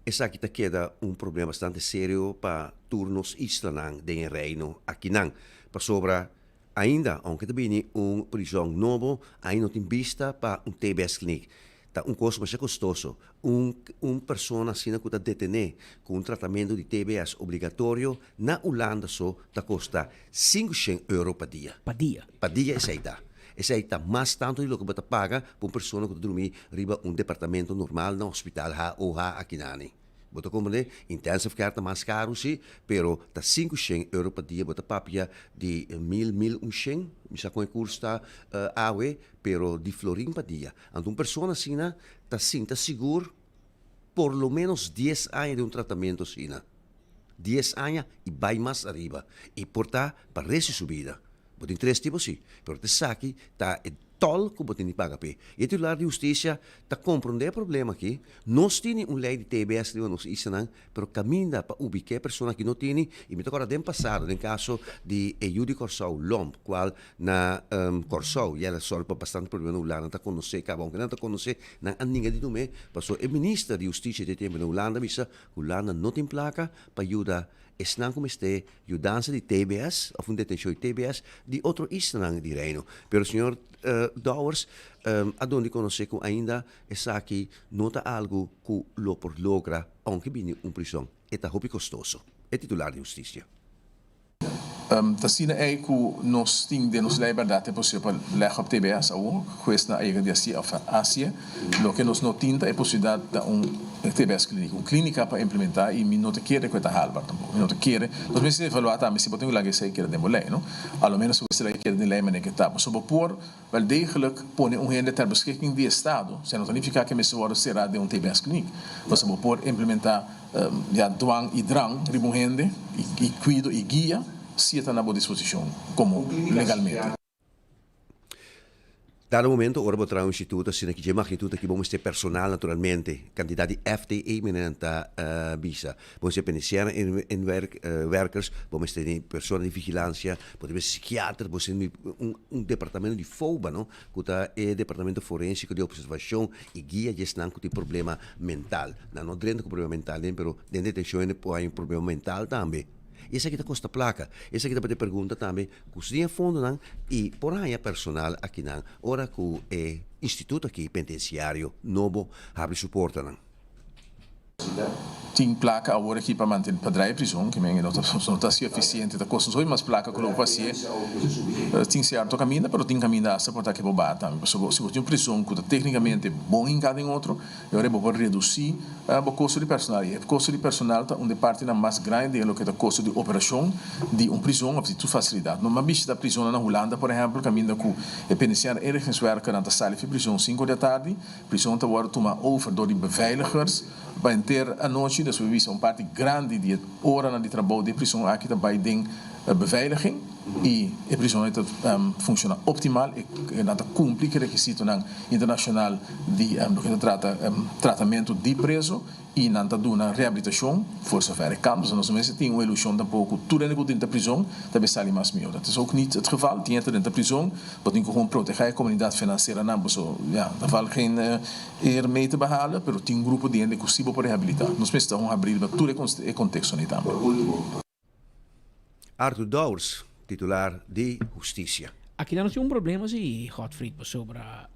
esaki ta keda un problema bastante serio pa tur nos islanan den e Reino akinan, pasobra Ainda, aunke ta bini un prizòn nobo, ainda no tin bista pa un tbs kliniek. Ta un kos masha kostoso. Un un persona asina ku ta detené ku un tratamentu di tbs obligatorio na Ulanda so ta kosta 500 euro pa dia. Pa dia. Pa dia esei ta. Esei ta mas tantu di loke bo ta paga pa un persona ku ta drumi riba un departamento normal na hospital HOH akinani. Bo ta komprendé? Intensive care ta mas karu si, pero ta 500 euro pa dia. Bo ta papia di mil, 1100, mi sa kon e kurs ta awe, pero di florin pa dia. Anto un persona asina ta sinta sigur por lo menos dies aña den un tratamentu asina. Dies aña i bai mas ariba. I por ta pa resto di su bida. Bo tin tres tipo si, pero t'esaki ta e tòl ku bo tin di paga p'e. I e titular di hustisia ta komprondé e problema aki. Nos tini un lei di tbs riba nos islanan, pero kaminda pa ubiká e persona aki no tini. I mi ta kòrda den pasado, den kaso di e yu di Kòrsou, Lomp, kual na Kòrsou ya el a sòru pa bastante problema na Hulanda, nan ta konosé kaba. Ounke nan ta konosé, nan a ninga di tum'é, pasobra e minister di hustisia di e tempu na Hulanda a bisa ku Hulanda no tin plaka pa yuda esnan ku mester Yudansa di tbs of un detencion di tbs di otro islanan di Reino. Pero señor Dowers a duna di conoce cu ainda esaki no ta algo cu lo por logra aunke bini un prison. E ta hopi costoso. E titular di husticia. Ta asina ei cu nos tin den nos ley berdad e posibilidad pa leg op tbs awor. Huesnan a yega di haci of a hacie. Loke nos no tin ta e posibilidad ta un tbs clinic, un clinica pa implementa y mi no ta kere cu e ta haalbaar tampoco. Mi no ta kere. Nos mester evalua tambe si bo tin cu laga esey keda den bo ley, no? A lo menos bo mester laga keda den ley manera ke ta. Pasobra bo por wel degelijk pone un hende ter beschikking di estado, esey no ta nifica cu e mester wordo cera den un tbs clinic. Pasobra bo por implementa ya dwang y drang riba un hende y cuido y guia si e ta na bo disposicion como legalmente. Dado momento ora bo traha un instituto asina ki dje magnitud aki bo mester personal naturalmente, kantidat di FTE mene nan ta bisa. Bo mester penitenciaire in werkers, bo mester tin persona di vigilancia, bo tin mester psikiater, bo mester tin un departamento di FOBA no, ku ta e departamento forensico di observacion y guia di esnan ku tin problema mental. Nan no drenta ku problema mental den pero den detencion hende por haña un problema mental tambe. I esaki ta kosta plaka. Esaki ta pa te pregunta tambe ku si tin e fondonan i por haña personal akinan ora ku e instituto aki penitensiario nobo habri su portanan. Tin plaka awor aki pa mantene pa draai prizon, ke men e no ta no ta así eficiente, ta kosta hopi mas plaka ku lo por hasié. Tin sierto kaminda, pero tin kaminda asta por ta ke bo baha tambe. Pasobra si bo tin un prizon ku ta teknikamente bon hinká den otro, e ora bo por redusí bo kosto di personal. I e kosto di personal ta un di e partinan mas grandi den loke ta kosto di operashon di un prizon òf di tur fasilidat. No m'a bishita prizonnan na Hulanda, por ehèmpel, kaminda ku e penitenciaire inrichtingswerkernan ta sali fi prizon sinku di atardi, Prison ta wòrdu tuma over dor di beveiligers pa henter anochi, dus bo bisa un parti grandi di e oranan di trabou di e prison aki ta bai den beveiliging i e prison ei ta funshoná optimal, e nan ta kumpli ku e rekisitonan internashonal di loke ta trata tratamentu di preso. I nan ta duna rehabilitacion voor zover e kan. Dus nos no mester tin un ilusion tampoco cu tur hende cu drenta prizon ta bay sali mas miho. Dat is ook niet het geval. Tin hende ta drenta prizon, bo tin cu gewoon protega e comunidad financiera nan. Boso, ja, daar valt geen eer mee te behalen, pero tin un grupo di hende cu si bo por rehabilita. Nos mester ta un habri riba tur e contextonan tambe. Arthur Dowers, titular di Husticia. Aki nan nos tin un problema si, Godfried, pasobra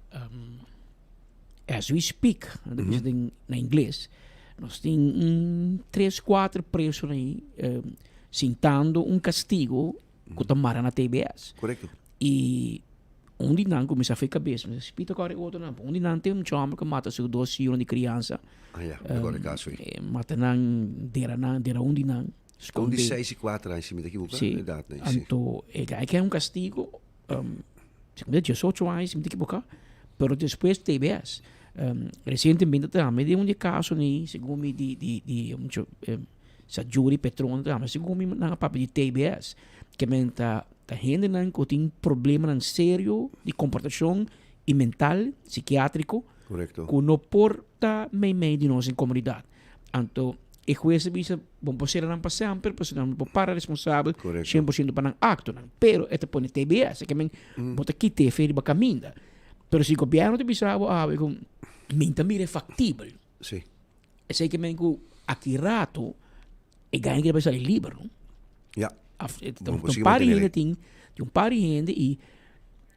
as we speak, nan ta bisa den na ingles, nos tin un tres, kuater preso ahí sintando un castigo ku ta mara na TBS. Korekto. I un di nan kuminsá fei kabes, mi sa spita kòrda e otronan, un di nan tin un chòmber ku mata su dos yunan di kriansa. Ah ya, mi kòrda e kaso ei. Mata nan, dera nan, dera un di nan. Un di seis i kuater aña, si mi ta ekiboká, Sí. edat nan, sí. Anto e guy krijgt un castigo, si mi ta diesocho aña, si mi ta ekiboká, pero despues TBS. Recientemente tambe den un di e caso ni, segun mi di di di mucho sa Jury Petrona tambe, segun mi nan a papia di TBS, ke men ta ta hendenan ku tin problemanan serio di komportashon i mental, psikiatriko, Korekto. ku no por ta meimei di nos den komunidat. Anto e hues a bisa, bon por sera nan pa semper, pasobra nan no por para responsabel 100% pa nan actonan. Pero e ta pone TBS, ke men bo ta kita e fe riba caminda. Pero si gobierno ta bisa bo awe cu min ta mira e factibel. Sí. Esey ke men cu aki rato e gana ke ta bay sali liber, no? Ja. Af, un par di hende tin, tin un par di hende y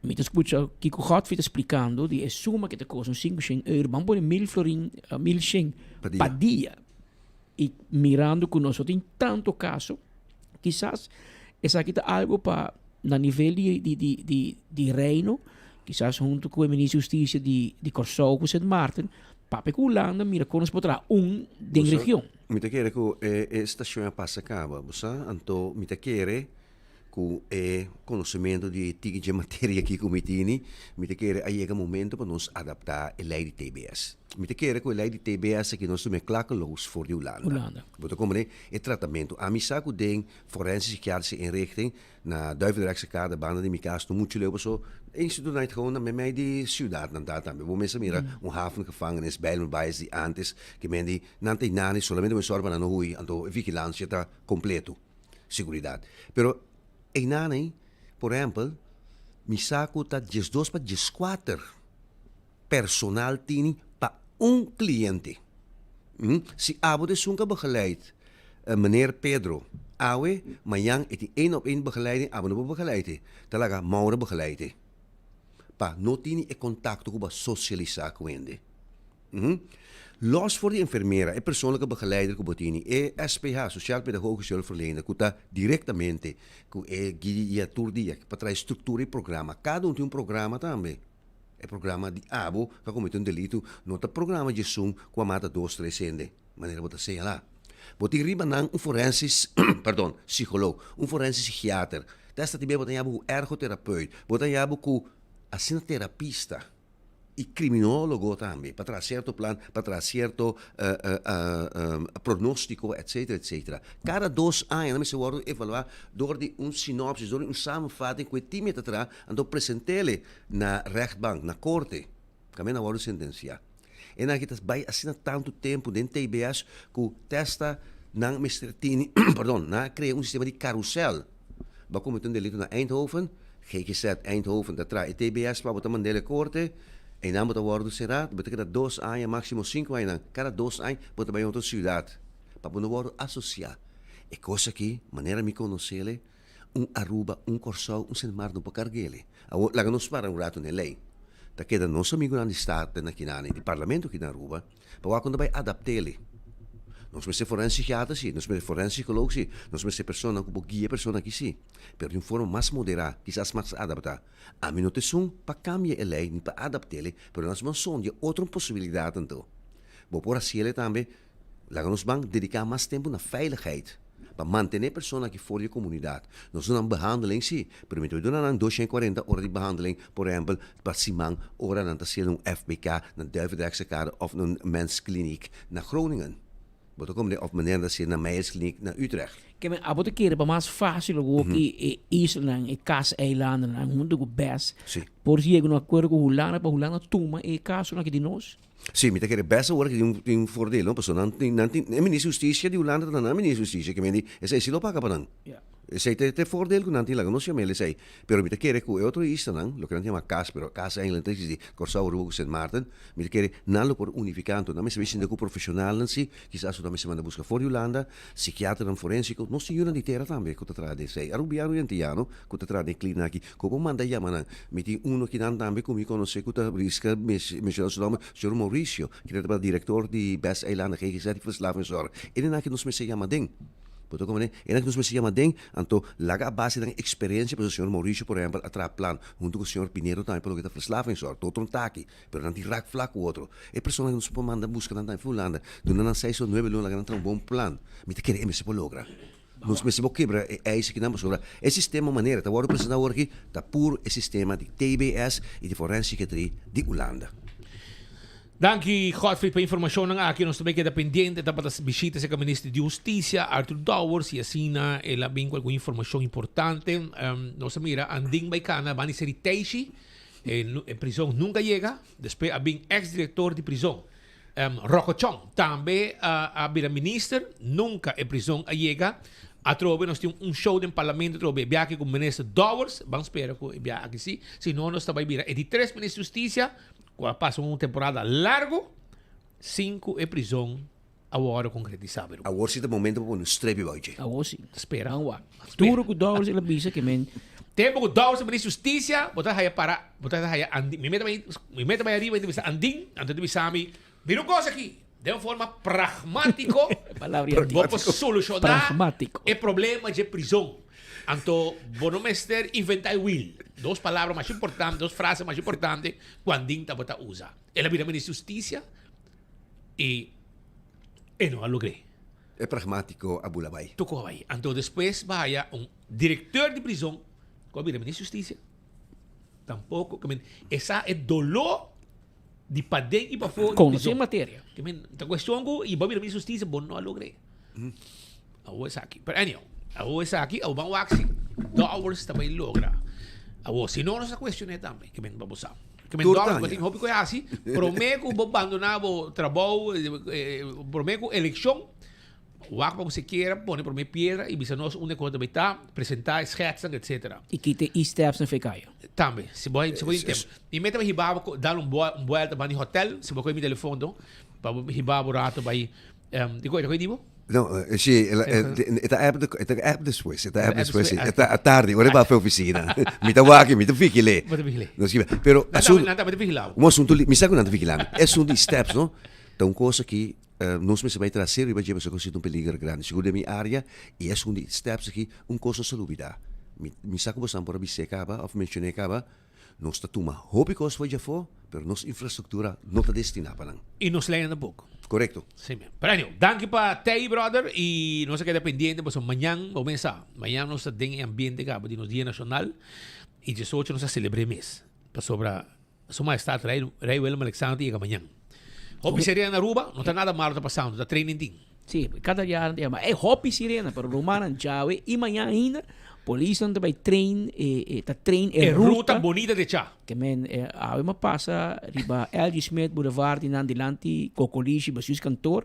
mi ta scucha kico Godfrey ta splicando di e suma ke ta kosta un sinku shen euro, ban pone mil florin, mil shen Pa dia. pa dia. Y mirando cu nos no tin tanto caso, kisas esaki ta algo pa na nivel di di di di di reino, kisas hunto cu e minister di husticia di di Corsou cu Sint Maarten, papia cu Hulanda mira con nos por traha un den Bo sa, region. Mi ta kere ku e e stashon a pasa kaba, bo sa? Anto mi ta kere ku e konosementu di e tiki dje materia aki ku mi tini, mi ta kere a yega momento pa nos adaptá e lei di TBS. Mi ta kere ku e lei di TBS aki nos tuma e klakeloos for di Hulanda. Hulanda. Bo ta komprendé? E tratamentu. Ami sa ku den Forensisch Psychiatrische Inrichting Na Duivendrechtse Kade, banda di mi kas, no muchu leu paso e instituto nan gewoon na meimei di siudat nan ta tambe. Bo mes a mira un havengevangenis, Bijlmerbajes di antes, ke men di nan ta inani solamente bo sòru pa nan no hui, anto e vigilansia ta kompleto, seguridat. Pero einan ei, por ehèmpel, mi sa ku ta diesdos pa dieskuater personal tini pa un kliente. Si abo ta esun ku a begeleid meneer Pedro awe, mañan e tin één op één begeleiding, abo no por begeleid e, ta laga Mauro begeleid e pa no tini e kontakto ku bo a sosialisá ku hende. Los for di enfermera, e persoonlijke begeleider ku bo tini, e SPH, Sociaal Pedagogisch Hulpverlener, ku ta direktamente ku e guia tur dia pa trae struktura i programa. Kada un tin un programa tambe. E programa di abo ku a komete un delitu no ta programa di esun ku a mata dos, tres hende, manera bo ta señalá. Bo tin riba nan un forensis, pardon, psikolog, un forensis psikiater, ta esta tin bia bo ta haña bo ku ergoterapeut, bo ta haña bo ku asina terapista i kriminólogo tambe pa traha sierto plan, pa traha sierto pronóstiko, etcetera, etcetera. Kada dos aña nan mester wòrdu evaluá dor di un sinopsis, dor di un samenvatting ku e tim e ta traha, anto present'é Na rechtbank, na korte, kaminda a wòrdu sentensiá. E nan aki ta bai asina tantu tempu den tbs ku testa nan mester tini, pardon, nan a krea un sistema di karusèl. Bo a kometé un delitu na Eindhoven, GGZ Eindhoven ta traha e tbs pa bo ta mand'el e korte, einan bo ta wòrdu será, bo ta keda dos aña, máksimo sinku añanan. Kada dos aña bo ta bai un otro siudat pa bo no wòrdu asosiá. E kos aki, manera mi konosele, un Aruba, un Kòrsou, un Sint Maarten no por karg'ele. Awor, laga nos para un ratu n'e lei. Ta keda nos amigunan di Staten akinani, di Parlamento aki na Aruba, pa wak kon ta bai adapt'ele. Nos mester forensichiater si, nos mester forensikolog si, nos mester personanan ku por guia e persona aki si, pero di un forma mas moderá, kisas mas adaptá. Ami no ta esun pa kambia e lei ni pa adapt'ele, pero nos ban sondia otro posibilidat anto. Bo por hasiele tambe, laga nos ban dediká mas tempu na veiligheid, pa mantené persona aki for di e komunidat. Nos duna nan behandeling si, pero mi ta duna nan 240 ora di behandeling, por ehèmpel, pa siman ora nan ta hasiel un FBK na Duivendrechtse Kade òf na un menskliniek na Groningen. Bo ta komprendé? Òf manera nan ta hasiel na Meijerskliniek na Utrecht. Ke men abo ta kere pa mas fásil awor ki e islanan, e kaseilandennan huntu ku bes por yega un akuerdo ku Hulanda pa Hulanda tuma e kasonan aki di nos? Sí, mi ta kere best awor ki tin un voordeel, no? Pasobra nan tin, nan tin, e minister di Hustisia di Hulanda ta nan minister di Hustisia, ke men di, esei si lo paga pa nan. Esei ta e voordeel ku nan tin, laga nos yama el esei. Pero mi ta kere ku e otro islanan, loke nan ta yama kas, pero kas eigenlijk ta eksistí, Kòrsou, Aruba ku Sint Maarten, mi ta kere nan lo por unifiká, anto nan mester sinta ku profeshonalnan si, kisas nan mester manda buska for di Hulanda, sikiaternan forensiko, nos tin yunan di tera tambe ku ta traha den esei, arubiano i antiyano ku ta traha den e klina aki. Ku bo manda yama nan. Mi tin uno kinan tambe ku mi konosé ku ta riska menshoná su nòmber, señor Mauricio, kende tabata direktor di Best Eilanden GGZ di Verslavingszorg. E nan aki nos mester yama den. Bo ta komprendé? E nan aki nos mester yama den, anto laga a base di nan eksperensia, pasobra señor Mauricio por ehèmpel a traha plan huntu ku señor Pinedo tambe pa loke ta verslavingszorg. Ta otro un taki, pero nan tin raakvlak ku otro. E persona aki nos por manda buska nan tambe for Hulanda, duna nan seis o nuebe luna laga nan traha un bon plan. Mi ta kere e mester por logra. Nos mester por kebra e eis akinan pasobra e sistema manera ta wòrdu presentá awor aki ta puru e sistema di TBS i di Forensichiatrie di Hulanda. Danki Godfried pa informashonnan aki. Nos ta bay keda pendiente tabata bishita serka Minister di Hustisia Arthur Dowers y asina el a bin ku algun informashon importante. Nos a mira Andin bay kana bani seri Teishi e prizon nunka yega. Despues a bin ex direktor di prizon. Rocco Chong tambe a bira minister, nunca e prison a yega. Atrobe nos tin un show den parlamento atrobe e biaha aki cu minister Dowers, ban spera cu e biaha aki si, si no nos ta bay bira e di tres minister di husticia cu a pasa un temporada largo sin cu e prison a wordo concretisa. Awor si ta momento pa pone un strepi bao dje. Awor si. Spera. Ban wak. Duro cu Dowers el a bisa ke men. Tempo cu Dowers a minister di husticia bo ta haya para. Bo ta haya Andin. Mi meta bai, mi meta bai ariba i ta bisa Andin, anto ta bisa mi, mira un kos aki, den un forma pragmátiko, Palabra bo por solushoná Pragmátiko. e problema dje prizon. Anto bo no mester inventá e wiel. Dos palabra masha importante, dos frase masha importante ku Andin tabata usa. El a bira minister di hustisia i e no a logr'é. E pragmátiko a bula bai. Tokó a bai. Anto despues bo haya un direkteur di prizon ku a bira minister di hustisia. Tampoco, ke men, e sa e doló di paden i pafó. Conoce materia. Ke men, ta cuestion ku i bo bira mi justicia, bo no a logr'é. Awo esaki. Pero anyhow, awo esaki, awo ban wak si Dowers ta bai logra. Awo, si no nos a cuestion'é tambe, ke men pa bo sa. Ke men Tur Dowers, bo taña. tin hopi ku e hasi, promé ku bo bandoná bo trabou, promé ku elekshon, Wak pa bo sikiera pone prome piedra y bisa nos unda cu ta bay ta, presenta e schetsen etc. Y kita e steps na fekaya. Tambe, si bo si bo tin tempo. Mi meta bay hiba bo dal un un buelta banda di hotel, si bo coge mi telefon to, pa bo hiba bo rato bay, di cu e ta coge di bo? No, si, e ta app e ta app despues, e ta app despues, si. E ta atardi, ora e bai pa oficina. Mi ta wak, mi ta vigil'é. Bo ta vigil'é. No si, pero asunto. Nan ta vigila bo. Un asunto, mi sa cu nan ta vigila mi. E asunto di steps, no, ta un cosa ki Nos mester bai tras serio riba dje pasobra si ta un peliger grandi. Sigur den mi area y esun di steps aki un cos no sa lubida. Mi mi sa cu bosan por a bis'é caba of mencion'é caba, nos ta tuma hopi cos for djafó pero nos infrastructura no ta destina pa nan. Y nos leynan tampoco. Corecto. Si men. Pero anyhow, danki pa tei brother y nos a keda pendiente pasobra mañan bo mesa, mañan nos ta den e ambiente caba di nos dia nacional y diesocho nos a celebr'é mes pasobra Su Majestad Rey, Rey Willem Alexander ta yega mañan. Hopi sirena na Aruba, no ta nada malo ta pasando, ta training tin. Sí, cada dia nan ta yama, ey hopi sirena, pero rumannan djawe y mañan ainda, polisnan ta bay train, e, e, ta train e E ruta ruta. bonita de cha. Ke men, e, awe mi a pasa riba LG Smith Boulevard di nan dilanti Cocolishi, bestuurskantoor,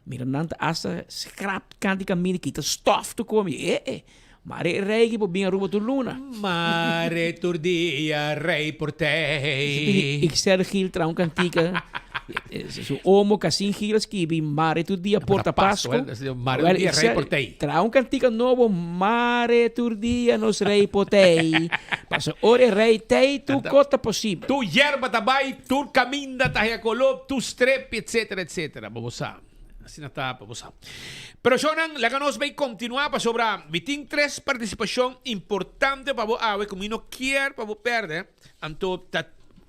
mira nan ta hasta scrap kant di kaminda, kita stof ta komi, e, e. Mare e rei ki por bin Aruba tur luna. Mare tur dia rei por tei. Ixel Gil traha un kantika. Su omo Casin Gil a skibi Mare tur dia porta Pasco. Mare tur dia rey por tei. Traha un cantica nobo Mare tur dia nos rey por tei. Paso ora e rey tei tur cos ta posibel. Tur yerba ta bay, tur caminda ta haya color, tur strepi etcetera etcetera. Bo bo sa. Asina ta pa bo sa. Pero shownan, laga nos bay continua pasobra mi tin tres participacion importante pa bo awe cu mi no kier pa bo perde. Anto ta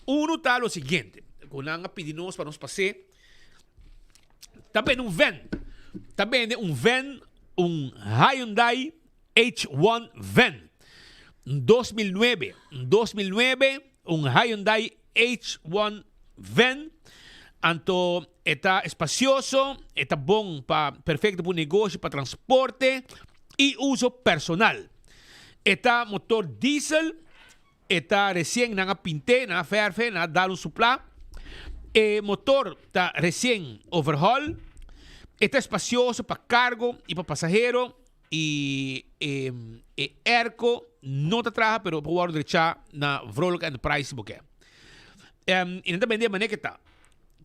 uno ta lo siguiente, cu nan a pidi nos pa nos pas'é, ta bende un van, ta bende un van, un Hyundai H1 van, un 2009, un 2009, un Hyundai H1 van, anto e ta espacioso, e ta bon pa, perfecto pa un negoshi, pa transporte y uso personal. E ta motor diesel. E ta resien nan a pint'é, nan a fèrf'é, nan a dal un suplá. E motor ta resien overhaul. E ta espasioso pa kargo i pa pasahero i e e airco no ta traha pero por wòrdu drechá na Vrolijk Enterprise si bo ke. I nan ta bende manera ke ta.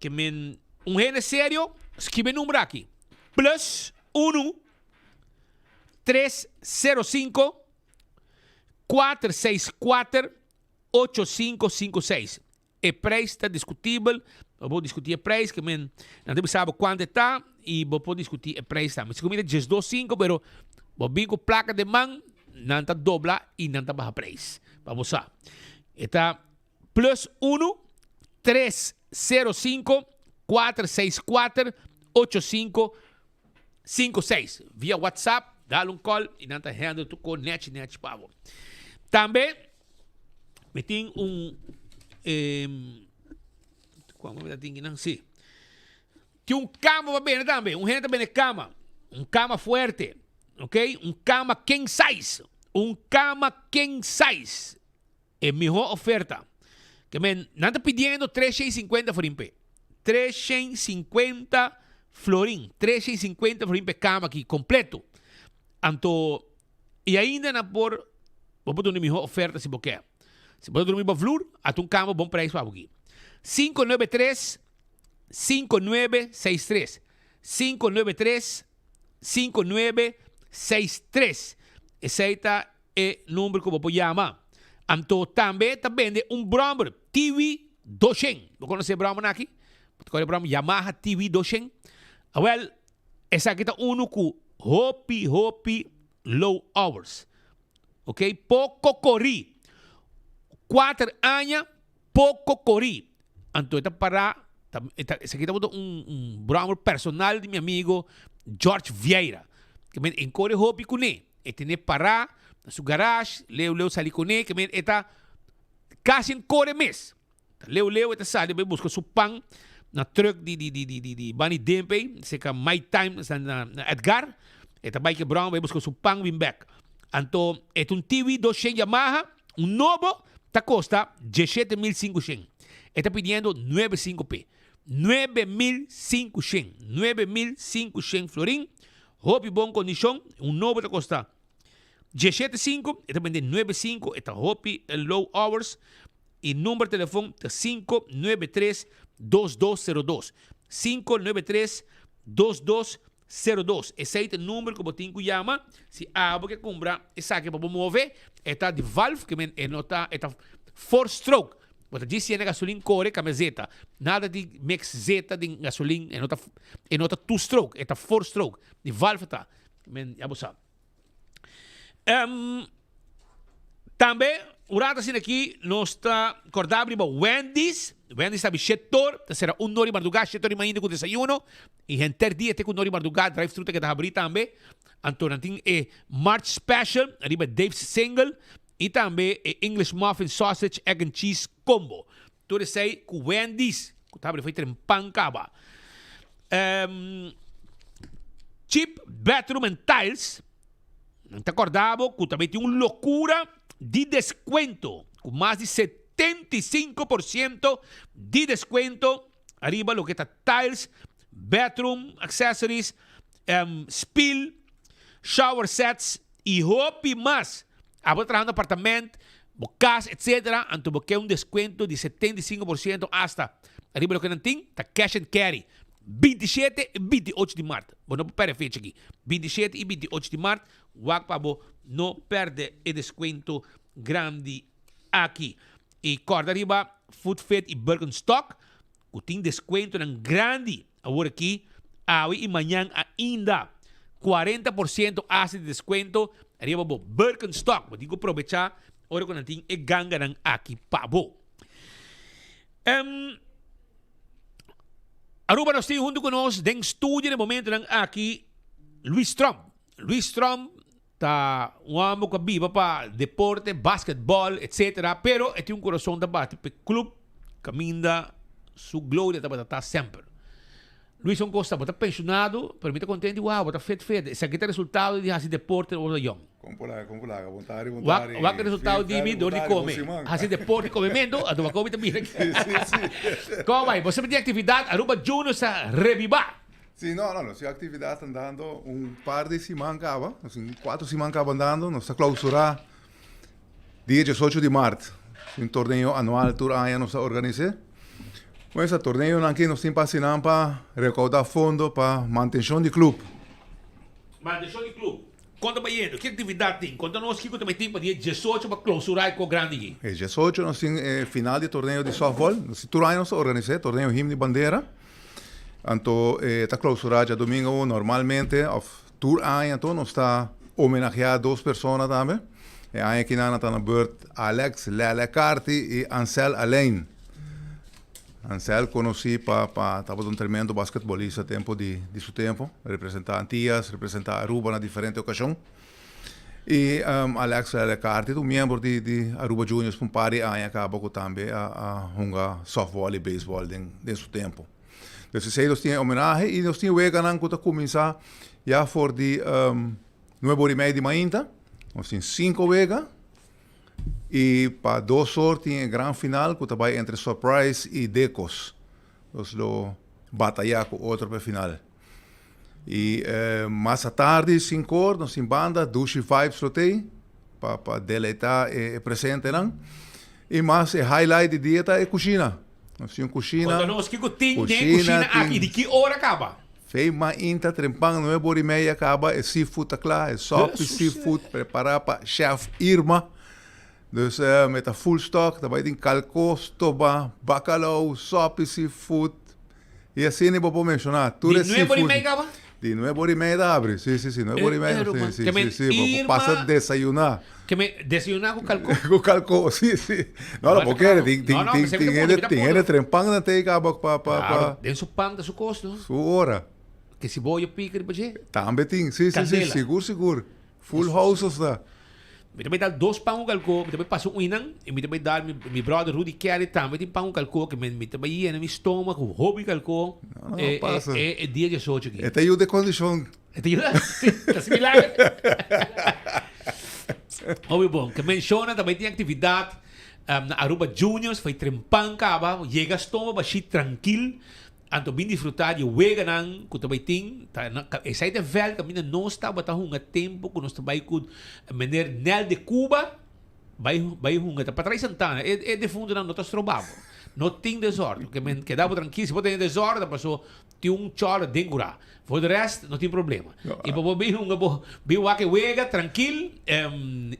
Ke men un hende serio skibi e number aki, plus unu tres sero sinku 464 8556. E prijs ta discutibel, bo por discuti e prijs, ke men nan ta bisa bo cuanto e ta y bo por discuti e prijs tambe. Si comida diesdos cinco pero bo bin cu placa den man, nan ta dobla y nan ta baha prijs, pa bo sa. E ta plus uno tres sero cinco cuater seis cuater ocho cinco cinco seis. Via WhatsApp, dal un call y nan ta handle tur ko nechi nechi pa bo. Tambe mi tin un cuando mi ta tin kinan? Si. Tin un cama pa bende tambe. Un hende ta bende cama. Un cama fuerte. Ok? Un cama king size. Un cama king size. E mihó oferta. Ke men, nan ta pidiendo 350 florin p'e. 350 florin. 350 florin p'e kama aki, kompleto. Anto, i ainda nan por, bo por duna e mihó oferta si bo ke. Si bo ta drumi bo vloer, ata un kama bon prijs pa bo aki. 593 5963. 593 5963. Esei ta e number ku bo por yama. Anto tambe ta bende un brommer TV 200. Bo konosé e brommernan aki? Bo ta kore e brommer Yamaha TV 200? Awel, esaki ta unu ku hopi hopi low hours. Ok, poko korí. Kuater aña poko korí. Anto e ta pará, ta, e ta, esaki tabata un, un brommer personal di mi amigo George Vieira. Ke men en kore hopi kuné. E tene pará na su garage, leu leu sali kuné, ke men e ta kasi en kore mes. Ta leu leu e ta sali bai buska su pan na truck di di di di di di Bani Dempe, seka My Time na na na Edgar. E ta bai ke brommer bai buska su pan bin bek. Anto e ta un TV 200 Yamaha. Un nobo ta kosta diesshete mil sinku shen. E ta pidiendo nuebe sinku p'e. Nuebe mil sinku shen. 9500 florin. Hopi bon kondishon. Un nobo ta kosta diesshete sinku. E ta bende nuebe sinku. E ta hopi low hours. E number telefon ta 593 2202. 593 2202. Esei ta e number ku bo tin ku yama si abo ke kumpra esaki pa bo move. E ta di valve, ke men e no ta, e ta four stroke. Bo ta djis yena gasolin kore kambia zeta. Nada di mix zeta den gasolin, e no ta, e no ta two stroke, e ta four stroke. Di valve ta. Men ya bo sa. Um, tambe, un rato asina aki, nos ta kòrda riba Wendy's. Wendy's ta abi shetor, ta sera un nori mardugá, shetor di mainta ku desayuno. I henter dia te ku nori mardugá, drive-thru ta keda habrí tambe. Anto nan tin e March Special riba Dave's Single i tambe e English Muffin Sausage Egg and Cheese Combo. Tur esei ku Wendy's, ku ta habri fo'i trempan kaba. Um, cheap Bathroom and Tiles, nan ta kòrda bo ku tambe tin un lokura di deskuento, ku mas di 75% di deskuento ariba loke ta tiles, bathroom accessories, um, spiel, shower sets i hopi mas. Abo ta traha un apartament. bo kas etc. Anto bo ke un deskuento di 75% asta riba loke nan tin, ta cash and carry. 27 i 28 di mart. Bo no por pèrdè fecha aki. 27 i 28 di mart, wak pa bo no pèrdè e deskuento grandi aki. I kòrda riba Food Fit i Birkenstock ku tin deskuentonan grandi awor aki, awe i mañan ainda. 40% asta di deskuento riba bo Birkenstock. Bo tin ku probechá ora ku nan tin e ganganan aki pa bo. Aruba nos tin huntu ku nos den studio den momentonan aki Luis Tromp. Luis Tromp Ta un homber cu a biba pa deporte, basketball, etc. Pero e tin un corazon ta bati p'e club caminda su gloria tabata ta semper. Luis un cos ta, bo ta pensionado, pero mi ta contento di wou, bo ta fit fit. Esaki ta resultado di haci deporte ora bo ta yong. Con por laga, con por laga, bon tardi, bon tardi. Wak e resultado di mi door di come. Haci deporte y comemento, anto wak mi ta bira. Si, si, si. Como bay? Bo semper tin actividad, Aruba Juniors ta rebiba. Sí, no, no, nos tin actividad andando un par di siman caba, nos tin cuatro siman caba andando, nos ta clausura dia diesocho di maart, un torneo anual tur aña nos ta organise. Bueno, esa torneonan aki nos tin pa hasi nan pa recauda fondo pa mantencion di club. Mantencion di club. Kon ta bayendo? Ki actividad tin? Konta nos kiko ta bay tin pa dia diesocho pa clausura e ko grandi aki. E diesocho nos tin e final di torneo di softball, nos tin tur aña nos ta organise torneo Himno di Bandera. Anto e ta clausura djadomingo normalmente of tur aña anto nos ta homenagea dos persona tambe. E aña aki nan ta na beurt Alex Lele Carty y Ansel Alain. Ansel conoci pa pa tabata un tremendo basketbolista tempo di di su tempo, representa Antillas, representa Aruba na diferente ocasion. Y Alex Lele Carty ta un miembro di di Aruba Juniors pa un par di aña caba cu tambe a a hunga softball y baseball den den su tempo. Dus esey nos tin e homenahe y nos tin weganan cu ta cuminsa ya for di nuebe ora y media di mainta. Nos tin cinco wega y pa dos or tin e gran final cu ta bay entre Surprise y Decos. Nos lo bataya cu otro pa e final. Y mas atardi sinkor nos tin banda Dushi Vibes lo tey pa pa deleita e presentenan. Y mas e highlight di dia ta e cushina. Nos tin un cushina. Conta nos kico tin den cushina aki y di ki ora caba? Fey mainta trempan nuebe ora y media caba e seafood ta cla, e sopi seafood prepara pa chef Irma. Dus e ta full stock, ta bay tin calco, stoba, bacalao, sopi seafood. Y asina bo por menciona tur e Di nuebe ora y seafood. media caba? Di nuebe ora y media ta abri. Si, si, si, nuebe ora y media. Eh, ruman. Si, Ke si, men si, si. Bo por Irma pasa desayuna. Ke men desayuna cu calco? Cu calco, si, si. No, no, bo kere. Tin, tin, No, no, tin, mi tin ta hende, puntra, mi ta tin hende puntra. trempan nan tey caba pa, pa, Claro, pa. den su pan ta su cos, no? Su ora. Ke siboyo pica riba dje. Tambe tin, si, si, si, Candela. sigur, sigur. Full house nos ta. Mi ta bai dal dos pan ku kalko, mi ta bai pasa un einan i mi ta bai dal mi mi brother Rudy Kelly tambe tin pan ku kalko ke mi ta bai yena mi stoma ku hopi kalko No, no, e pasa. e e dia diesocho aki. E ta yuda e kondishon. E ta yuda? Ta hasi milager. Hopi bon. Ke menshona ta bai tin aktividat na Aruba Juniors, fai trempan kaba, yega stoma bashí trankil. Anto bin disfrutá di e weganan ku ta bai tin. Ta na esei ta e vèlt kaminda nos tabata hunga tempu ku nos ta bai ku meneer Nel de Cuba bai bai hunga. Ta patras Santana. E e defuntonan no ta stroba bo. No tin desòrdu. Ke men keda bo trankil. Si bo tene desòrdu ta paso tin un chòla den kurá. For de rèst no tin problema. I pa bo bin hunga bo bin wak e wega trankil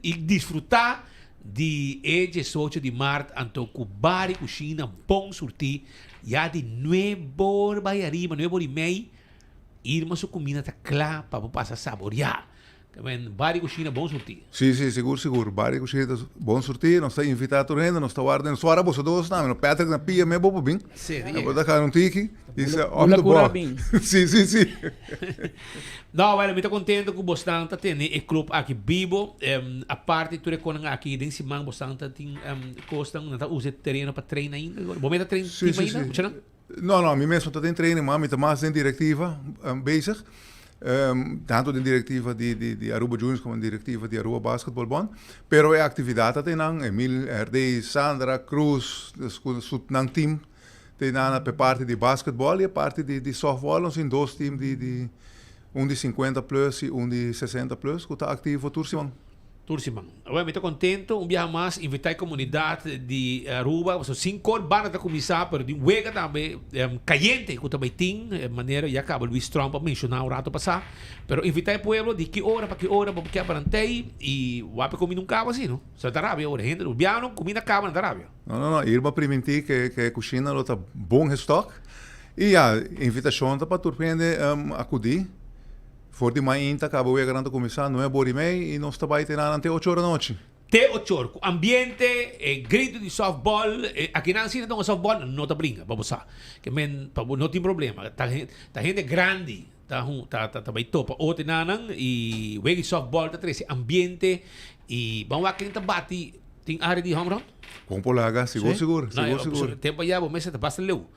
i disfrutá di e diesocho di mart anto ku bari kushina bon surtí. Ya di nuebor bai ariba, nuebor i mei, Irma su cuminda ta cla pa bo pasa saborea. Men, bari cushina bon surti. Si, si, sigur, sigur. Bari cushina ta bon surti. Nos ta invita tur hende, nos ta warda den suara boso dos tambe. No Patrick na pia me bo por bin. Si, E bo ta cana un tiki i sa off the Bula cura ball. bin. Si, si, si. No, bueno, mi ta contento cu bosnan ta tene e club aki bibo. Aparte tur e conan aki den siman bosnan ta tin cosnan, nan ta usa e tereno pa train ainda. Bo meta train Sí, team sí, ainda, sí. muchanan? No, no, mi mes no ta den training, ma mi ta mas den directiva bezig. Tanto den directiva di, di, di Aruba Juniors como den directiva di Aruba Basketball Bond. Pero e actividad ta den nan, Emil Herdey, Sandra Cruz, cu su nan team Te nan pe parti di basketball y e parti di di softball nos tin dos team di di un di cincuenta plus y un di sesenta plus cu ta activo tur siman. Tur siman. Awor mi ta contento un biaha mas invita e comunidad di Aruba pasobra sinkor banda ta cuminsa pero tin wega tambe cayente cu ta bay tin manera ya caba Luis Tromp a menciona un rato pasa pero invita e pueblo di ki ora pa ki ora bo kier parantey y wak e cuminda un caba asi no sa ta rabia ora hende Rubiano cuminda caba nan ta rabia. No no no Irma priminti ke ke cushina lo ta bon gestock y ya invitacion ta pa tur hende acudi. For di mainta kaba weganan ta kuminsá nuebe ora i mei i nos ta bai te nan te ocho ora nochi. Te ocho ora, ku ambiente, e gritu di sòftbòl, e akinan si nan ta hunga sòftbòl no ta bringa, pa bo sa. Ke men pa bo no tin problema. Ta ta hende grandi ta hu ta ta bai topa otro nanan i wega di sòftbòl ta trese ambiente i ban wak ken ta bati tin área di home run? Kon por laga, sigur sigur, sigur sigur. Tempu ayá bo mester ta basta leu.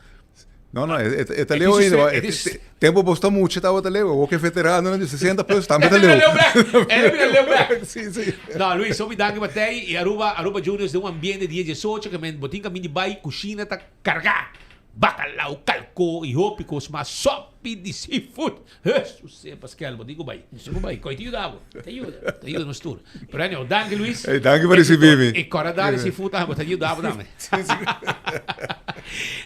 No, no, e, e, e ta leu ainda. E, e, tempo bos ta mucha tabata leu. Awor ke veteranonan di 60 plus tambe ta leu. E bira leu bek. Sí, sí. No, Luis, hopi danki pa tei. I Aruba, Aruba Juniors den un ambiente dia 18 ke men bo tin kamin di bai, kushina ta kargá. Bakalau, kalko i hopi kos mas. Sopi di seafood. Hesus, sea Paskel, bo tin ku bai. Nos tin ku bai. Koi ta yuda bo. Ta yuda. Ta yuda nos tur. Pero anyhow, danki Luis. Hey, danki pa risibi mi. E kòrda dal e seafood tambe, bo ta yuda bo tambe.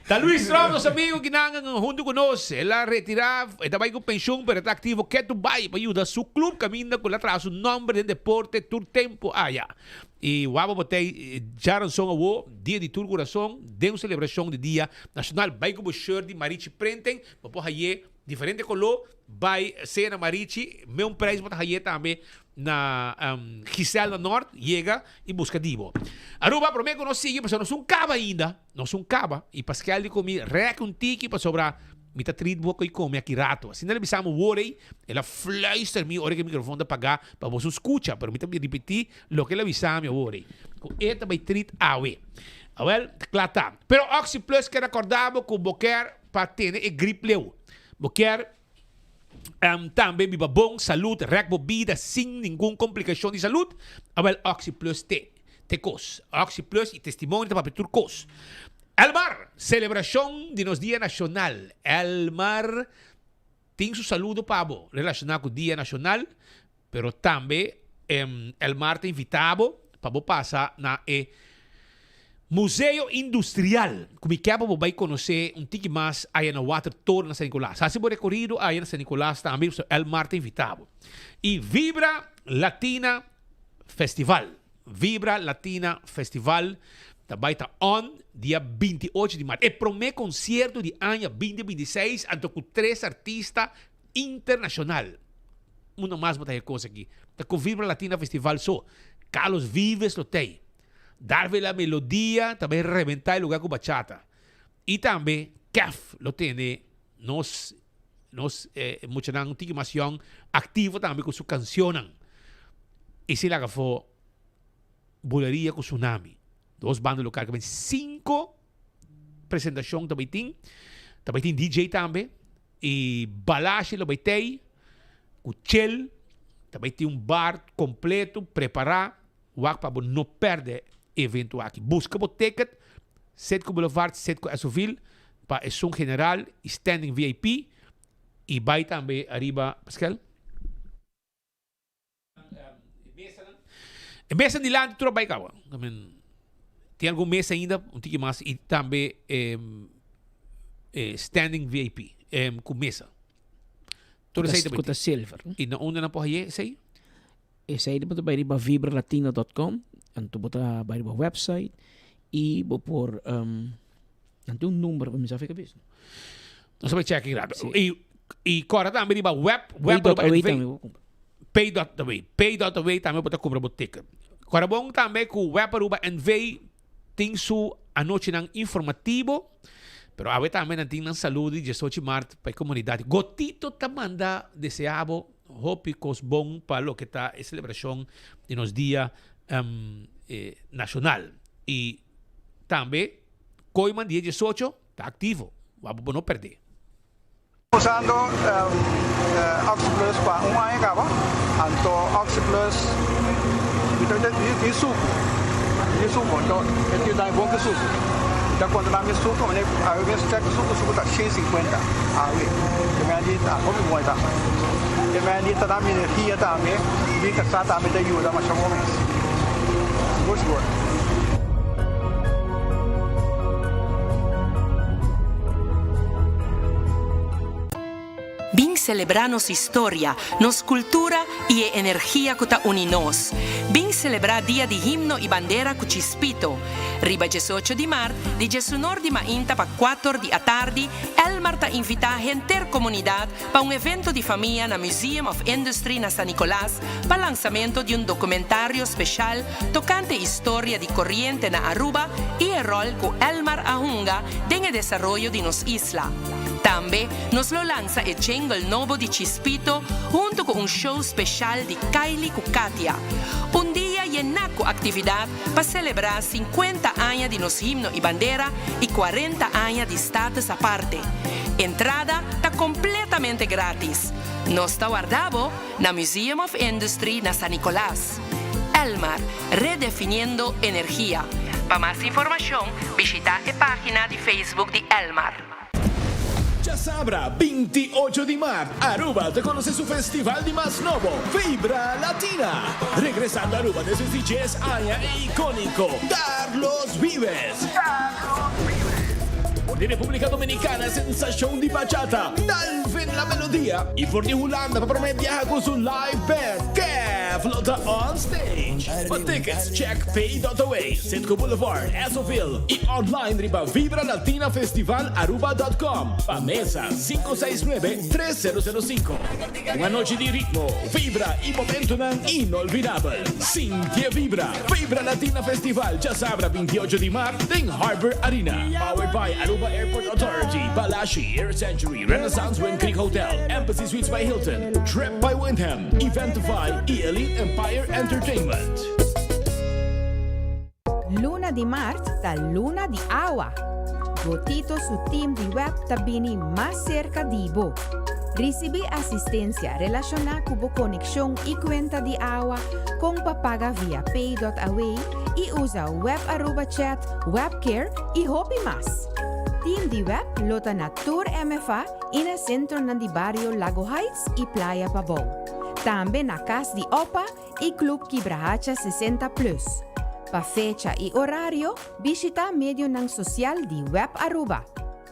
Ta Luis Tromp, nos amigo kinan huntu ku nos. El a retira, e ta bai ku penshun, pero e ta aktivo ketu bai pa yuda su club kaminda ku el a traha su nomber den deporte tur tempu aya. I waba bo tei djaranson awo, dia di tur kurason, den un selebrashon di dia nashonal. Bai ku bo shirt di Marichi Printing, bo por haye Diferente koló bai sea na Marichi, meun prijs bo ta haye tambe na Giselle na Noord, yega y busca di bo. Aruba, prome cu nos sigui, pasobra nos un caba ainda, nos un caba, y Pascal di cu mi rek un tiki pasobra mi ta treat bo cu y come aki rato. Asina el a bisa mi wor ey, el a fluister mi ora cu e microfoon ta paga pa boso scucha, pero mi ta ripiti loke el a bisa mi awor ey, cu e ta bai treat awe. Awel, cla ta. Pero Oxi Plus kier acorda bo cu bo kier Pa tene e grip leu. Bo kier tambe biba bon, salud, rek bo bida sin ningun complicacion di salud? Awel Oxi Plus te te cos. Oxi Plus y testimonio ta papia tur cos. Elmar, celebracion di nos dia nacional. Elmar tin su saludo pa bo relaciona cu dia nacional, pero tambe Elmar ta invita bo pa bo pasa na e Museo Industrial, ku mi ke pa bo bai konosé un tiki mas aya na Watertoren na San Nicolas. Hasi bo rekorido aya na San Nicolas tambe, pasobra Elmar ta invitá bo. I Vibra Latina Festival, Vibra Latina Festival ta bai ta on dia 28 di mart. E promé konsierto di aña 2026 anto ku tres artista internashonal. Unda mas bo ta haña kos aki? Ta ku Vibra Latina Festival so. Carlos Vives lo t'ei. Darve la melodia ta bay rebenta e lugar cu bachata. Y tambe Kef lo tene nos nos muchanan un tiki mas yong activo tambe cu su cancionnan. Y si laga afo Buleria cu Tsunami. Dos banda local cu cinco presentacion ta bay tin. Ta bay tin DJ tambe. Y Balashi lo bay tey cu Chel. Ta bay tin un bar completo prepara. Wak pa bo no pèrdè e evento aki. Buska bo ticket, Citgo Boulevard, Citgo Esoville, pa esun general y standing VIP y bai tambe ariba, Pascal? E mesa dilanti tur a bai caba. Tin algun mesa ainda, un tiki mas y tambe standing VIP cu mesa. Tur esey ta Cu ta silver. Y na unda nan por haye esey? Esei bo ta bai riba vibralatino dot com, anto bo ta bai riba website y bo por nan tin un number pa mi sa fe cabes. Nos ta bai check rato. Si. Y y cora tambe riba web web Pay dot away tambe bo cumpra. Pay dot away. Pay dot away tambe bo ta cumpra bo ticket. Cora bon tambe cu Web Aruba NV tin su anochinan informativo, pero awe tambe nan tin nan saludo di 18 maart pa e comunidad. Gotito ta manda desea bo Hopi kos bon pa loke ta e selebrashon di nos dia nashonal. I tambe Kooiman dia 18 ta aktivo, wak bo no pèrdè. Usando Oxi Plus pa un aña caba, anto Oxi Plus mi ta di sucu, di sucu, anto e tin dai bon ki sucu. Mi ta controla mi sucu, awe mes check sucu, sucu ta 150 awe. Te mende ta hopi bon e ta. Te mende ta dami energia tambe. Mi kasá tambe ta yuda masha bon mes. Sigur sigur. Bin selebrá nos historia, nos kultura i e energia ku ta uni nos. Bin selebrá Dia di Himno i Bandera ku Chispito. Riba diesocho di mart, di diesunor di mainta pa kuator di atardi, Elmar ta invitá henter komunidat pa un evento di famia na Museum of Industry na San Nicolas pa lansamento di un documentario special tocante historia di coriente na Aruba y e rol cu Elmar a hunga den e desaroyo di nos isla. Tambe nos lo lansa e jingle nobo di Chispito hunto cu un show special di Kylie cu Katia. Un dia yena cu actividad pa celebra 50 aña di nos himno y bandera y 40 aña di Status Aparte. Entrada ta completamente gratis. Nos ta warda bo na Museum of Industry na San Nicolas. Elmar, redefiniendo energia. Pa mas informacion bishita e pagina di Facebook di Elmar. Djasabra 28 di mart, Aruba ta conoce su festival di mas nobo, Vibra Latina. Regresando Aruba despues di djes aña e iconico Carlos Vives. For di Republica Dominicana sensacion di bachata, Dalvin La Melodia y for di Hulanda pa prome biaha cu su live band, Kev lo ta on stage. Pa tickets check pay.away, Citgo Boulevard, Essoville y online riba vibralatinafestivalaruba.com. Pa mesa 569 3005. Un anochi di ritmo, vibra y momentonan inolvidabel. Sinti e vibra! Vibra Latina Festival djasabra 28 di mart den Harbor Arena. Powered by Aruba Airport Authority, Balashi, Air Century, Renaissance Wind Creek Hotel, Embassy Suites by Hilton, Trip by Wyndham, Eventify y Elite Empire Entertainment. Luna di mart ta luna di awa. Gotito su team di web ta bini mas serka di bo. Risibí asistensia relashoná ku bo konekshon i kuenta di awa kon pa paga via pay.away i usa Web Aruba Chat, Webcare i hopi mas. Team di web lo ta na tur MFA i na sentronan di bario Lago Heights i Playa Pabou. Tambe na Kas di Opa i Club Kibrahacha 60 Plus. Pa fecha i orario, bishita medionan sosial di Web Aruba.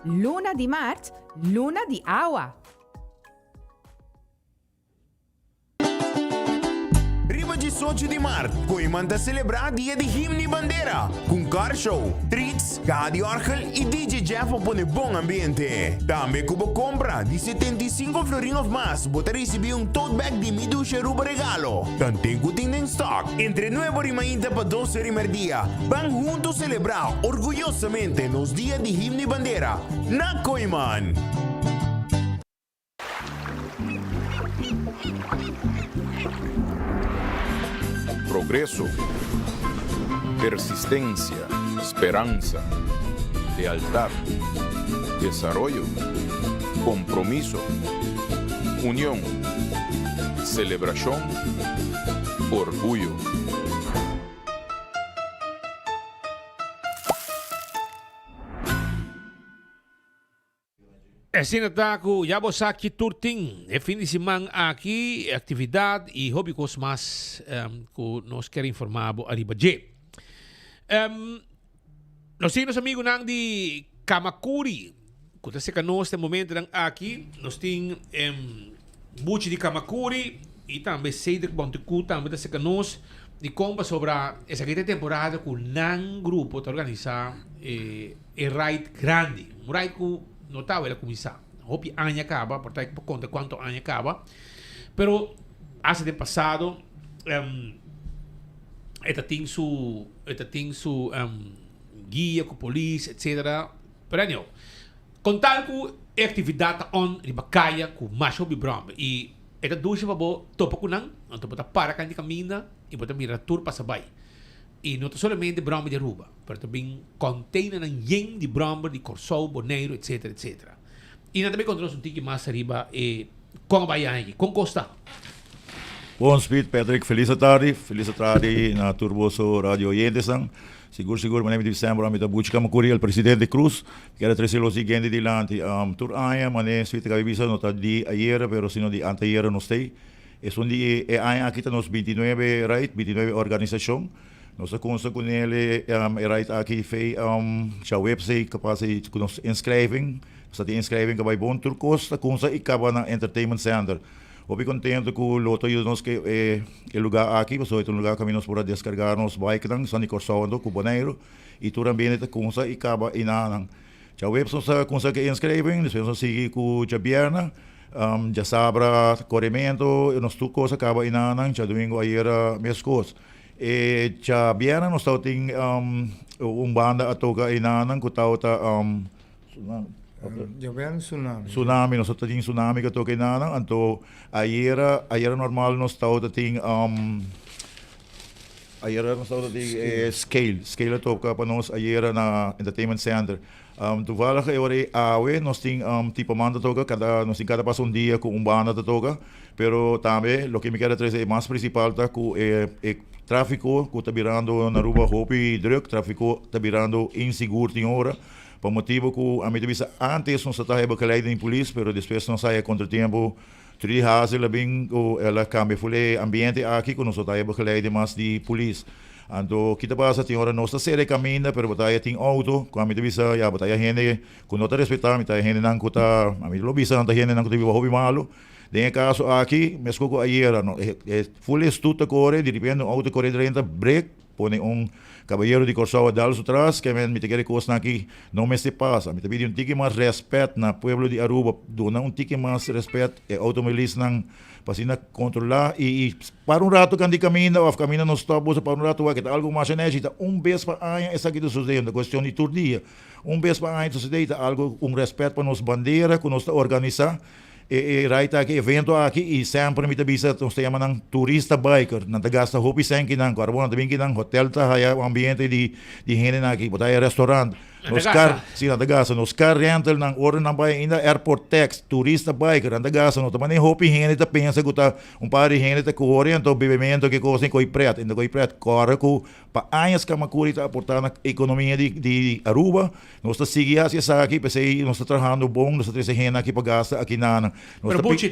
Luna di maart, luna di awa! Riba 18 di maart, Kooiman ta selebrá Dia di Himno i Bandera ku un car show, treats, kaha di òrgel i DJ Jeff pa pone bon ambiente. Tambe ku bo kompra di 75 florin òf mas bo ta risibí un tote bag di Mi Dushi Aruba regalo. Tanten ku tin den stock. Entre nuebe ora i mainta pa dos ora i merdia, ban huntu selebrá orguyosamente nos Dia di Himno i Bandera na Kooiman! Progreso, persistencia, speransa, lealtad, desaroyo, compromiso, union, celebracion, orguyo. Asina ta ku ya bo sa ki tur tin e fin di siman aki, aktividat i hopi kos mas ku nos kier informá bo ariba dje. Nos tin nos amigunan di Kamakuri ku ta seka nos den momentonan aki. Nos tin Buchi di Kamakuri i tambe Cedric Bontecu tambe ta seka nos. Dikon? Pasobra esaki ta e temporada ku nan grupo ta organisá e. E ride grandi, un ride cu no ta awel a cuminsa, hopi aña caba, por ta por conta cuanto aña caba, pero hasta den pasado e ta tin su e ta tin su guia cu polis etcetera, pero anyhow, con tal cu e actividad ta on riba caya cu masha hopi brommer y e ta dushi pa bo topa cu nan, anto bo ta para canti caminda y bo ta mira tur pasa bay. I no ta solamente bròmber di Aruba, pero ta bin kònteinernan yen di bròmber di Kòrsou, Boneiru, etsetera, etsetera. I nan ta bin konta nos un tiki mas ariba e kon a bai aña aki. Kon kos ta? Bon Speed Patrick, felis atardi, felis atardi na tur boso radio oyentesnan. Sigur sigur manera mi di semper ami ta Buchi Kamakuri el presidente Cruz. Mi kier a trece lo siguiente dilanti. Tur aña manera Speed a bisa no ta di ayera pero sino di anteayera nos tey. Esun di e aña aki ta nos bintinuebe ride, bintinuebe organisashon. Nos ta kunsa ku nele e ride aki fei djaweps ei kapas ei ku nos inskrijving. Nos ta tin inskrijving ku a bai bon tur kos ta kunsa i kaba na Entertainment Center. Hopi kontento ku lo ta yuda nos ku e lugá aki pasobra e ta un lugá kaminda nos por a deskargá nos bikenan esnan di Kòrsou anto ku Boneiru i tur ambiente ta kunsa i kaba enanan. Djaweps nos ta kunsa ku e inskrijving, despues nos ta sigui ku djabièrnè. Djasabra korementu, nos tur kos a kaba enanan, djadumingu ayera meskos. E djabièrnè nos tabatin un banda a toka enanan ku tabata Djabièrnè Tsunami. Tsunami, nos tabata tin Tsunami ku a toka enanan, anto ayera, ayera normal nos tabata tin ayera nos tabata tin Scale, Scale a toka pa nos ayera na Entertainment Center. Toevallig e ora ei awe nos tin tipo man ta toka, kada nos tin kada pasa un dia ku un banda ta toka, pero tambe loke mi kier a trese e mas principal ta ku e e trafiko ku ta birando na Aruba hopi druk, trafiko ta birando insigur tin ora, pa motibo ku ami ta bisa antes nos ta taha e begeleiding di polis, pero despues nos haya kontratiempo Trudy Hazel a bin ku el a kambia ful e ambiente aki ku nos no ta haya begeleiding mas di polis. Anto ki ta pasa tin ora nos ta sera e kaminda pero bo ta haya tin outo ku ami ta bisa ya bo ta haya hende ku no ta respetá mi ta haya hendenan ku ta ami lo bisa nan ta hendenan ku ta biba hopi malu. Den e kaso aki meskos ku ayera no e ful e stut ta kore direpente un outo kore drenta brek pone un kabayero di Kòrsou a dal su tras ke men mi ta kere kosnan aki no mester pasa. Mi ta pidi un tiki mas rèspèt na pueblo di Aruba duna un tiki mas rèspèt e outomobilistnan Pa asina kontrolá i para un rato kan di kaminda òf kaminda no stòp boso para un rato wak e ta algu masha nèchi ta un bes pa aña esaki ta sosodé no ta kuestion di tur dia un bes pa aña ta sosodé i ta algu un rèspèt pa nos bandera ku nos ta organisá e e ride aki evento aki i semper mi ta bisa nos ta yama nan turista biker nan ta gasta hopi sèn kinan ku ora bo nan ta bin kinan hotèl ta haya un ambiente di di hendenan aki bo ta haya restaurant Nos car, si nan ta gasta, nos car rental nan ora nan bai ainda airport tax, turista bai ku nan ta gasta, no ta manera hopi hende ta pensa ku ta un par di hende ta kore anto bebemento ke kos den koi pret, en ta koi pret kòrda ku pa añas Camacuri ta aportá na ekonomia di di Aruba, nos ta sigui hasi esaki, p'esei nos ta trahando bon, nos ta trese hende aki pa gasta aki nan. Nos Pero ta pi. Buchi,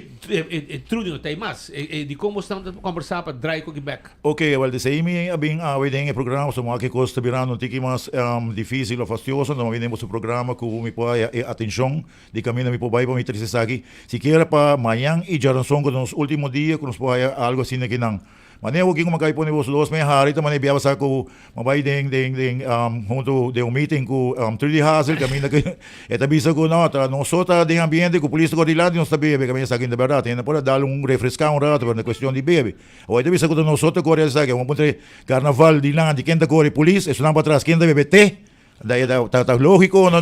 e Trudy no ta ei mas, e dikon bo stan ta kombersá pa drai koki bèk? Ok, wel desei mi a bin awe den e programa pasobra mi wak e kos ta birando un tiki mas dificil of fastioso, enton mi a bin den boso programa ku mi por haya e atencion di kaminda mi por bai pa mi trese esaki sikiera pa mañan i djaranson ku ta nos ultimo dia ku nos por haya algo asina kinan. Manera ku kiko mi a kai pone boso dos mi a hari ta manera bia basa ku mi a bai den den den huntu den un meeting ku Trudy Hazel kaminda ku e ta bisa ku no ta nos so ta den ambiente ku polis ta kore dilanti nos ta bebe kaminda esaki ta bèrdat hende por a dal un refreská un rato pero no ta kuestion di bebe. Awor e ta bisa ku ta nosotros ta kore esaki, awor puntra e karnaval dilanti ken ta kore polis, esunnan patras ken ta bebe te? Ta ta lógiko no?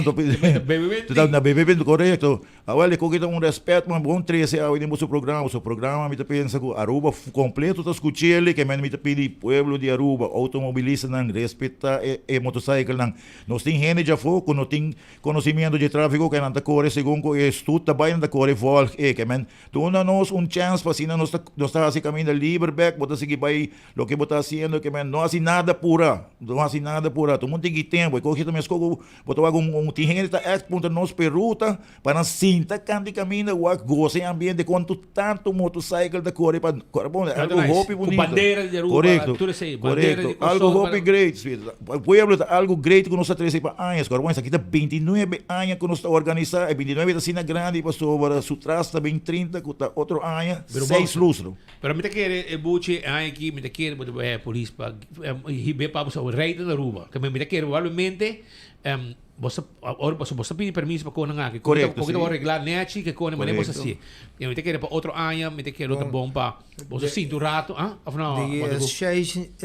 Ta na bebe korekto. Awor e koki ta un rèspèt man bon trese awe den boso programa, boso programa mi ta pensa ku Aruba kompleto ta skuch'el, ke men mi ta pidi pueblo di Aruba, outomobilistanan respetá e motosaikelnan. Nos tin hende djafó ku no tin konosimiento dje tráfiko ke nan ta kore segun ku e stut ta bai nan ta kore vòlg e, ke men Duna nos un chèns pa asina nos ta nos ta hasi kaminda liber bèk, bo ta sigui bai loke bo ta hasiendo ke men no hasi nada pura, no hasi nada pura, tur mundu tin ki tempu, e kohe ta meskos ku bo ta wak un un tin hende ta ègt puntra nos p'e ruta pa nan sinta kant di kaminda wak gosa e ambiente kontu tantu motorcycle ta kore pa kore bon algu hopi Ku bunito, bandera di Aruba, korekto, tur esei, bandera korekto, di algu Kòrsou, hopi great, pa pueblo ta algu great ku nos ta trese pa añas, kore bon esaki ta bintinuebe aña ku nos ta organisá, e bintinuebe ta asina grandi pasobra su tras ta bin trinta ku ta otro aña, Pero seis bo, lustro. pero mi ta kere e buchi e aña aki mi ta kere bo ta bai polis pa hib'é pa bo sa rei ta na Aruba. Ke mi ta kere probablemente bo sa ora bo sa pidi permiso pa konan aki. Korekto, Koki ta si. wòrdu reglá nèchi ke kone manera bo sa Korekto. hasié. I mi ta kere pa otro aña mi ta kere lo ta bon pa bo sa sinti un rato, ah, òf no? Di Bo ta e ku.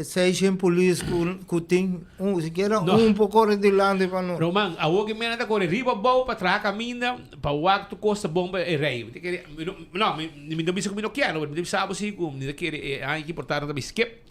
seis polis ku tin un sikiera No. un por kore dilanti pa nos. Roman, awor ki mena ta kore riba abou pa traha kaminda pa wak tur kos ta bon pa e rei. Mi ta kere, mi no, no, mi, mi no bisa ku mi no kier, no, pero mi ta bisa bo si ku mi ta kere e aña aki por ta ta bai skip,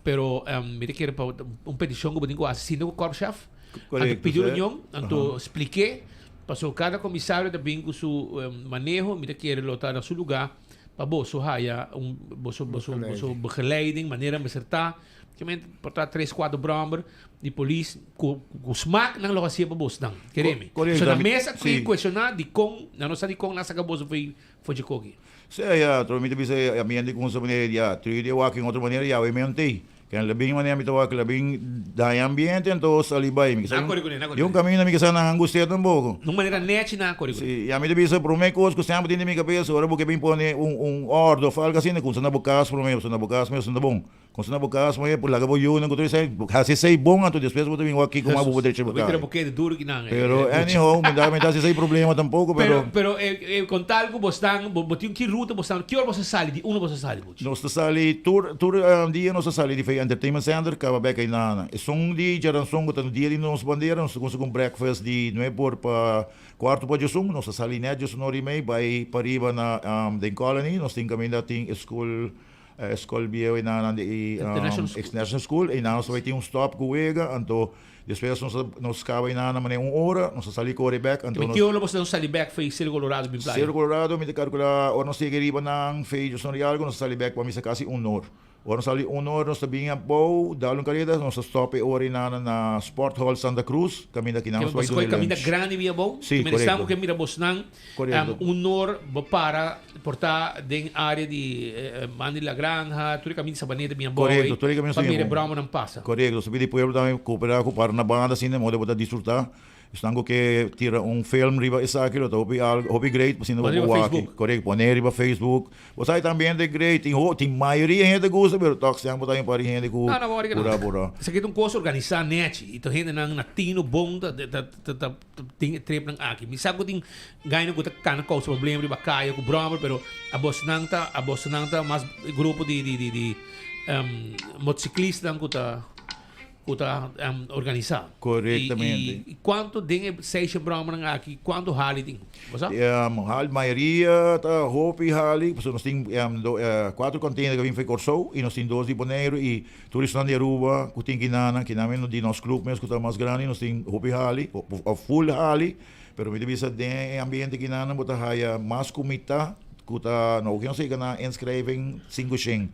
pero mi ta kere pa un petishon ku bo tin ku hasi sinta ku korpschef, anto Korekto, pidi sè. reunion, anto splik'é, pasobra kada komisario ta bin ku su maneho, mi ta kere lo ta na su lugá pa boso haya un boso boso boso begeleiding manera mester ta. Kimente por ta tres cuatro brommer di polis cu cu smaak nan lo hacia pa bosnan. Keremi. Correcto. So na mesa Si. cuestiona dicon nan no sa dicon nan saca boso for for dje koki. Sí, ya, tro mi ta bisa e ambiente cu un manera, ya, tru di wak in otro manera, ya, we men tei. Ken la bin manera mi ta wak la bin daña ambiente, anto sali bai. Mi Na kore kuné, na kore Di un kuné. camino mi kisa nan angustia tampoco. Un manera nechi na kore kuné. Sí, ya mi ta bisa prome cos cu semper tin den mi cabeza, ora bo ke bin pone un un orde of algo asina, cunsa na bo cas prome, pasobra na bo cas mes no ta bon. Con na bo cas moe por laga bo yunan cu tur esey haci esey bon anto despues bo ta bin wak kico mas bo por drecha bo Bo tira cara. bokete duro ki nan. Pero anyhow mi ta mi ta haci esey problema tampoco Pero pero. pero con tal cu bo stan bo tin ki ruta bo stan ki ora bo sa sali di unda bo sa sali Buchi? Nos ta sali tur tur dia nos ta sali di Fey Entertainment Center caba bek aynan. Esun di djaranson cu ta dia di nos bandera nos ta cuminsa cu un breakfast di nuebe or pa cuarto pa djesun nos ta sali net djesun ora y mey bay pariba na den Colony nos tin caminda tin e school E skol bieu einan di e International School. International School, einan nos tabata tin un stop ku wega, anto despues nos a nos kaba einan na manera un ora, nos a sali kore bek, anto Mi nos ki ora boso sali bek for Cerro Colorado bin playa? Cerro Colorado mi ta kalkulá ora nos yega riba nan fe djosnon di algu nos a sali bek pa misa kasi un or. Ora nos sali un or nos ta bin abou dal un kareda nos a stop e ora einan na Sport Hall Santa Cruz kaminda kinan nos Ke bai boso duna koi kaminda lunch. grandi bin abou? Sí, Ke mester korekto. ku ke mira bosnan Korekto. un or bo para Por ta den area di Mandi La Granja, tur e caminda Sabaneta bin abou Correcto, ei, tur e caminda pa bin mira e abou. brommernan pasa. Correcto, so pidi pueblo tambe coopera cu para na banda asina, modo bo ta disfruta. Esnan cu ke tira un film riba esaki lo ta hopi algo, hopi great, pasobra Pone bo riba por wak. Facebook. Correcto, pone riba Facebook. Bo sa e ambiente great, tin ho, tin mayoria hende gusta, pero toch siempre ta un par di hende cu No, no, bo pura pura. Esaki ta un cos organisa nechi, y ta hendenan na tino bon ta ta ta ta Tin e tripnan aki. Mi sa ku tin gaina ku ta kana kousa problema riba kaya ku bròmer, pero abosnan ta abosnan ta mas grupo di di di di motsiklistanan ku ta ku ta organisá. Korektamente. I kuantu den e seisha bròmernan aki kuantu Harley tin? Bo sa? Harley mayoria ta hopi Harley, pasobra nos tin kuater container ku a bin for Kòrsou i nos tin dos di Boneiru i Tur esnan di Aruba ku tin kinanan, kinan men di nos club mes ku ta mas grandi, nos tin hopi hali, of full hali, pero mi ta bisa den e ambiente kinanan bo ta haya mas ku mitá ku ta, no ku nos yega na inschrijving sinku shen,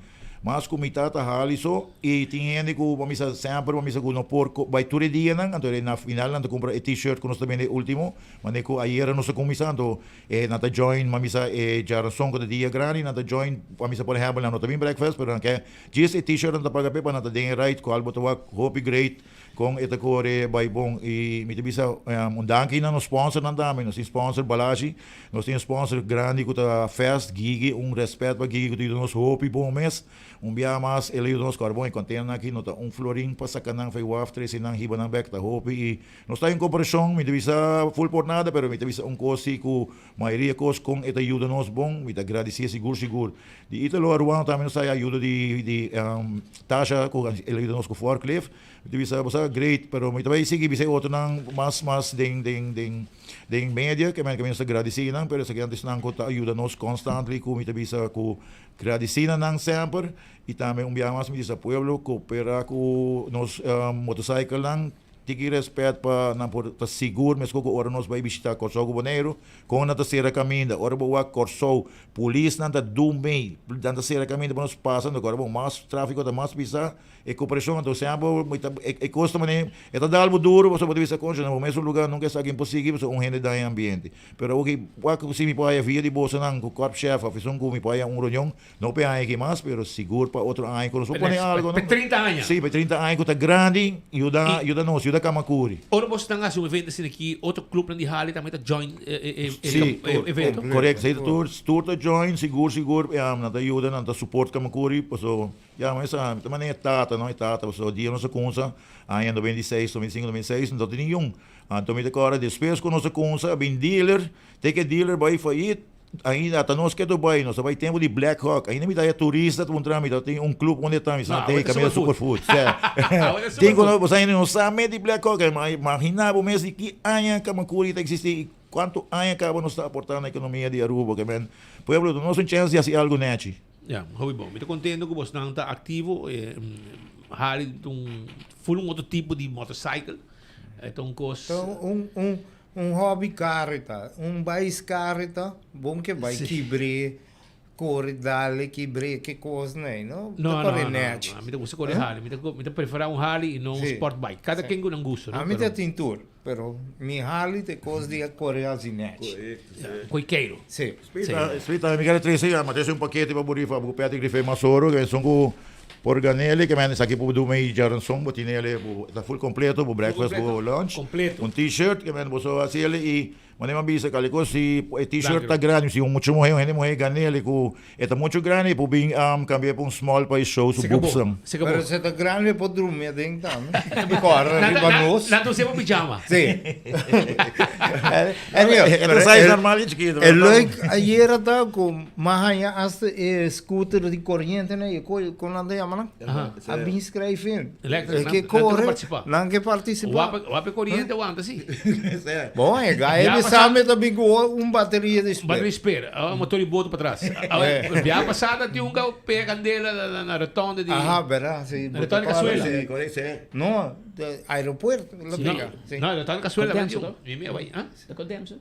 mas ku mitá ta hali so i tin hende ku bo misa semper bo misa ku no por bai tur e dianan, anto na final nan ta kumpra e t-shirt ku nos ta bende ultimo, manera ku ayera nos a kuminsá anto E nan ta join, ma misa e djarason ku ta dia grandi, nan ta join, pa misa por ehèmpel nan no ta bin breakfast, pero nan ke djis e t-shirt nan ta paga p'e pa nan ta den e ride kual bo ta wak hopi great kon e ta kore bai bon. I mi ta bisa un danki na nos sponsornan tambe, nos tin sponsor Balashi, nos tin un sponsor grandi ku ta Fest, Gigi, un rèspèt pa Gigi ku ta yuda nos hopi bon mes. Un biaha mas el a yuda nos kòrda bon e kòntenernan aki no ta un florin pa saka nan fei waf trese nan hiba nan bèk ta hopi i Nos ta en komparashon, mi ta bisa ful por nada, pero mi ta bisa un kos si ku mayoria kos kon e ta yuda nos bon, mi ta gradisié sigur sigur. Di Italo Aruano tambe nos ta haya ayuda di di Tasha ku el a yuda nos ku forklift. Mi ta bisa bo sa great, pero mi ta bai sigui bisa e otronan mas mas den den den den media ke men nos ta gradisí nan, pero esaki antes nan ku ta yuda nos constantly ku mi ta bisa ku gradisí na nan semper i tambe un biaha mas mi bisa pueblo koperá ku nos motorcyclenan. Tiki respet pa nan por ta sigur meskos ku ora nos bai bishita Kòrsou ku Boneiru, kon nan ta sera kaminda. Ora bo wak Kòrsou, polisnan ta dun mei, nan ta sera kaminda pa nos pasa, anto ora bo mas trafiko ta mas pisá, e koperashon anto semper bo ta e kos ta manera e ta dal bo duru pasobra bo ta bisa koncho na bo mesun lugá nunka esaki imposigi pasobra un hende daña ambiente. Pero awor ki wak si mi por haya via di bosonan ku korpschef òf esun ku mi por haya un reunion No p'e aña aki mas, pero sigur pa otro aña ku nos por pone algo, no? P'e 30 aña. Sí, p'e 30 aña ku ta grandi, yuda, yuda nos, yuda Kamakuri. Ora boso tan hasi un evento asina aki, otro clubnan di Harley tambe ta join e Sí, evento? korekto. Sí, tur, tur ta join, sigur, sigur, nan ta yuda, nan ta support Kamakuri, paso, ya, mi sa, ta manera e tata, no, e tata, paso dia nos a kumsa, aña 96, 95, 96, no ta tin ningun. Anto mi ta kòrda despues ku nos a kumsa, a bin dealer, te ke dealer bai fayit, Ainda ata nos ke Dubai, nos a bai tempu di Black Hawk. Ainda mi ta haya turista ta puntra mi, ta tin un club unda ta? Mi sa te caminda Superfood. Tin ku nos ainda no sa mes di Black Hawk. Imagina bo mes di ki aña Camacuri ta existi i kuantu aña kaba nos ta aporta na ekonomia di Aruba. Ke men pueblo duna nos un chèns di hasi algu nechi. Ya, hopi bon. Mi ta kontento ku bosnan ta aktivo. Harley ta un full un otro tipo di motorcycle. E ta un kos. Ta un un Un hobby carro ta, un bais carro ta, bon ke bai kibr'é. Kore dale kibr'é ke kos nei no? No, Ta no, kore no, nèchi. no. Mi ta gusta kore Harley. Mi ta, mi ta preferá un Harley i no un sport bike. Kada ken ku nan gusto, no? Ami ta Pero tin tur, pero mi Harley ta e kos di a kore hasi nèchi. Koi keiro. Sí. Spita, spita, mi kere trese ya, ma trese un pakete pa bo rifa, bo Patrick rifa e mas oro, ke esun ku por gan'el, ke men esaki por duna e djaranson, bo tine el, bo ta full kompleto, bo breakfast, bo lunch, Kompleto. un t-shirt, ke men bo so hasi el i Mane m'a bisa kali kos si e t-shirt ta grandi si un mucha muhe un hende muhe gan'el i ku e ta muchu grandi e por bin kambia pa un small pa e show su boobsnan. Pero si e ta grandi e por drumi aden tambe. Kòrda riba nos. Nan ta usa pa pijama. Si. E ta size normal i chikitu. E leuk ayera ta ku m'a haña asta e scooter di koriente nan e kon nan ta yama nan? A bin skrijf in. Electric, E ke nan nan kore, participá. nan ke participá. Wap wap e koriente wanta si. Bon, e gai Bia di pasá Sambe ta bin ku un bateria di spare. Bateria di spare, ah, motor di boto patras. Bia pasá ta tin un gau pega kandela na na na rotonde di Aha, berdad, si. Na rotonde Cazuela. Si, correcto, si. No, de aeropuerto la pega. Si. No, rotonde Cazuela ta tin un. Mi mi a bai, ah? Ta Codemsa?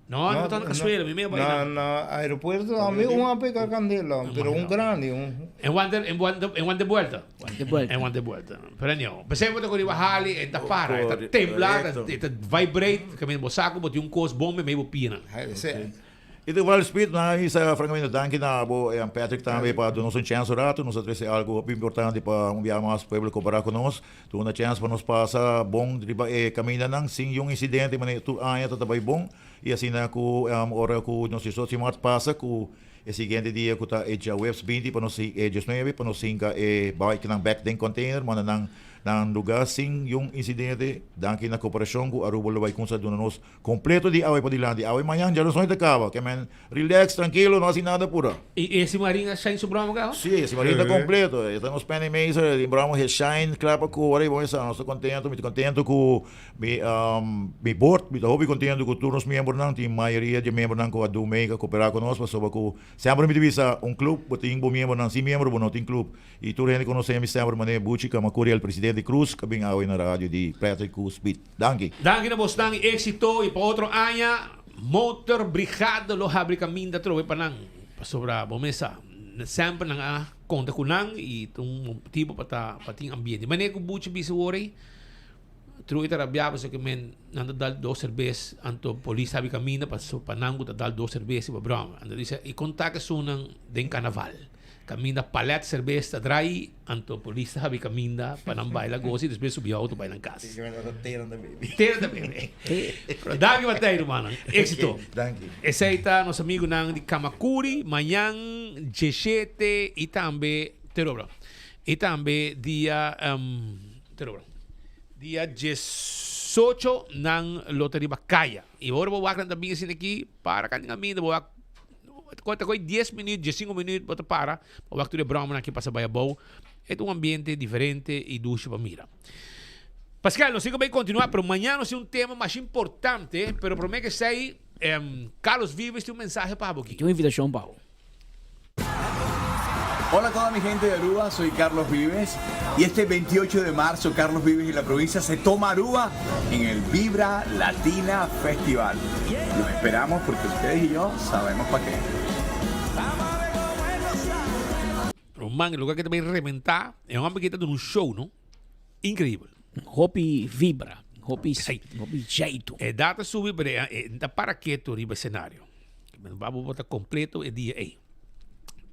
No, no ta na Casuela, mi mea bai na. Na aeropuerto a mi un a pega candela, pero un grandi, un. En wante, en wante, en wante buelta. Wante buelta. En wante buelta. Pero anyhow, pesey bo ta cu riba Harley, e ta para, e ta tembla, e ta vibrate, caminda bo sa cu bo tin un cos bon memey bo pianan. I ta igual Speed, nan a bisa francamente danki na bo en Patrick tambe pa duna nos un chance un rato, nos a trece algo hopi importante pa un biaha mas pueblo cooperá cu nos. Duna chance pa nos pasa bon riba e camindanan sin yun incidente manera tur aña ta ta bay bon y asina cu ora cu nos 18 di maart pasa cu e siguiente dia cu ta e djaweps 20 pa nos e 19 pa nos hinca e bikenan bek den container manda nan nan lugar sin yun incidente danki na cooperacion cu Aruba lo bay cunsa duna nos Completo di awe padilanti. Awe mañan dja nos no ta caba. Ke men relax, trankilo, no haci nada pura. Y e simarin a shine su broma caba? Si, e simarin ta completo. E ta nos penny mazer, e broma he shine cla pa cora y bon esa. Nos ta contento, mi ta contento cu mi mi board, mi ta hopi contento cu tur nos miembronan. Tin mayoria di e miembronan cu a do mee, a coopera cu nos pasobra cu semper mi ta bisa un club bo tin bo miembronan, sin miembro bo no tin club. Y tur hende conoce mi semper manera Buchi Camacuri el presidente Cruz cu a bin awe na radio di Patrick cu Speed. Danki. Danki na bosnan y exito y pa otro aña Motor Brigade lo habri caminda atrobe pa nan pasobra bo mes sa semper nan a conta cu nan y ta un motibo pa ta pa tin ambiente. Manera cu Buchi bisa awor ey Troy ta rabia pasobra cu men nan ta dal dos cerbes anto polis habri caminda pasobra pa nan cu ta dal dos cerbes y pa broma anto dice y conta cu esunnan den carnaval. Kaminda palet serbes ta drai, anto polis ta habi kaminda pa nan baila gosa y despues subi auto bai nan kas. Tera ta bebe. Tera ta bebe. Pero danki pa tei rumannan. Exito. Danki. Esei ta nos amigunan di Kamakuri, mañan djeshete y tambe Terobra. Y tambe dia Terobra. Dia djesocho nan lo ta riba kaya. Y ora bo wak nan ta bin asina aki, para kanda kaminda bo wak Ta koy dies minuut, diesinco minuut bo ta para pa wak tur e bròmnan aki pasa bai abou. E ta un ambiente diferente i dushi pa mira. Pascal, nos tin ku bai kontinuá, pero mañana nos tin un tema masha importante, pero promé ku esei, Carlos Vives tin un mensahe pa bo aki. Tin un invitashon pa bo. Hola a toda mi gente de Aruba, soy Carlos Vives y este 28 de marzo Carlos Vives y la provincia se toma Aruba en el Vibra Latina Festival. Los esperamos porque ustedes y yo sabemos pa qué. Ruman, e lugar ke ta bay reventá, e homber ke ta duna un show, no? Increíbel. Hopi vibra, hopi, hopi jeito. E data subi, pero e, e ta para keto riba escenario. Babo bo ta completo e dia ei.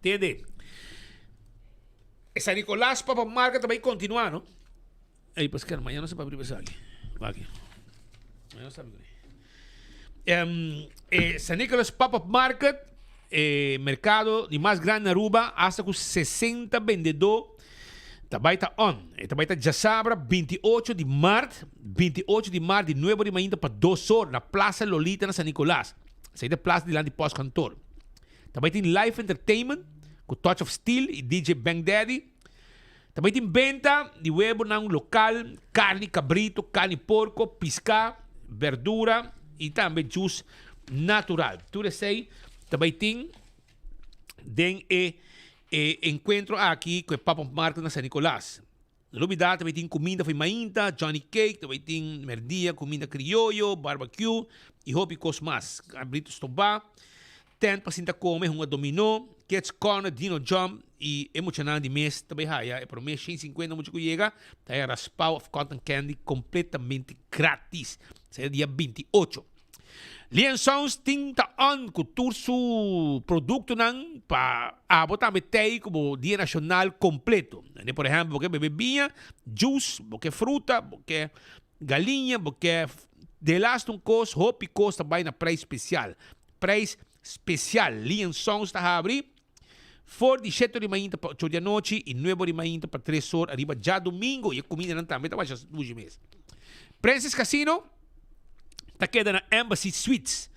Tende. E San Nicolas Papa Marca ta bay continua, no? Ey, pues ker, mañana se pa abrir esaki. Waki. Mañana se abrir. Um, eh, San Nicolas Pop-Up Market, eh, mercado di mas grande na Aruba, hasta cu 60 vendedor ta bay ta on. E ta bay ta djasabra 28 di maart, 28 di maart di 9 di mainta pa 2 or na Plaza Lolita na San Nicolas. Esey ta plaza dilanti postkantoor. Ta bay tin live entertainment cu Touch of Steel y DJ Bang Daddy. Ta bay tin benta di webonan local, carni cabrito, carni porco, pisca, berdura y tambe juice natural. Tur esey ta bay tin den e e encuentro aki cu e Pop-Up Market na San Nicolas. No lubida ta bay tin cuminda fo'i mainta, Johnny Cake, ta bay tin merdia cuminda crioyo, barbecue y hopi cos mas. Cabrito stobá, tent pa sinta come, hunga dominó. Kids Corner, Dino Jump y e muchanan di mes ta bay haya e prome 150 mucha cu yega ta haya raspao of cotton candy completamente gratis. Esey ta dia 28. Lien Sounds tin ta on cu tur su productonan pa abo tambe tey cu bo dia nacional completo. Por ehempel bo ke bebe biña, juice, bo ke fruta, bo ke galiña, bo ke delaste un cos, hopi cos ta bay na prijs special. Prijs special. Lien Sounds ta habri for di shete or di mainta pa ocho or di anochi y nuebe or di mainta pa tres or ariba djadomingo y e cumindanan tambe ta basha dushi mes. Princess Casino ta keda na Embassy Suites.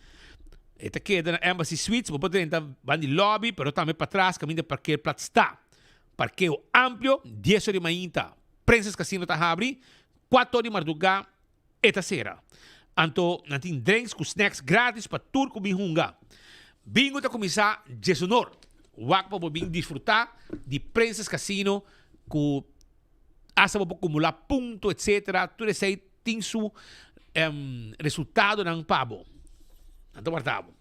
E ta keda na Embassy Suites, bo por drenta ban di lobby pero tambe patras caminda parkeerplaats ta. Parkeo amplio, dies or di mainta Princess Casino ta habri, cuatro or di marduga E ta sera. Anto nan tin drinks ku snacks gratis pa tur ku bin hunga. Bingo ta kuminsá djesonor. Wak pa bo bin disfrutá di Princess Casino ku asta bo por kumulá punto etc. Tur esei tin su resultadonan pa bo. Nan ta warda bo.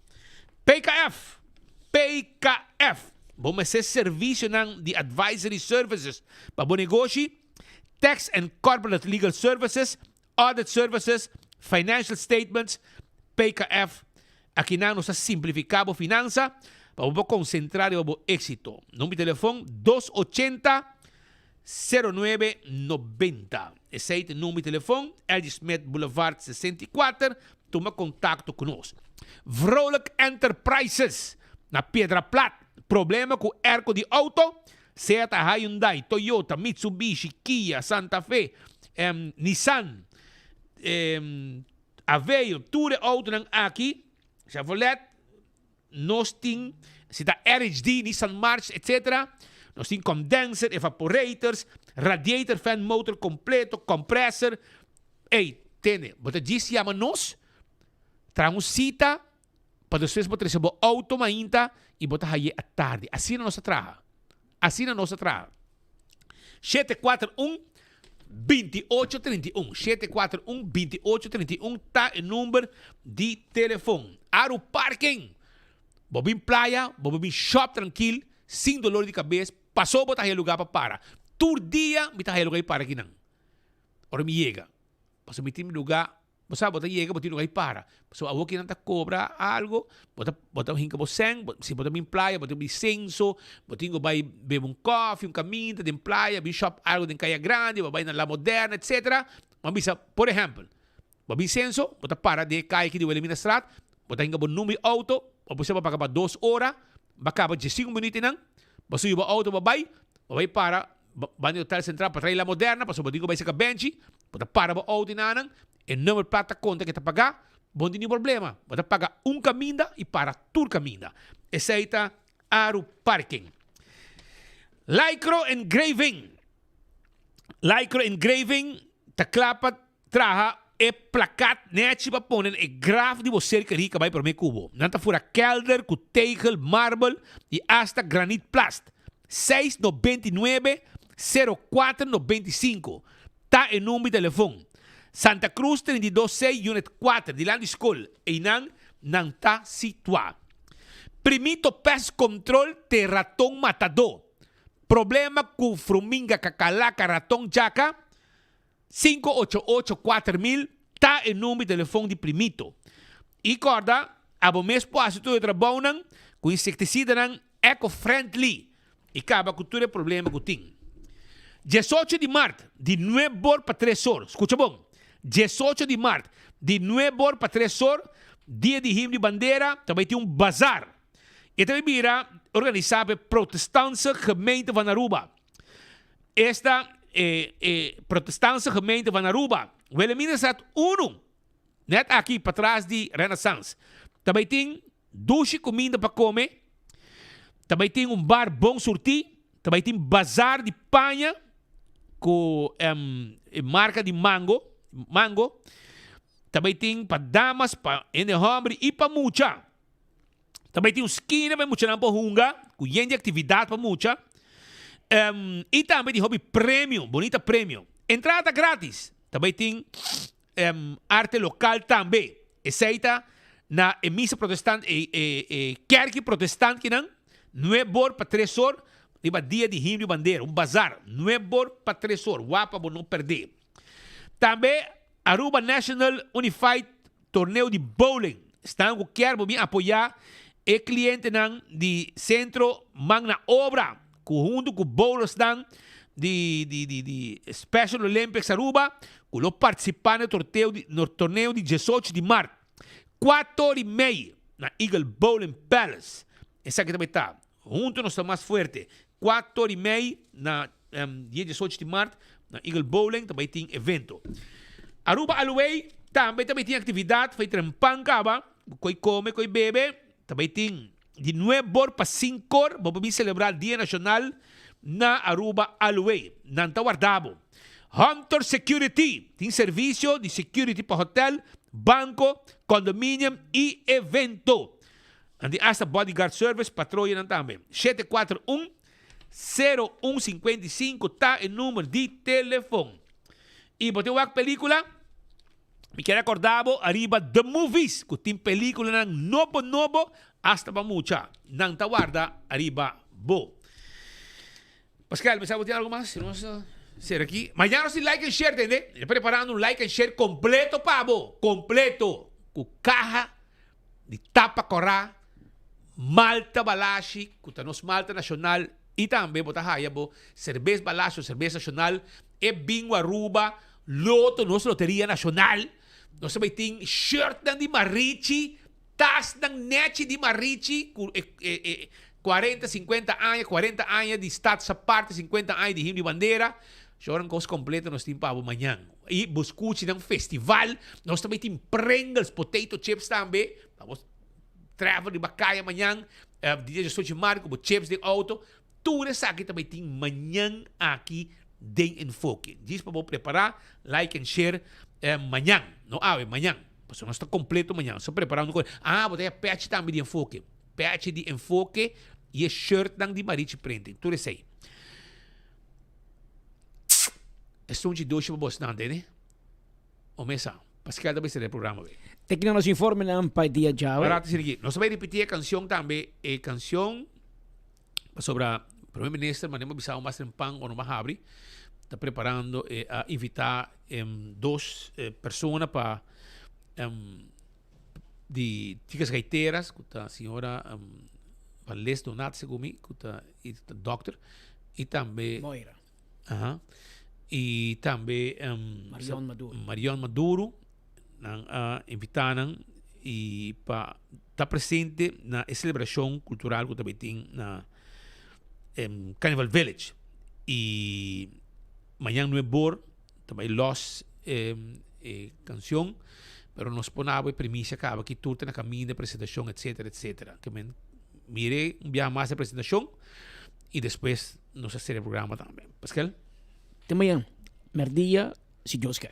PKF! PKF! Bo mester servisionan di advisory services pa bo negoshi? Tax and Corporate Legal Services, Audit Services, Financial Statements, PKF. Akinan nos ta simplifiká bo finansa pa bo por konsentrá riba bo éksito. Number di telefòn, dos ochenta, sero nuebe, nobenta. Esei ta e number di telefòn, LG Smith Boulevard 64. Tuma kontakto ku nos. Vrolijk Enterprises na Piedra Plat. Problema ku airco di outo? Sea ta Hyundai, Toyota, Mitsubishi, Kia, Santa Fe, Nissan, Aveo, tur e autonan aki, Chevrolet, nos tin, si ta RHD, Nissan March, etc. Nos tin condenser, evaporators, radiator fan motor completo, compressor. Ey, tene, bo ta djis yama nos, traha un cita Pa despues bo trece bo auto mainta y bo ta haye atardi. Asina nos ta traha. Asina nos ta traha. 741 2831. 741 2831 ta e number di telefon. Aru Parking. Bo bin playa, bo bin shop trankil, sin dolor di cabes. Paso bo ta haye lugar pa para. Tur dia mi ta haye lugar di para akinan. Ora mi yega. Paso mi tin mi lugar Bo sa bo ta yega bo tin lugar di para. Pasobra awor kinan ta cobra algo, bo ta bo ta hinca bo cen, si bo ta bin playa bo tin bin censo, bo tin cu bay bebe un koffie, un caminda den playa, bin shop algo den Caya Grande, bo bay na La Moderna etcetera. Bo a bisa por ehempel, bo bin censo, bo ta para den e caya aki di Wilhelminastraat, bo ta hinca bo number di auto, bo bisa bo paga pa dos ora, bo a caba diescinco minuut einan, bo subi bo auto bo bay, bo bay para banda di Hotel Central pa trae La Moderna pasobra bo tin cu bay saca benchi, Bo ta para bo auto nanan, e number plat ta konta ke ta pagá, bo no tin ningun problema. Bo ta paga un kaminda i para tur kaminda. Esei ta Aru Parking. Lycro Engraving Lycro Engraving ta kla pa traha e plakat nechi pa pone na e graf di bo ser kerí ka bai promé ku bo. Nan ta fura kelder ku tegel, marbel i asta granit plast. 699 0495 ta e number di telefon. Santa Cruz 32 C Unit 4 dilanti di skol einan nan ta situa. Primito Pest Control te raton matadó. Problema ku fruminga kakalaka raton djaka? 588 4000 ta e number di telefon di Primito. I kòrda abo mes por hasi tur e trabounan ku insektisidanan eco-friendly i kaba ku tur e problema ku tin. Diesocho di mart di nuebor pa tres or, skucha bon, diesocho di mart di nuebor pa tres or, dia di himno di bandera, ta bai tin un bazar. E ta bai bira organisá pa e Protestantse Gemeente van Aruba. Esta e e Protestantse Gemeente van Aruba, Wilhelminastraat uno, net aki patras di Renaissance. Ta bai tin Dushi kuminda pa kome, ta bai tin un bar bon surtí, ta bai tin bazar di paña ku e marka di Mango, Mango, ta bai tin pa damas, pa hende hòmber i pa mucha. Ta bai tin un skina pa e muchanan por hunga ku yen di aktividat pa mucha i tambe tin hopi premio, bonita premio. Entrada ta gratis, ta bai tin arte lokal tambe. Esei ta na e misa protestant, e, e, e kerki protestant kinan, Nuebor pa tresor riba dia di Himno y Bandera, un bazar. Nuebor pa tresor, wak pa bo no perde. Tambe Aruba National Unified Torneo di Bowling. Esnan ku kier bo bin apoya e klientenan di Centro Man na Obra ku huntu ku bowlersnan di di di di Special Olympics Aruba ku lo partisipa na torteo di na torneo di diesocho di mart kuator i mei na Eagle Bowling Palace. Esaki ta bai ta Huntu nos ta mas fuerte. Kuator i mei na dia diesocho di mart na Eagle Bowling ta bai tin evento. Aruba Aluwei tambe ta bai tin aktividat fai trempan kaba, koi kome koi bebe, ta bai tin di nuebor pa sinkor bo por bin selebrá Dia Nashonal na Aruba Aluwei. Nan ta warda bo. Hunter Security tin servisio di security pa hotel, banko, condominium i evento. Nan tin hasta bodyguard service, patroyanan tambe. 741 0155 ta e number di telefon. Y bo tin wak pelicula? Mi kier acorda bo ariba The Movies cu tin peliculanan nobo nobo hasta pa mucha. Nan ta warda ariba bo. Pascal, mi sa bo tin algo mas? Si nos sera aki. Mañana nos tin like and share, tende? Mi ta preparando un like and share completo pa bo. Completo. Cu caha di tapa kòrá, malta balashi ku ta nos malta nashonal i tambe bo ta haya bo serbes balashi o serbes nashonal, e bingo Aruba, loto nos loteria nashonal, nos ta bai tin shirtnan di Marichi, tasnan nechi di Marichi ku e e kuarenta sinkuenta aña, kuarenta aña di Status Aparte, sinkuenta aña di Himno di Bandera, Shoran kos kompleto nos tin pa bo mañan. I bo skuchi nan festival. Nos tambe tin Pringles potato chips tambe. Pa bo travel riba kaya mañan. Dia diesocho di maart ku bo chips den auto. Tur esaki tambe tin mañan aki den Enfoke. Djis pa bo prepara, like and share mañan. No awe, mañan. Pasobra nos ta kompleto mañan. Nos ta preparando ku. Ah, bo ta haya pèchi tambe di Enfoke. Pèchi di Enfoke i e shirtnan di Marichi Printing. Tur esei. Esun chi doshi pa bosnan tene. O mesa. Pascal ta bisa den programa be. Te kina nos informenan pa e dia djawe. Rato sini ki. Nos ta bai ripiti e cancion tambe. E cancion pasobra Primer Minister mane bo bisa un mas trempan ora bo habri ta preparando e a invita dos persona pa di Chicas Gaiteras ku ta señora Van Les Donat segun mi ku ta i ta dokter i tambe Moira. Aha. I tambe Marion Maduro. Marion Maduro nan a invita nan i pa ta presente na e selebrashon kultural ku ta bai tin na Carnival Village i mañan nuebor Ta bai los e cancion, pero nos por nabo e premicia caba ki tur ta na caminda, presentacion, etcetera, etcetera. Ke men mire un biaha mas e presentacion y despues nos a cera e programa tambe. Pascal? Te mañan, merdia, si Dios ke.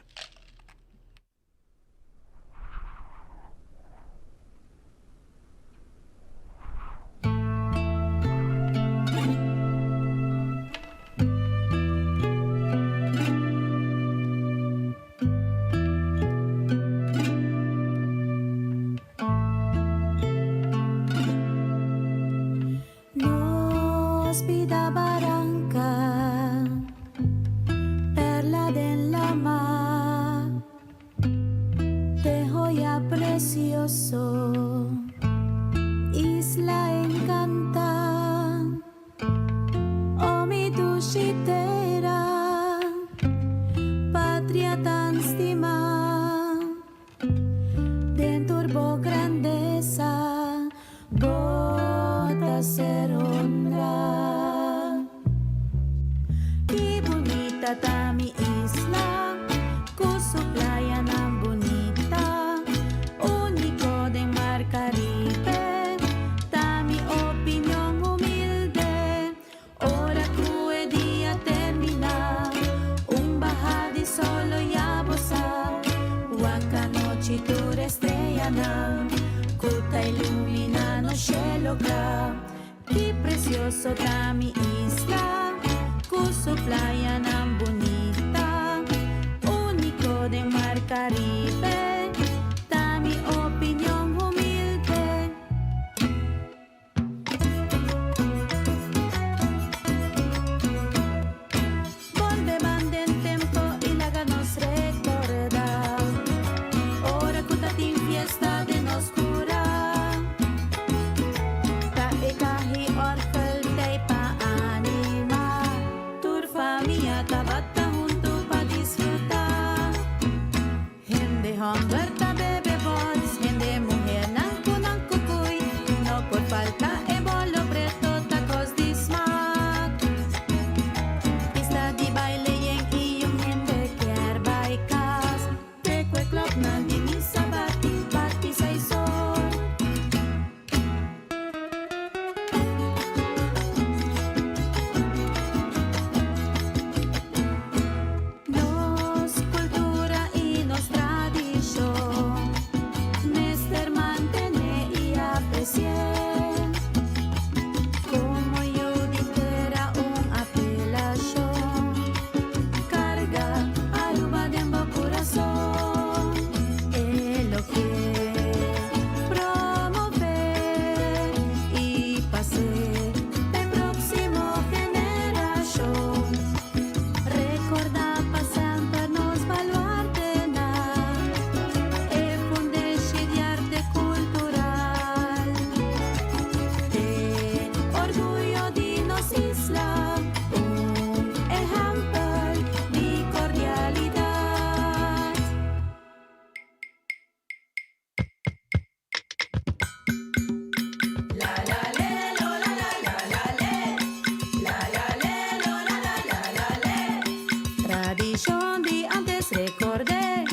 Nos bida baranca, perla den lama, te joya precioso, isla encanta. Oh mi dushi tera, patria tan stima. Den tur bo grandesa bo ta ser honra. Ki bunita ta mi isla ku su playanan bunita, úniko den Mar Karibe, ta mi opinion humilde. Ora ku e dia terminá, un baha di solo ya bo sa. Wak anochi tur e streanan ku ta iluminá nos shelo kla. Ki presioso ta mi isla ku su playanan bunita, úniko den Mar Karibe, ta mi opinion humilde. Apreci'é Komo yu di tera un apelashon Karga Aruba den bo kurason E lo ke promové i pas'é p'e próksimo generashon Rekordá pa semper nos baluartenan E fundeshi di arte kultural Te orguyo di nos isla Un ehèmpel di kordialidat. Tradishon di antes rekord'é,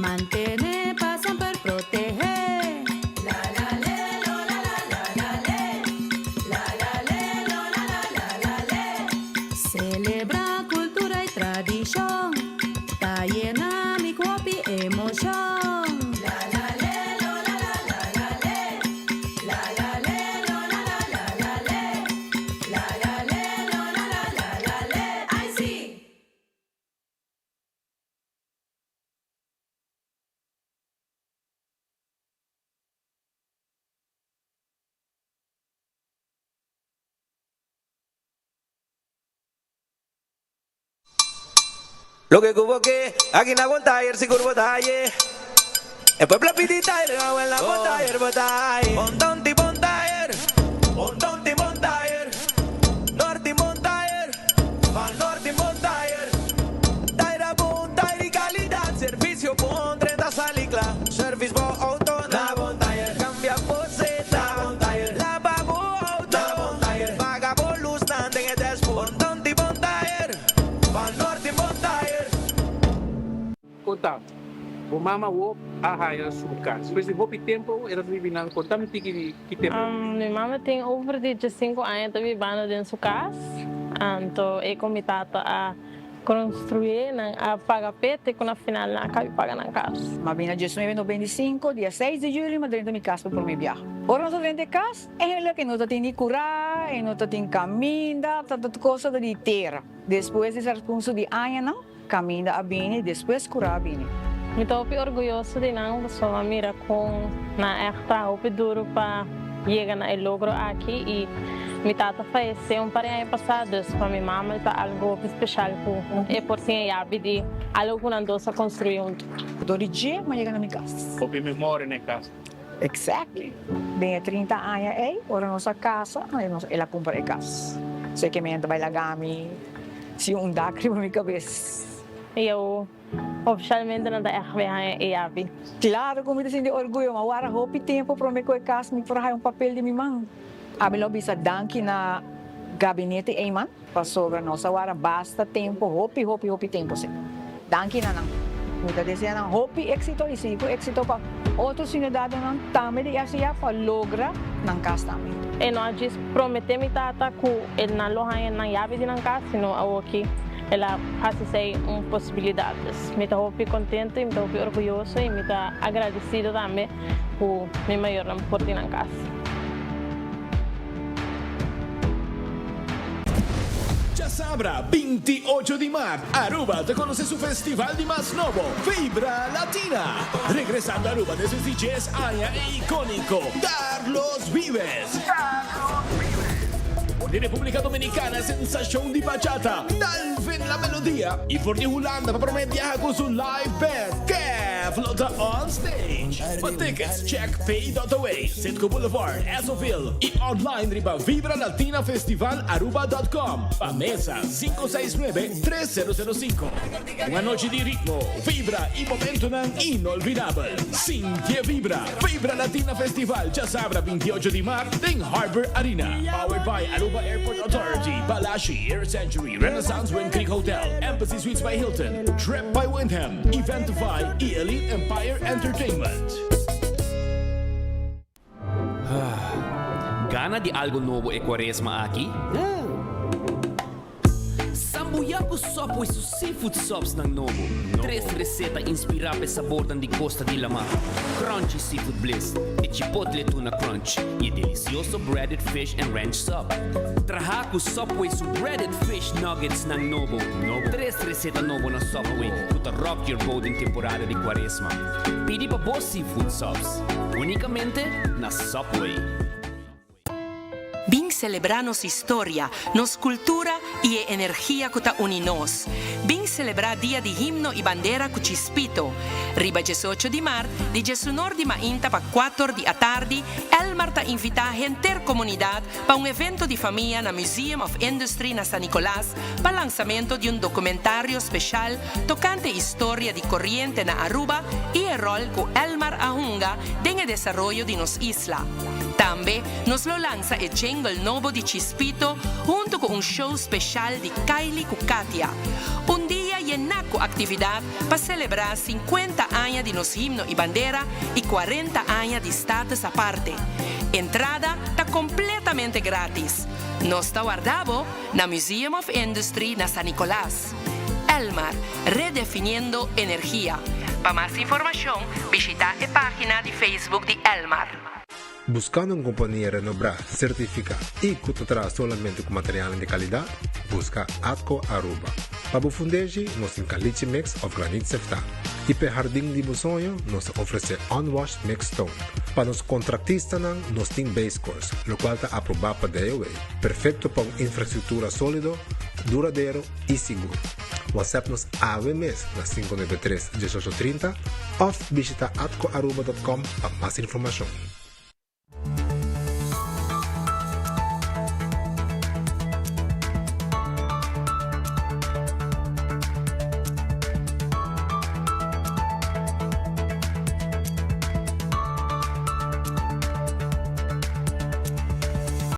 mantené pa semper protehé. Selebrá kultura i tradishon, ta yena mi ku hopi emoshon. Loke ku bo ke, aki na Bontayer sigur bo ta haye. E pueblo a pidi tayer, awel na Bontayer bo ta haye. Bonton ti Bontayer, Bonton ti Bontayer, Norti Bontayer, pa Norti Bontayer. Tayer a bon, tayer di kalidat, servisio bon, drenta sali kla. Service bo auto na Bontayer, kambia bo seta na Bontayer, laba bo auto na Bontayer, paga bo lusnan den e dashboard. Bonton ti Bontayer. Pa norte Bontair. Konta, bo mama wou a haya su kas. Despues di hopi tempu e ta bibi nan. Konta mi tiki di ki tempu. Mi mama tin over di diesinco aña ta bibando den su kas. Anto e ku mi tata a konstruye, nan a paga p'e te ku na final nan a kabi paga nan kas. M'a bini na diesnuebe noventa i sinku, dia seis di juli m'a drenta mi kas pa prome biaha. Ora nos a drenta e kas, Eigenlijk e no ta tin ni kurá, e no ta tin kaminda, ta tur kos ta di tera. Despues di transkurso di añanan, kaminda a bini, despues kurá a bini. Mi ta hopi orguyoso di nan pasobra mi a mira kon nan ègt traha hopi duru pa yega na e logro aki i mi tata fayesé un par di aña pasá, dus pa mi mama ta algu hopi speshal ku e por tin e yabi di algu ku nan dos a konstruí huntu. Dor di dje mi a yega na mi kas. Hopi memoria na e kas. Exactly. Den e 30 aña ei, ora nos a casa, el a cumpra e cas. So e ke mi ta bai laga mi sin un dak riba mi cabes. I eu oficialmente no ta echt bay haña e yabi. Claro cu mi ta sinti orguyo, ma wara hopi tempo prome cu e cas mi por haya un papel di mi man. Ami lo bisa danki na Gabinete Eman. Pasobra nos a wara basta tempo, hopi, hopi, hopi tempo si. Danki na nan. Mi ta desea nan hopi exito y sigui cu exito pa otro ciudadanonan tambe di RCA pa logra nan cas tambe. E no a djis promete mi tata cu e nan lo haña nan yabi di nan cas, sino awoki el a haci esey un posibilidad. Dus mi ta hopi contento y mi ta hopi orguyoso y mi ta agradecido tambe cu mi mayornan por tin nan cas. Djasabra 28 di mart, Aruba ta conoce su festival di mas nobo, Vibra Latina. Regresando Aruba despues di dies aña e iconico Carlos Vives. For di Republica Dominicana sensacion di bachata, Dalvin La Melodia y for di Hulanda pa prome biaha cu su live band, Kev lo ta on stage. Pa tickets check pay.away. Citgo Boulevard, Essoville y online riba vibralatinafestivalaruba.com pa mesa 569 3005. Un anochi di ritmo, vibra y momentonan inolvidabel. Sinti e vibra! Vibra Latina Festival djasabra 28 di maart den Harbor Arena. Powered by Aruba Airport Authority, Balashi, Air Century, Renaissance Wind Creek Hotel, Embassy Suites by Hilton, Trip by Wyndham, Eventify y Elite Empire Entertainment. Gana di algo nobo e cuaresma aki? Sambuya cu. ku Subway su seafood subs nan nobo. Tres reseta inspirá pa e sabornan di kosta di lamá, Crunchy Seafood Bliss, e Chipotle Tuna Crunch i e delisioso Breaded Fish and Ranch Sub. Traha ku Subway su Breaded Fish Nuggets nan nobo. Tres reseta nobo na Subway ku ta rock your boat den temporada di kuaresma. Pidi pa bo seafood subs únikamente na Subway. Bin selebrá nos historia, nos kultura i e energia ku ta uni nos. Bin selebrá Dia di Himno i Bandera ku Chispito. Riba diesocho di mart, di diesunor di mainta pa kuator di atardi, Elmar ta invitá henter komunidat pa un evento di famia na Museum of Industry na San Nicolas pa lansamento di un dokumentario speshal tokante historia di koriente na Aruba i e ròl ku Elmar a hunga den e desaroyo di nos isla. Tambe nos lo lansa e jingle nobo di Chispito hunto ku un show speshal di Kylie ku Katia. Un dia yená ku aktividat pa selebrá sinkuenta aña di nos himno i bandera i kuarenta aña di Status Aparte. Entrada ta kompletamente grátis. Nos ta warda bo na Museum of Industry na San Nicolas. Elmar, redefiniendo energia. Pa mas informashon bishita e página di Facebook di Elmar. Buscando un compania renobrá, certificá y cu ta traha solamente cu materialnan di calidad? Busca Atco Aruba. Pa bo fundeshi, nos tin caliche mix of granit seftá. Y p'e hardin di bo soño, nos ta ofrece unwashed mixed stone. Pa nos contractistanan, nos tin base course, locual ta aprobá pa DOW. Perfecto pa un infrastructura solido, duradero y sigur. WhatsApp nos awe mes na 593 18 30 of bishita atcoaruba.com pa mas informacion.